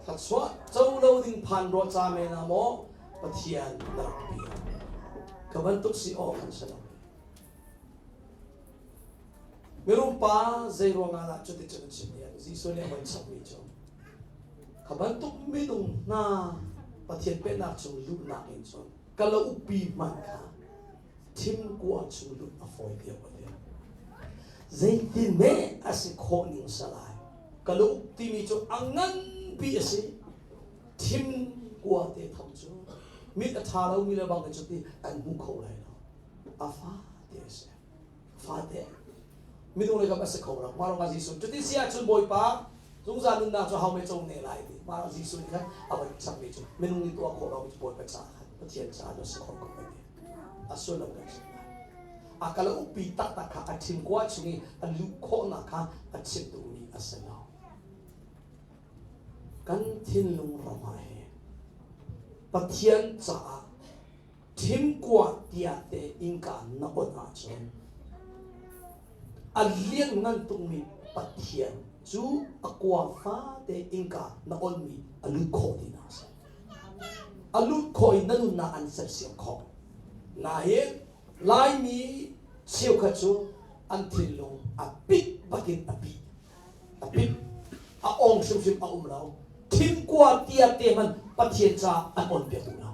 Thluachuah co lo ding phan ruah ca men ah maw Pathian na rak biak. Ka bantuk si awk an si lo. Mirum pa zei ruangah dah cuticun a chim tiah Jesuh nih a von chapmi cu kha bantuk minung hna Pathian pennak chung luhnak in cun ka lo upi hmanh kha thimkua chung luh a fawi deuh a ti. Zeitin hme a si khawh ning salai ka lo uk timi cu a nganpi a si thimkua te tham cu mit a ṭha lomi le bang cu ti an hmu kho lai lo. A fate a si. Fate. Minung le kam a si kho lo. Mah ruangah Jesuh cuti si ahcun Bawipa zungzal nunnak cu hau me co ne lai ti. Mah Jesuh nih khan a van chapmi cu minung nih tuah khawh lo cu Bawipa caah khan Pathian caah cu a si kho ko ti. A sullam kan chim lai. A kal a ukpi taktak kha a thingkua chung i a luh khawhnak kha a chimh duhmi a si lo. Kan thinlung ram ah hi Pathian caah Thimkua tiah te innka na on ahcun a lianngan tukmi Pathian cu a kua fate innka na onmi a lut khawh tinak a si. A lut khawh i na nunnak an sersiam khawh. Nain Laimi cheukhat cu An thinlung a pit bakin a pit. A pit. A ong hrimhrim a um lo. Thingkua tia te hmanh Pathian ca an on piak duh lo.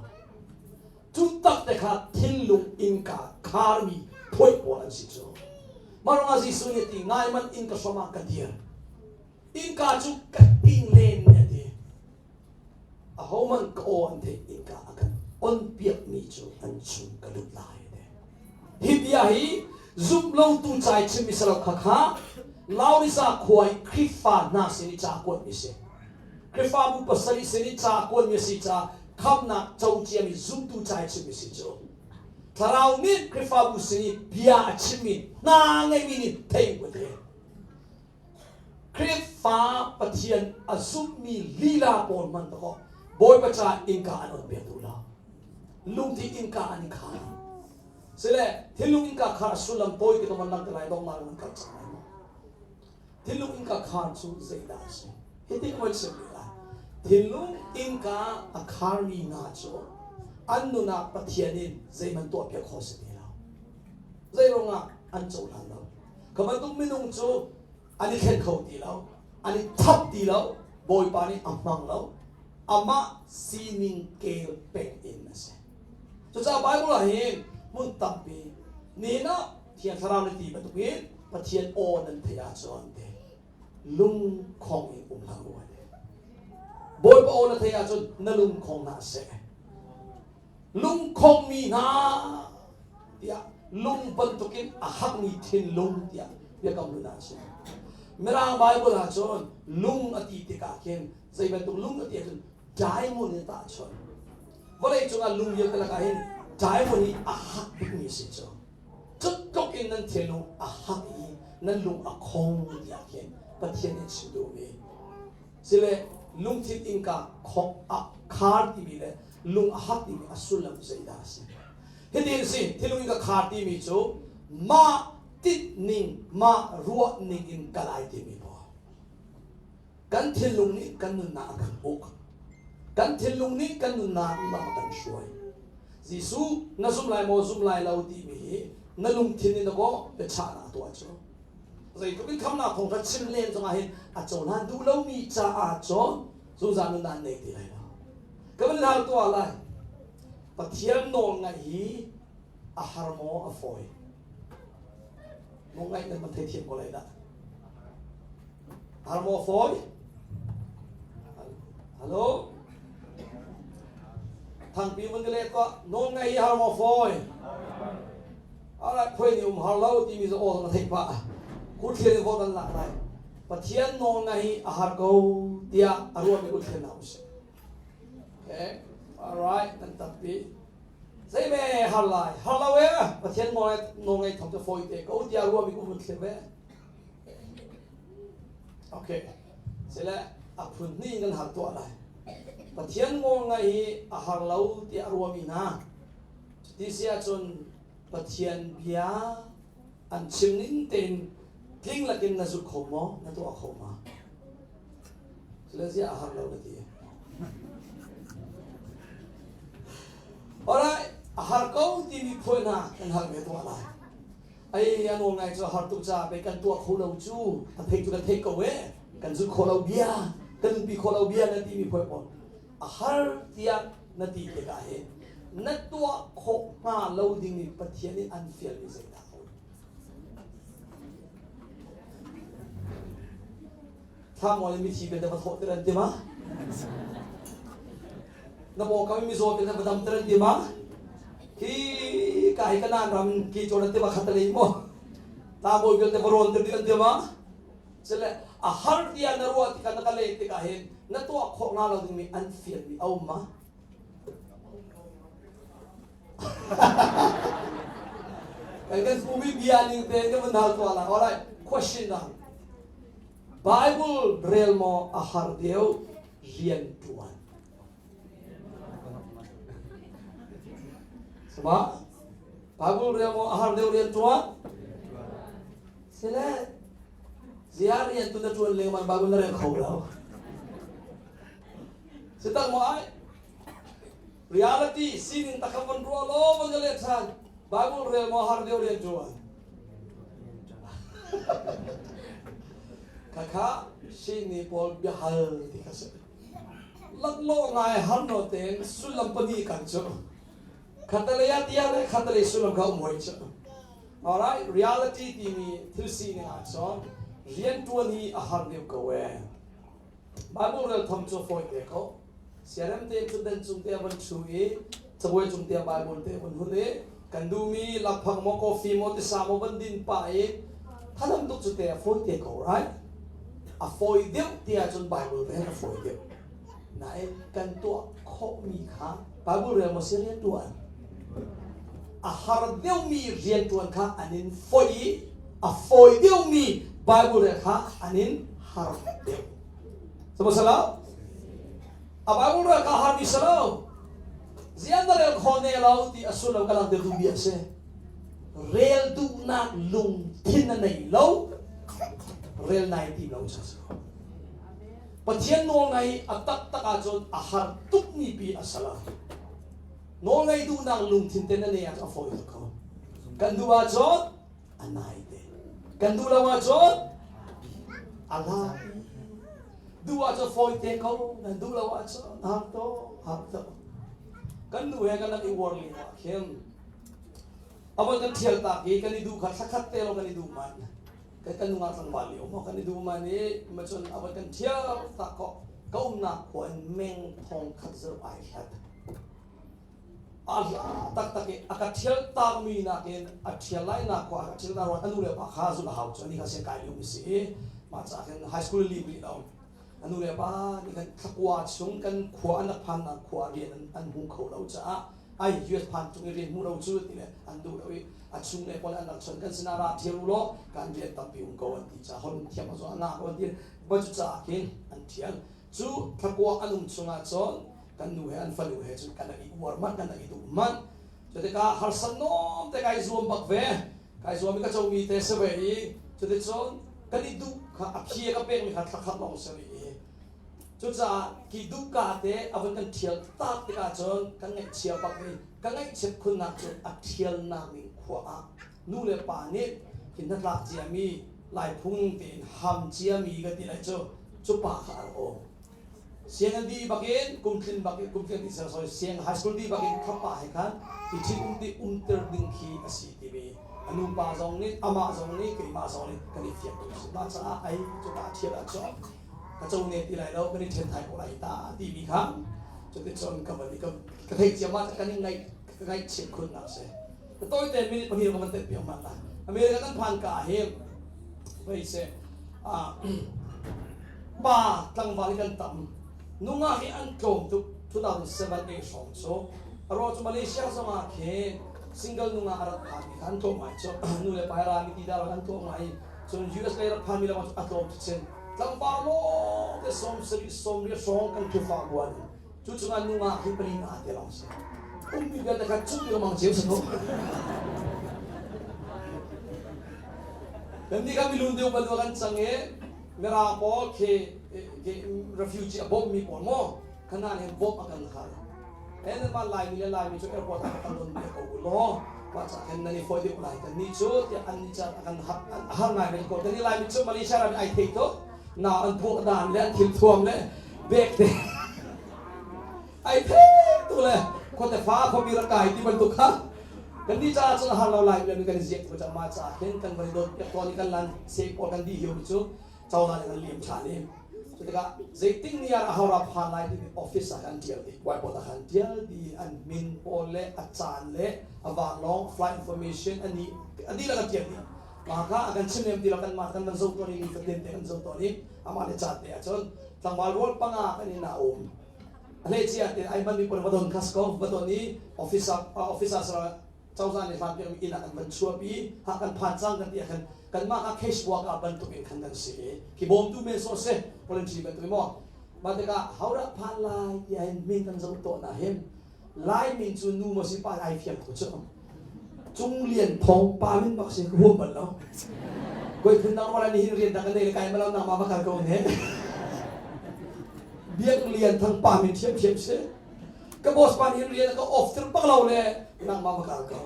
Cu tak te kha thinlung innka kharmi phuai pawl an si cu. Mah ruangah Jesuh nih a ti, ngai man inn ka hram ah ka dir. Innka cu ka ting len a ti. Ahohmanh ka aw an theih innka a kan onpiakmi cu an chung ka lut lai a ti. Hi bia hi zumh lotu ca i chimmi si lo khakha Laodicea khua i Khrihfa hna sin i ca kuatmi si. Khrihfabu pasarih sin i ca kuatmi a si caah khamhnak co ciami zumtu ca i chimmi si cu. Thlarau nih Khrihfabu sin i bia a chimmi hna ngeimi nih thei u a ti. Khrihfa Pathian a zummi lila pawl hmanh dakaw Bawipa ca innka an on piak duh lo. Lungthi innka an i khar. Sile thinlung innka khar sullam tawi te ka van lang te lai dongnak in kal cang lai maw? Thinlung innka khar cu zeidah a si? Hitin ka van chim rih lai. Thinlung innka a kharmi hna cu an nun ah Pathian in zeihmanh tuah piak khawh si ti lo. Zei ruangah an cohlan lo? Kha bantuk minung cu an i thlen kho ti lo, an i thap ti lo, Bawipa nih a hmang lo. Amah sining kel peng in a si. Cucaah Bible ah hin hmun tampi nihin ah Thiang Thlarau na ti bantukin Pathian aw nan theih ahcun te lungkhong in um hlah u ati. Bawipa aw na theih ahcun na lungkhong hna seh. Lungkhongmi hna tiah lung bantukin a hakmi thinlung tiah biakam hlun ah a chim. Mirang Bible ah cun lung a ti tikah khin zei bantuk lung a ti ahcun diamond in tahchunh. Vawlei cungah lung vialte lakah hin diamond hi a hak bikmi a si cu. Cu tluk in nan thinlung a hak i nan lung a khong tiah khin Pathian nih a chim duhmi. Sile lungthin innka khong a khar timi le lung a hak timi a sullam zeidah a si? Hitin si thinlung in ka khar timi cu mah tinh ning mah ruah ning in kal ai timi pawl. Kan thinlung nih kan nunnak a kan uk. Kan thinlung nih kan nunnak lam a kan hruai. Jesuh na zum lai maw zum lai lo timi hi na lungthin in dakaw biachahnak tuah cu. Zeitluk in khamnak thawng kha chim len zongah hin a cohlan duh lomi caah cun zungzal nunnak an nei ti lai lo. Ka van hal tuah lai. Pathian nawl ngaih hi a har maw a fawi? Nawl ngaih nan van theithiam ko lai dah. Har maw a fawi? Hello? Thangpi vun ka let tuah. Nawl ngaih hi har maw fawi? Alright, khuai nih um har lo timi cu aw zong a theih pah. Kutthlian in vote an lak lai. Pathian nawl ngaih hi a har ko tiah a ruahmi kutthlian hna usih. Okay. Alright, nan tampi. Zei me har lai? Har lo e. Pathian nawl ngaih thong cu fawi te ko tiah ruahmi ku vun thlir ve. Okay. Sile a phun hnih kan har tuah lai. Pathian nawl ngaih hi a har lo tiah a ruahmi hna. Cuti si ahcun Pathian bia an chim ning tein tling lakin na zul kho maw? Na tuah kho ma? Sile ziah a har lo na ti? Alright, a har ko timi phuai hna kan hal ve tuah lai. Ai a nawl ngai cu a har tuk caah pei kan tuah kho lo cu a thei cu kan thei ko e kan zul kho lo bia kan nunpi kho lo bia na timi phuai pawl a har tiah na ti tikah hin na tuah khawh hnga lo ding in Pathian nih an fialmi zeidah a um? Thla in mithi bel na va thawh tir an ti ma? Na pawngkam i mizaw bel na va dam tir an ti ma? Hi ka hi kanan ram ki chon an ti ma khat lei mo? Tlangbawi bel te va rawn tir ding an ti ma? Sile a har tiah na ruah tikah na ka leh tikah hin na tuah khawh hnga lo dingmi an fialmi a um ma? Kan kan pumi bia ning tein kan van hal tuah lai. Alright, question dang. Bible rel maw a har deuh rian ṭuan? Sama? Bible rel maw a har deuh rian ṭuan? Sile, ziah rian tu na ṭuan lengmang Bible na rel kho lo. Sitak maw ai? Reality sining takam van ruah lo van ka let ṭhan. Bible rel maw har deuh rian ṭuan? Khakha sini pawl biahal ti kha si. Laklawh ngai har no tein sullam pahnih kan cu. Khatalei ah tiah le khatalei sullam kha um hoi cu. Alright, reality timi thil sining ah cun rianṭuan hi a har deuh ko ee. Bible rel tham cu fawi te ko. Siarem te thutden cung te van ṭhu i cabuai cung te Bible te van hun i kan duhmi lakphak maw coffee maw tisa maw van din pah i thanam tuk cu te a fawi te ko right? A fawi deuh ti ahcun Bible rel a fawi deuh. Nain kan tuah khawhmi kha Bible rel maw si rianṭuan? A har deuhmi rianṭuan kha an in foih i a fawi deuhmi Bible rel kha an in har deuh. Sihmanhsehlaw a Bible rel kha har mi si lo. Zian na rel kho ne lo ti a sullam ka langhter duhmi a si. Rel duhnak lungthin a nei lo. Rel nai ti lo sa si. Pathian nawl ngai a taktak ahcun a har tukmi pi a si lo. Nawl ngei duhnak lungthin te na nei ahcun a fawi tuk ko. Kan duh ahcun a nai te. Kan duh lo ahcun a la. Duh ahcun fawi te ko, nan duh lo ahcun har to, har to. Kan nu he kan rak i uar lio ah khin avon kan thial tak i kan i duh kha thlakhat te lo kan i duh man. Kan kan nungak tlangval lio maw kan i duh man i macun avon kan thial tak ko ka umnak khua in meng thong khat zerh ai hlat. A hla taktak i a ka ṭhial takmi nakin a ṭhial lainak khua a ka ṭhial ruang a nu le pa kha zulh a hau cu ani kha siang kai liomi si i mah caah khin high school leave rih lo. A nu le pa nih khan thlakua chung kan khua an rak phannak khua rian an hmu kho lo caah ai US phan chung i rian hmu lo cu ti le an duh lo i a chung le pawl an rak chon kan sinah ra ṭhial u law kan rian tampi um ko an ti caah hon thiam a zawh a ngah ko an ti ba cu caah khin an ṭhial. Cu thlakua an um chungah cun kan nu he an fanu he cun kan i uar manh kan i duh manh. Cutikah harsa nawm te kai zuam bak ve. Kai zuam i ka comi te si ve i cuticun kan i duh kha a phi ka pekmi kha thlakhat lawng si rih i cucaah ki duh ka te a vun kan ṭhial tak tikah cun kan ngaihchia bak i ka ngaihchiat khunnak cu a ṭhialnak ding khua ah nu le pa nih hi hnatlak ciami Laiphung tein ham ciami ka ti lai cu cu pa kha a rak um. Sianginn dih bakin kum tlin bakin kum tlin ti sorry siang high school dih bakin kha pa he khan i ṭhit um ti umter ding khi a si timi a nu pa zong nih amah zong nih keimah zong nih kan i fiang tuk si. Mah caah ai cu ka ṭhial ahcun ka co ne ti lai lo kan i ṭhen thai ko lai ta timi kha cuticun ka van i ka theih cia mah kan i ngaih ka ngaihchiat khunnak si. Tawi te minute pahnih ka van tet piak man la. America kan phan ka hin vei se pa tlangval kan tam nungak hi an tlawm tuk 2007 8 hrawng cu aro cu Malaysia zong ah khin single nungak a rat phan mi kha an tlawm ngai cu nu le pa ra mi ti dar an tlawm ngai cun US lei rat phan mi lawng cu a tlawm chin tlangval lawng te som sari som ri hrawng kan thufa buan Cu chungah nungak hi pali nga te lawng si. Ummi vialte kha cut ti lengmang cio si ko. Kan nih kha milun deuh bantuk kan cang i Mirang pawl khi refugee a bawmmi pawl maw khanan hin bawmh a kan hal. He nan mah Laimi le Laimi cu airport ah kan don bia ko u law mah ca khin nan i fawi deuh lai kan nih cu tiah an nih caan a kan har ngai men ko. Kan nih Laimi cu Malaysia ram ai thei tuk. Na an puak dan le an thil thuam le bek te ai the tu le khuate fa khuami rak kai ti bantuk kha kan ni caah cun har lo lai mi kan ziak tu cha ma ca khin kan van dot piak tawn i kan lan se pawl kan di hiu mi cu cozah nih kan liam than i cu tikah zeiting ni ah hawra phan lai timi office ah kan tial di whiteboard ah khan tial di an min pawl le a caan le a vanlawng flight information ani adi la kan tial di mah kha a kan chim em ti lo kan mah kan van zo tawn i ni fatin te kan zo tawn i amah le caan te ahcun tlangval rual panga kan in a um hlei te ai man mi pawl va don khas ko va don i office office sara cozah nih hlan piak mi inn ah kan van chuapi ha kan phan cang kan ti ah khan kanmah kha case work ah bantuk in khan kan si i khi bawmtu men so se voluntary bantuk maw mah tikah haudah phan lai ti ah hin min kan zoh tawh na hin Lai min cu nu maw si pa ai fiang ko cu Cung Lian Thawng pa min bak si ka huam bal lo koi phun dang wala ni hin rian dang kan nei le kai malo nang ma va kal ko ne Biak Lian Thang pa min thiam thiam si ka boss pa ni hin rian ka off tir bak lo le nang ma va kal ko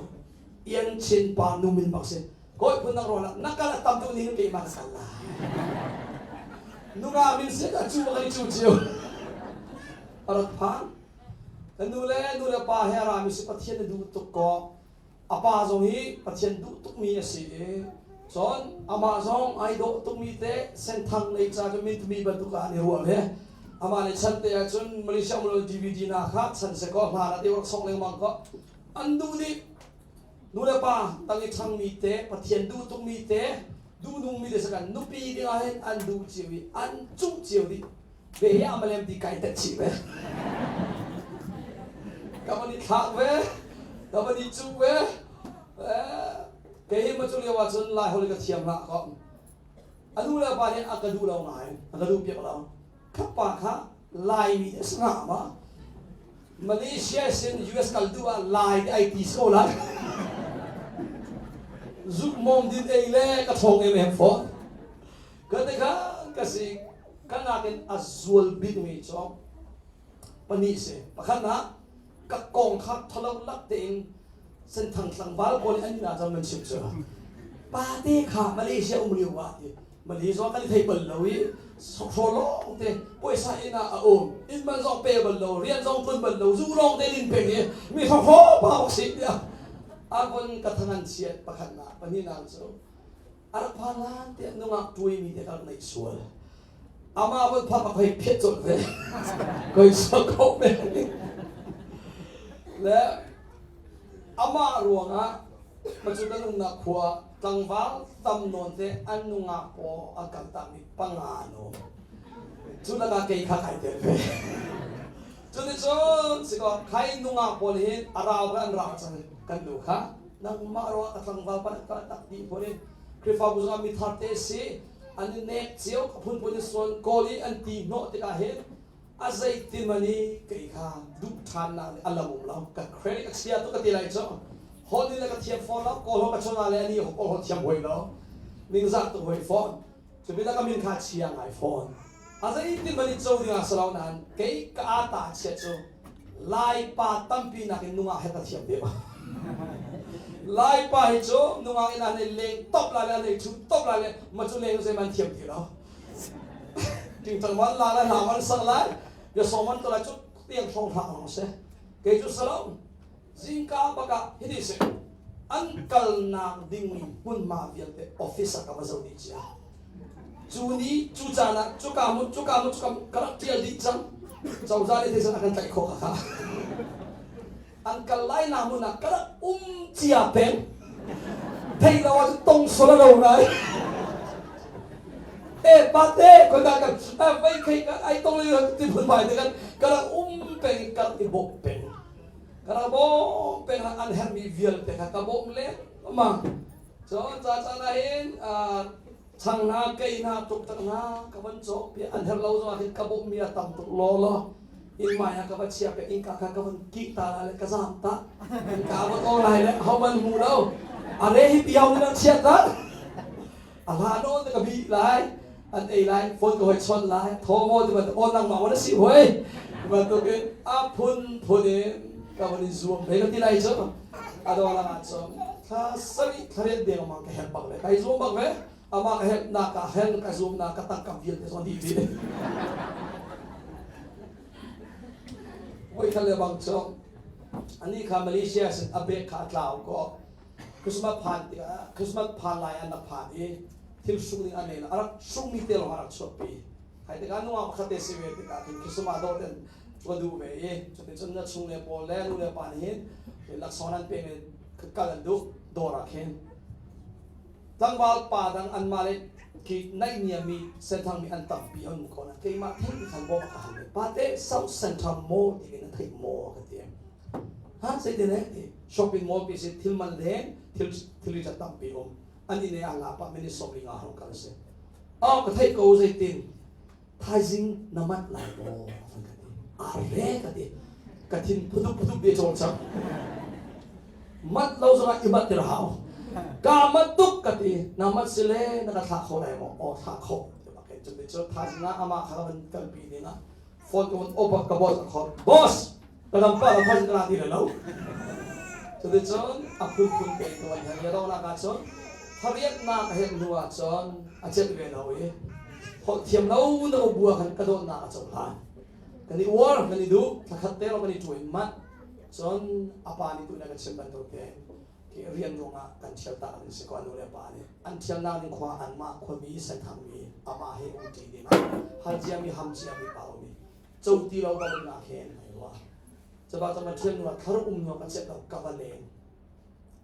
Ian Chin pa nu min bak si. Kawi phun dang ruang na kal a tam deuh ni keimah ka kal lai. Nunga min si a cu kan i cu cio. A rak phan. Kan nu le nu le pa he a rami si Pathian na duh tuk ko. A pa zong hi Pathian duh tukmi a si i cun amah zong ai dawh tukmi te senthang lei ca cu mintumi bantuk ah an i ruah ve. Amah nih chan te ahcun Malaysia um DVD na kha chan se ko hla na te rak song lengmang ko. An duh dih. Nu le pa tang i ṭhangmi te Pathian duh tukmi te duhnungmi te sakan nupi ding ah hin an duh cio i an cuh cio dih. Ve hi amalem ti kai tet chih ve. Ka van i thlak ve, ka van i cuh ve. Kei hi ma cu lio ah cun Lai holh ka thiam hlah ko. A nu le pa nih a ka duh lo ngai, a ka duh piak lo. Kha pa kha Laimi a si hnga ma? Malaysia sin US kal duh ah Lai ti ai ti so lai. Zuk mong din ei le ka thong em em fawn. Ka te kha ka si ka nakin a zual bik mi cu pahnih si. Pakhat nak ka kong kha thalo lak tein senthang tlangval pawl an inn ah cun nan chim cu. Pate kha Malaysia um lio ah ti Malaysia kan i thei bal lo i sokhraw lawng te puaisa inn ah a um inn man zong pe bal lo rian zong tlun bal lo zu lawng te din peng i mi hrokhraw pa bak si tiah a von ka thangan chiat pakhat nak pahnihnak cu a rak phan lan tiah nungak tuai mi te ka rak neih sual amah von phak a khoi phiat colh ve koi sual ko me le amah ruangah macu kan umnak khua tlangval tam nawn te an nungak paw a kal takmi panga no cu lakah kei kha kai tel ve. Cuticun sikaw khai nungak pawl hin a rau an rau cang kan nu kha nangmah ruang ka tlangval pa ka tak dih pawl in Khrihfabu zongah mi thar te si an i nek cio ka phunphun in suan kawl i an ti hnawh tikah hin a zeitin man i kei kha duh ṭhannak nih a lam um lo ka credit a chia tuk ka ti lai cu hol le ka thiam fawn lo kawl ka chona le ani kawl hol thiam hoi lo ningzak tuk hoi fawn cu pinah ka min kha chia ngai fawn a zeitin man i co ding ah salo nain kei ka ata chia cu Lai pa tampi nakin nungak he ka thiam deuh. Lai pa hi cu nungak in an leng top lai le an ei thu top lai le ma cu leng zei man thiam ti lo. Tingtang man la lai, hla man sak lai, bia sawm man to lai cu tiang hrawng hlah long se. Kei cu salo zingka baka hiti se an kalnak ding hmunhma vialte office ah ka va zo dih cia. Cu ni cu caan ah cuka hmun cuka hmun cuka ka rak ṭial dih cang. Cozah nih theisan a kan tlaih khawh kha. An kal lai nak hmun ah ka rak um cia peng. Theih lo ahcun tong sol a lo ngai. E pate khoi kan vei khei ai tong le ti phun bai te kan ka rak um peng ka rak i bawm peng. Ka rak bawm peng an herhmi vialte kha ka bawm le ma. Cun ca caan ah hin chang hna kei hna tuk tak hna ka van cawk pi an herh lo zong ah khin ka bawmh mi a tam tuk law law inn mai ah ka va chia pe innka kha ka van kik ta la le ka zam ta innka van ong lai le ho man hmu lo a re hi piau ni nan chiat ta a hla nawn te ka bi lai an ei lai phone ka hoi chon lai tho mo ti ban on nang ma wan si hoi bantuk in a phun phun in ka van in zuam ve ka ti lai cu a do lang ah cun thla sarih thlariat deng mang ka help bak ve kai zuam bak ve amah ka help nak ka hel ka zuam nak ka tangkam vialte zong dih dih voi khat le bang cu ani kha Malaysia sin a bek kha a tlau ko Christmas phan tikah Christmas phan lai an rak phan i thil sung ding an nei a rak sungmi te lawng a rak chuahpi hai tikah nungak pakhat te si ve tikah khin Christmas dawh ten ka duh ve i cuticun na chung le pawl le nu le pa nih hin laksawng an pe mi kal an duh dawr ah khin tlangval pa dang anmah le khi naihniam mi senthang mi an tampi an um ko na keimah thei ti khan bawm ka hal ve pate South Central Mall ti na theih maw ka ti ha zeitin eh ti shopping mall pi si thil man leng thil thil ri tampi um an inn a la pa mini som ringa hong kal si oh ka theih ko zeitin thaizing na mat lai maw ka ti are ka ti ka thin phutuk phutuk bia cawl cang mat lo zongah i mat tir hau ka mat tuk ka ti na mat sile na ka thlah kho lai maw aw thlah kho cu cu thaizing ah amah kha van kalpi ding ah phone ka van opa ka boss a khor boss ka dam pa la thaizing ka la ti le lo cuticun a phunphun te tuan he ya dong nak ah cun. Thariatnak a herh hnu ahcun a celh ve lo i holh thiam lo na bu ah khan ka dawtnak a cohlan. Kan i uar, kan i duh, thlakhat te lawng kan i ṭuai manh. Cun a pa nih tutan ka chim bantuk tein rian ruangah kan ṭhial tak an si ko a nu le pa nih. An ṭhialnak ding khua anmah khuami Senthangmi amah he um ṭi ding ah hal ciami ham ciami pa um i co ti lo bang in ah khin ai ruah. Cuba cun a ṭhial hnu ah thlaruk um hnu ah ka celh lo ka va leng.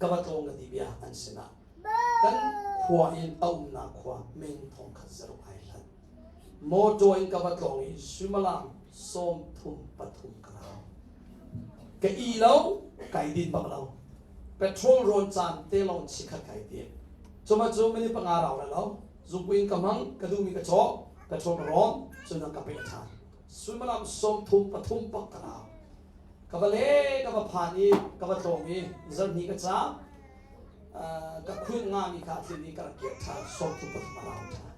Ka va tlawng ka ti bia an sinah. Kan khua in a umnak khua meng thong khat zaruk ai hlat. Motor in ka va tlawng i suimilam 33 ka rau. Ka i lo, kai din bak lo. Petrol rawn caan te lawng chikhat kai din. Cuma cu minute panga rau la lo. Zungpui in ka hmang, ka duhmi ka cawk, petrol ka rawn, cun ka peh ṭhan. Suimilam 33 bak ka rau. Ka va le ka va phan i ka va tlawng i zarhni ka caam. Ka khun ngami kha a tlin i ka rak kir ṭhan 33 a rau ṭhan.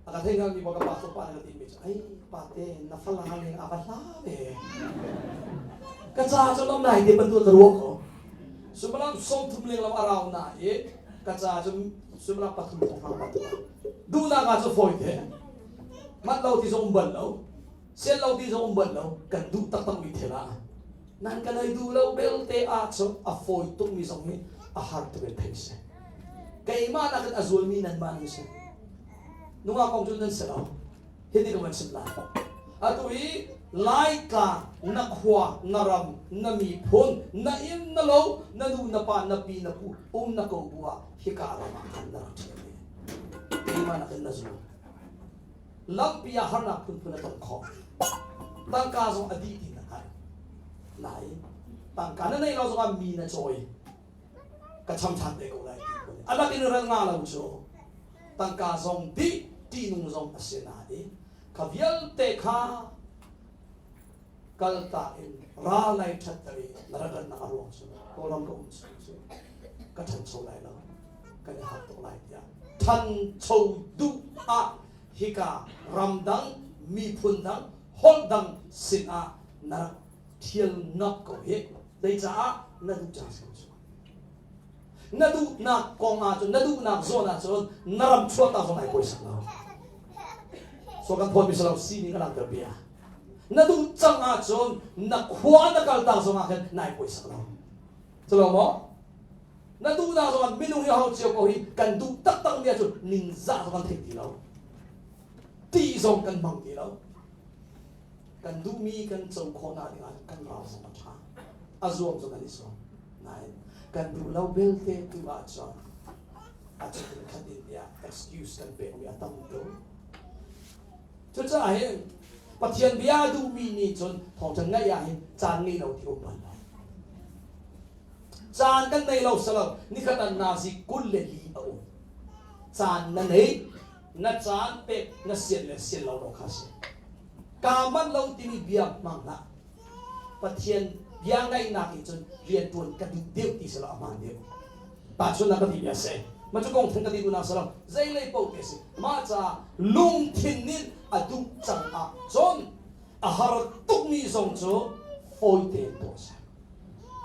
A ka thei hngalmi ka pa cu pa na ka timi cu ai pate na fala ning a va hla ve. Ka ca cu lam nai te bantuk ka ruak ko. Suimilam 30 leng lam a rau na i ka ca cu suimilam pathum thong hang bantuk. Duhnak ah cu fawi te. Mat lo ti zong um bal lo. Sian lo ti zong um bal lo. Kan duh taktak mi thil ah. Nan kan ei duh lo belte ah cun a fawi tuk mi zong hi a har tuk in theih si. Keimah nakin a zualmi nanmah nan si. Nungak kong cu nan si lo. Hiti ka van chim lai. Atu hi Laitlang na khua, na ram, na miphun, na inn, na lo, na nu, na pa, na pi, na pu, um na ko bu ah hika ram ah khan na rak ṭhial ve. Keimah nakin na zual. Lampi ah harnak phunphun a tong khawh. Tangka zong a dih ti na hngalh. Lai tangka na neih lo zongah mi na cawi. Ka cham ṭhan te ko lai ti ko a lak in ral nga lo cu tangka zong dih ṭihnung zong a si nain kha vialte kha kaltak in ral ai ṭhatter i na rak rannak a ruang cu Kawlram ka um chung cu ka ṭhancho lai lo kan i harh tuk lai tiah ṭhancho duh ah hika ramdang miphun dang holh dang sinah na rak ṭhial ngap ko hi Zeicah na duh cang si ko Na duhnak kong ahcun na duhnak zawn ahcun na ram chuahtak zong ai pawisak lo. So kan phawt mi si lo sining ka langhter bia. Na duh cang ahcun na khua na kaltak zong ah khin nai pawisak lo. Culo maw? Na duhnak zong ah minung hi ho cio ko hi kan duh taktak mi ahcun ningzah zong kan thei ti lo. Ti zong kan hmang ti lo. Kan duhmi kan co khawhnak dingah kan ral zong a ṭha. A zuam zong kan i zuam. Nain kan duh lo belte tu ahcun a cutin khatin tiah excuse kan pekmi a tam tuk. Cucaah hin Pathian bia a duhmi nih cun thawngṭha ngaih ah hin caan ngei lo ti um bal lo. Caan kan nei lo salo nikhat ah nazi 24 a um. Caan na nei na caan pek na sian le sian lo lo kha si. Kaa manh lo timi bia hmang hlah. Pathian bia ngaihnak in cun rianṭuan ka duh deuh ti selaw a hmaan deuh. Tahchunhnak ka ti bia si. Mah cu kong theng ka ti duhnak si lo. Zeilei paoh te si. Mah caah lungthin nih a duh cang ah cun a har tukmi zong cu fawi tein tuah a si.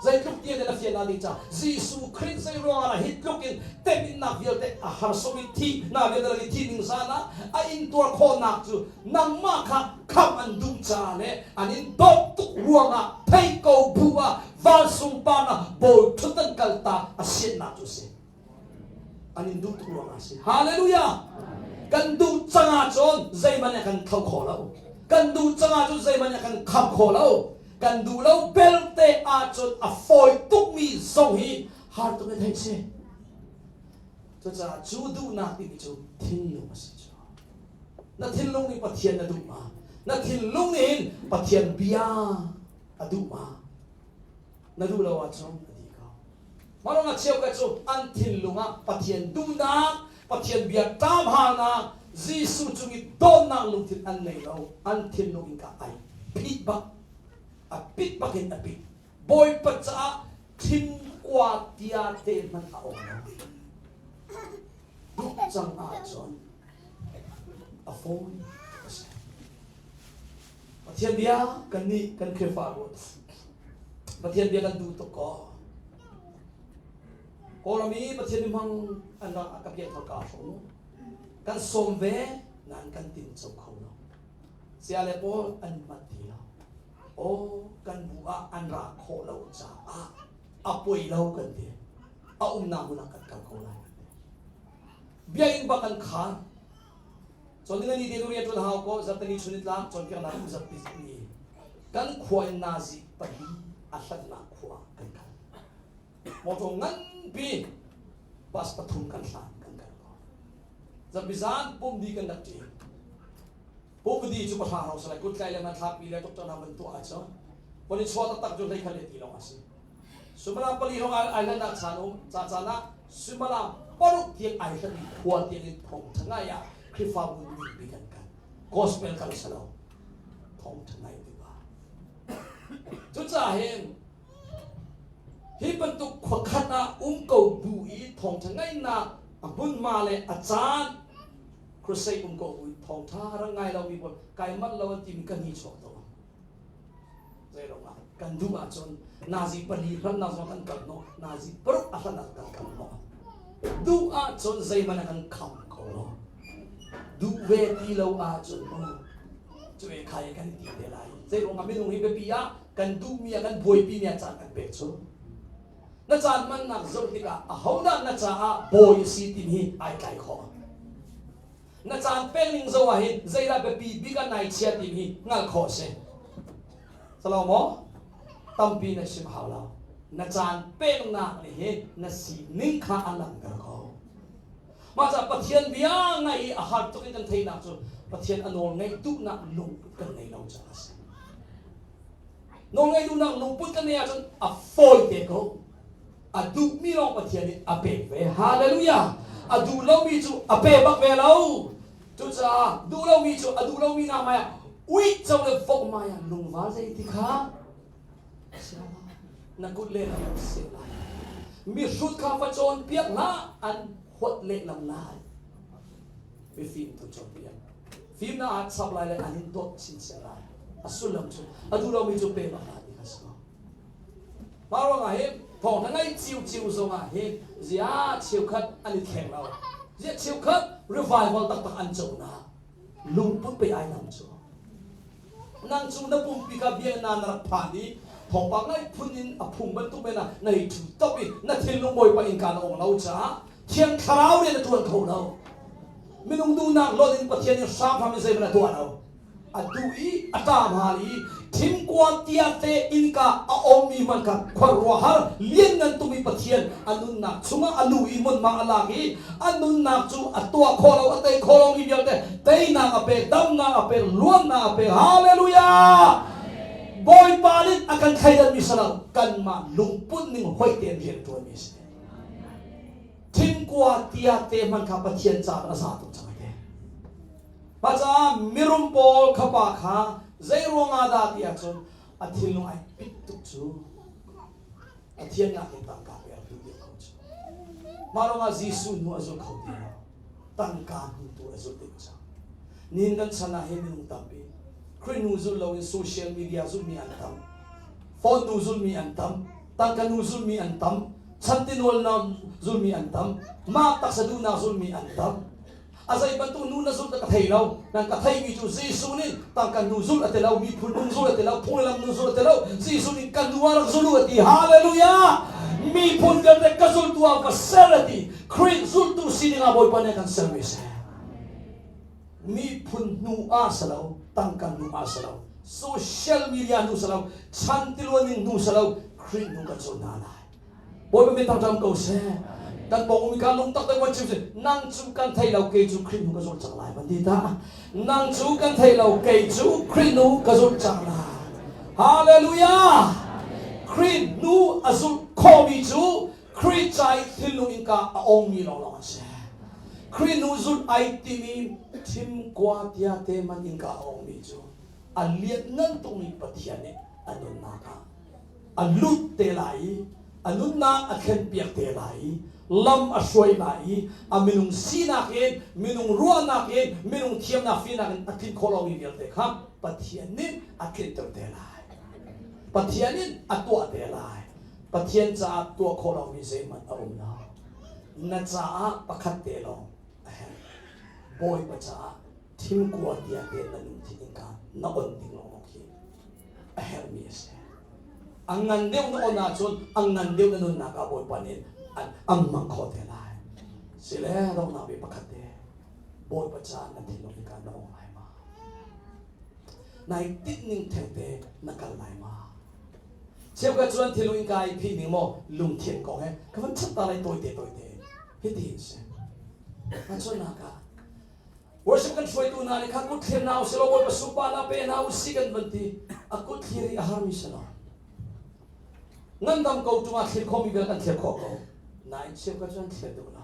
Zeitluk tiang in a fian ding caah Jesuh Khrih zei ruangah dah hi tluk in temhinnak vialte a harsawm i thihnak vialte lak i thi ning zan ah a intuar khawhnak cu nangmah kha khamh an duh caah le an in dawt tuk ruangah thei ko bu ah vansung pa na bawi ṭhutdan kaltak a siannak cu a si. An in duh tuk ruangah a si. Hallelujah! Kan duh cang ahcun zeihmanh nih a kan tho kho lo. Kan duh cang ahcun zeihmanh nih a kan kham kho lo. Kan duh lo belte ahcun a fawi tukmi zong hi har tuk in theih si. Cucaah cu duhnak timi cu thinlung a si cu. Na thinlung nih Pathian na duh ma? Na thinlung nih hin Pathian bia a duh ma? Na duh lo ahcun a dih ko. Mah ruangah cheukhat cu an thinlung ah Pathian duhnak, Pathian bia ṭamhalnak, Jesuh cung i dawtnak lungthin an ngei lo. An thinlung in ka ai phih bak. A pit bak in a pit. Bawipa caah thingkua tia te hmanh a um lo. Duh cang ahcun a fawi a si. Pathian bia kan nih kan Khrihfabu Pathian bia kan duh tuk ko. Kawlram i Pathian mihmang an rak ka pianthar ka hrawm mu. Kan sawm ve nain kan tin co kho lo. Sia le pawl an mat ti lo. Aw kan bu ah an ra khawh lo caah a poi lo kan ti. A umnak hmun ah kan kal ko lai kan ti. Biakinn bak kan khar. Cun ningani te durian ṭuan hau ko zarhteni chun in tlang cawnpiaknak um zarhpi ni kan khua in nazi pali a hlatnak khua kan kal. Motor nganpi bus pathum kan hlan kan kal ko. Zarhpi zan pumdi kan rak ṭi. Pumdi cu pahra hrawng salai kut tlai le hmanthlak pi le doctor hna van tuah ahcun von i chuah taktak cu hlei khat le ti lawng a si. Suimilam pali hrawng ai hlannak caan um ca caan ah suimilam paruk tiang ai hlan i khua tiang in thawngṭha ngai ah Khrihfabu ningpi kan kal. Gospel kal si lo. Thawngṭha ngai ti ba. Cucaah hin hi bantuk khuakhat ah um ko bu i thawngṭha ngaihnak a hmunhma le a caan crusade um ko bu i thawngṭha rak ngai lomi pawl kai manh lo an timi kan hi chuak to. Zeiruangah kan duh ahcun nazi pali hlannak zong kan kal hnawh, nazi paruk a hlannak kan kal hnawh. Duh ahcun zeihmanh a kan kham kho lo. Duh ve ti lo ahcun mu cu ve khai kan ti te lai. Zeiruangah minung hi biapi ah kan duhmi ah kan buaipi mi ah caan kan pek cu. Na caan hmannak zoh tikah ahodah na caah bawi a si timi hi ai tlai khawh. Na caan pek ning zo ah hin zeidah biapi bik ah nai chia timi hi hngalh khawh a si. Salo maw? Tampi na chim hau lo. Na caan peknak nih hin na sining kha a langhter ko. Mah caah Pathian bia ngaih i a har tuk in kan theihnak cu Pathian a nawl ngaih duhnak lungput kan ngei lo caah a si. Nawl ngaih duhnak lungput kan ngeih ahcun a fawi te ko. A duhmi lawng Pathian nih a pek ve. Hallelujah! A duh lomi cu a pe bak ve lo. Cucaah duh lomi cu a duh lomi hna hmaiah uico le vok hmaiah lungvar zei ti kha na kut lehlam an seh lai. Mihrut kha va cawnpiak hlah, an huat lehlam lai. Mifim tu cawnpiak. Fimnak ah chap lai le an in dawt chinchin lai. A sullam cu a duh lomi cu pe bak hlah ti kha si ko. Mah ruangah hin thawng na ngaih ciuciu zongah hin ziah cheukhat an i thleng lo. Ziah cheukhat revival taktak an co na lungput pe ai nang cu. Nang cu na pumpi kha biakinn na rak phan i thawngpang ngai phun in a phung bantuk men ah na hei ṭhu top i na thinlung Bawipa innka na ong lo caah Thiang Thlarau rian na ṭuan kho lo. Minung duhnak lonh in Pathian in hramhram in zeihmanh a tuah lo. A duh i a ṭam hal i thimkua tiate innka a awmmi hmanh kha khuaruahhar lianngan tukmi Pathian a nunnak chungah a luh i hmunhma a lak i a nunnak cu a tuah khawh lo a tei khawh lomi vialte teinak a pek damnak a pek luannak a pek. Hallelujah! Bawipa nih a kan thleidanmi si lo kanmah lungput ning hoih tein rian ṭuanmi a si. Thimkua tiate hmanh kha Pathian caah a za tuk cang ai te. Mah caah mirum pawl kha pa kha zei ruangah dah ti ahcun a thinlung ai pit tuk cu a thiannak in tangka pek duh deuh ko cu. Mah ruangah Jesuh hnu a zul kho ti lo. Tangka hnu tu a zulh deuh cang. Nihin kan chan ah hin minung tampi Khrih hnu zulh loin social media zulhmi an tam. Phone nu zulhmi an tam. Tangka nu zulhmi an tam. Chantinualnak zulhmi an tam. Mah taksa duhnak zulhmi an tam. A zei bantuk nu na zulh ka thei lo. Nan ka theimi cu Jesuh nih tangka nu zulh a ti lo, miphun nung zulh a ti lo, phung le lam nu zulh a ti lo. Jesuh nih ka nu ah rak zul u a ti. Hallelujah! Miphun vialte ka zultu ah ka ser a ti. Khrih zultu sining ah Bawipa nih a kan sermi a si. Miphun hnu ah si lo, tangka hnu ah si lo, social media hnu si lo, chan tiluan ning hnu si lo, Khrih hnu kan zul hna lai. Bawipa min thangṭhat ko seh. Kan pawng umi kha lungtak te van chim si nang cu kan thei lo kei cu Khrih hnu ka zul cang lai van ti ta. Nang cu kan thei lo kei cu Khrih hnu ka zul cang lai. Hallelujah! Khrih hnu a zulh khawhmi cu Khrih ca i thinlung innka a ongmi lawnglawng an si. Khrih hnu zulh ai timi thimkua tia te man innka a ongmi cu a lianngan tukmi Pathian nih a nunnak ah a lut te lai i a nunnak a thlenpiak te lai i lam a hruai lai i a minung sinak in minung ruahnak in minung thiamnak fimnak in a tlinh khawh lomi vialte kha Pathian nih a tlinter te lai. Pathian in a tuah te lai. Pathian caah tuah khawh lomi zeihmanh a um lo. Na caah pakhat te lawng a herh. Bawipa caah thimkua tia te na lungthin innka na on ding lawnglawng khi a herhmi a si. A ngan deuh na on ahcun a ngan deuh na nunnak ah Bawipa nih an hmang khawh te lai. Sile donghnak bik pakhat te Bawipa caah na thinlung innka na ong lai ma? Nai tinh ning thengte na kal lai ma? Cheukhat cu an thilung innka i phih ning maw lungthian kong he ka van chap ta lai tawite tawite hiti in si. Hmachunnak ah worship kan hruaitu hna nih kha kut thlir hna usih law Bawipa sunparnak pe hna usih kan van ti. A kut thlir hi a harmi si lo. Ngandam ko ṭung ah thlir khawhmi vial kan thlir khawh ko. Nain cheukhat cu an thlir duh lo.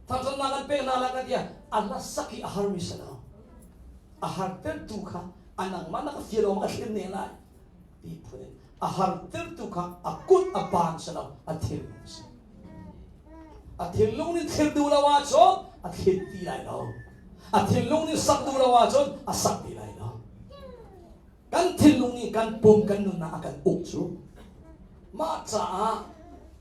Thangṭhatnak kan pek hna lai ka tiah a hlasak hi a harmi si lo. A hartertu kha a nangmah na ka fial awk a thlir ne lai ti phun in a hartertu kha a kut a baan si lo, a thinlung si. A thinlung nih thlir duh lo ahcun a thlir ti lai lo. A thinlung nih sak duh lo ahcun a sak ti lai lo. Kan thinlung nih kan pum kan nunnak a kan uk cu mah caah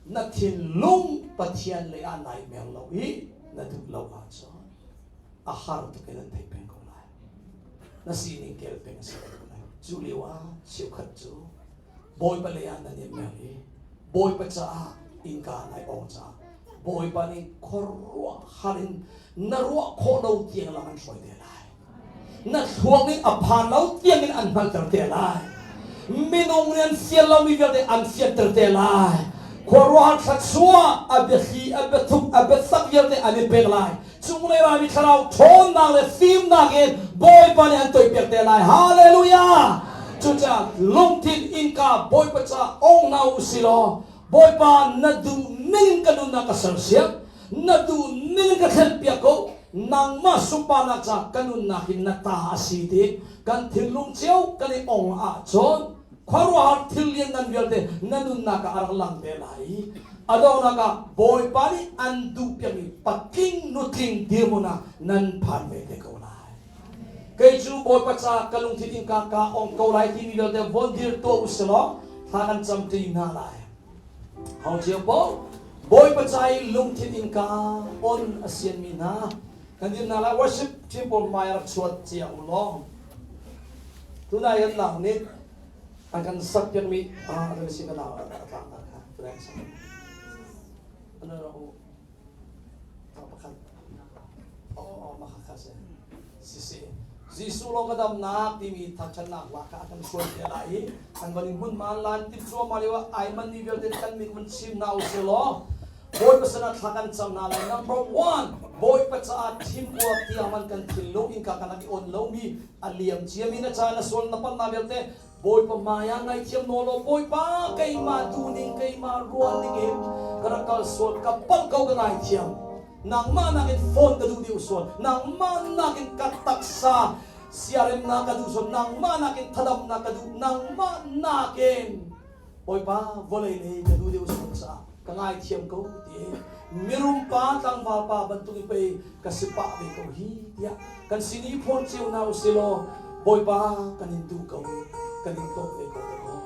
na thinlung Pathian lei ah nai mer lo i na duh lo ahcun a har tuk in an theih peng ko lai. Na sining kel peng a si ko lai. Cu lio ah cheukhat cu Bawipa lei ah nan i mer i Bawipa caah innka nai ong caah Bawipa nih khuaruahhar in na ruah khawh lo tiang lam an hruai te lai. Na thluak nih a phan lo tiang in an hngalhter te lai. Minung nih an fial lomi vialte an fianter te lai. Khuaruahhar thluachuah a biathli, a biathup, a biatak vialte an i pek lai. Cunglei rami thlarau ṭhawnnak le fimnak in Bawipa nih an toipiak te lai. Hallelujah! Cucaah lungthin innka Bawipa caah ong hna u si law Bawipa na duh ning in ka nunnak ka sersiam, na duh ning in ka thlenpiak ko, nangmah sunparnak ca ka nunnak hi na ta a si ti kan thinlung cio kan i ong ahcun khuaruahhar thil lianngan vialte na nunnak ah a rak lang te lai i a donghnak ah Bawipa nih an duhpiakmi patling nutling dirhmun ah nan phan ve te ko lai. Kei cu Bawipa ca ka lungthin innka ka ong ko lai timi vialte von dir tuah u si law thla kan cam ṭi hna lai. Hong cio paoh Bawipa ca i lungthin innka on a sianmi hna kan dir hna lai. Worship team pawl hmai rak chuat cia u law tunai kan nau nih an kan sak piakmi ah kan si ka nau a tlak na kha tunai sak ano ro pakhat oh makha se si si Jesuh lawng ka damnak timi thangṭhatnak hla kha a kan hruai te lai i an van in hmun man lan tim cuahmah lio ah ai man mi vialte kan mit van chim hna u sih law Bawipa sinah thla kan cam hna lai. Number one, Bawipa caah thimkuak tiang man kan thinlung innka kan rak i on lomi a liam ciami na ca na sual na palhnak vialte Bawipa hmai ah ngaihthiam nawl law Bawipa keimah duhning keimah ruahning in ka rak kal sual ka palh ko ka ngaithiam. Nangmah nakin phone ka duh deuh sual nangmah nakin ka taksa siaremnak ka duh sual nangmah nakin thadamnak ka duh nangmah nakin Bawipa vawlei lei ka duh deuh sual caah ka ngaithiam ko ti mirum pa tlangval pa bantuk in pei ka si pah ve ko hi tiah kan sin i phone cio hna usih law Bawipa kan in duh ko kan in dawt ve ko ko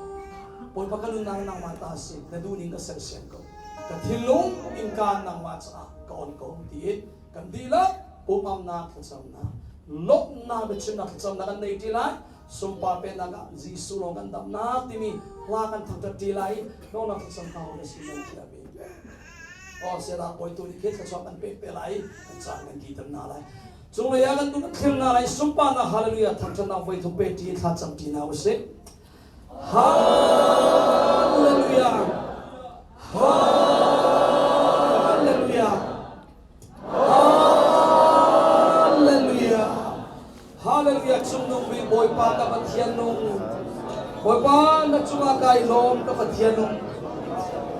Bawipa ka nunnak nangmah ta si na duh ning ka sersiam ko ka thinlung innka nangmah caah ka on ko ti kan dihlak pumamnak thlacamnak lawmhnak biachimnak thlacamnak kan nei ṭi lai. Sunpar pennak ah Jesuh lawng kan damnak timi hla kan thangṭhat ṭi lai i hlawknak thlacam hna u na si nan thiam i aw sianak bawi tu nih khin thluachuah kan pek te lai kan caan kan kitem hna lai. Cunglei ah kan duh kan thlir hna lai. Sunparnak hallelujah thangṭhatnak voi thum pe ṭi thla cam ṭi hna usih. Hallelujah. Hallelujah. Hallelujah. Hallelujah. Cungnung bik Bawipa ka Pathian nung. Bawipa na cungah kai lawm ka Pathian nung.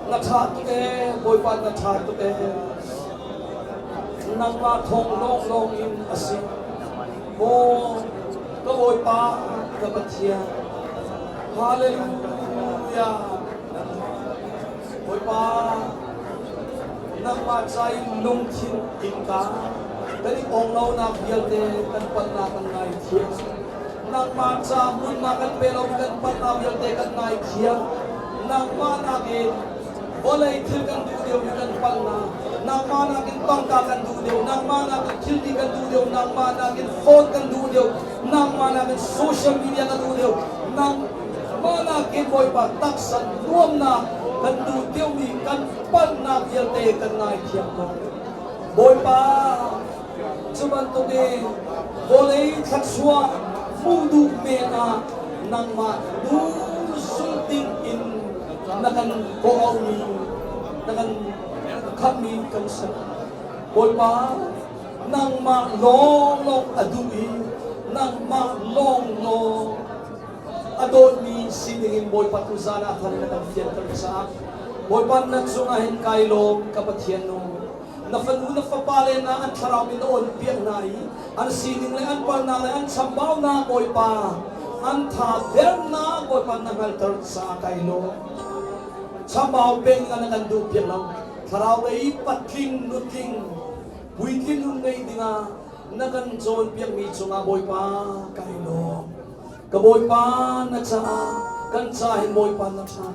Na ṭha tuk ee Bawipa na ṭha tuk ee. Nangmah thawng lawnglawng in a si. Maw ka Bawipa ka Pathian. Hallelujah. Bawipa, nangmah ca in lungthin innka kan i ong lonak vialte kan palhnak kan ngaithiam. Nangmah ca hmunhma kan pe lo kan palhnak vialte kan ngaithiam. Nangmah nakin. Vawlei thil kan duh deuh i kan palhnak, nangmah nakin tangka kan duh deuh, nangmah nakin thilti kan duh deuh, nangmah nakin phone kan duh deuh, nangmah nakin social media kan duh deuh, nangmah nakin Bawipa taksa nuamnak kan duh deuhmi kan palhnak vialte kan ngaithiam ko. Bawipa, cu bantukin vawlei thluachuah hmuh duh men ah nangmah hnu zulh ding in na kan kawh-auhmi, na kan khamhmi kan si. Bawipa, nangmah lawnglawng a duh i nangmah lawnglawng a dawtmi si dingin Bawipa tuzan ah khan na kan fianter caah Bawipa na cungah hin kai lawm ka Pathian nu. Na fanu na fapa le na an thlarau min na on piak hna i an sining le an palnak le an chambaunak Bawipa an tha dernak Bawipa na hngalter caah kai lawm. Chambau peng na kan duh piak lo. Thlarau lei patling nutling puitling nun ngei dingah na kan cawnpiakmi cungah Bawipa kai lawm. Ka Bawipa na caah kan ca hin Bawipa na ṭha.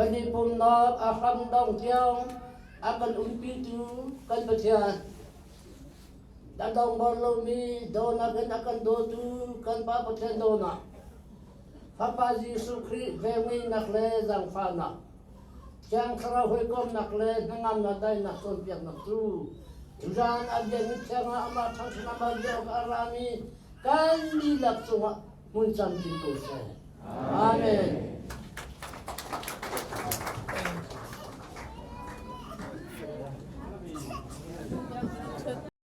Kan i pumnak a hram dong tiang a kan umpitu kan Pathian. A dong bal lomi dawnak in a kan dawtu kan Pa Pathian dawnak. Fapa Jesuh Khrih velngeihnak le zaangfahnak, Thiang Thlarau hawikomnak le hnangamnak daihnak cawnpiaknak cu tuzaan a biakinn thiang ah amah thangṭhat amah biak awk a rami kan dihlak cungah hmun camcin ko seh. Amen.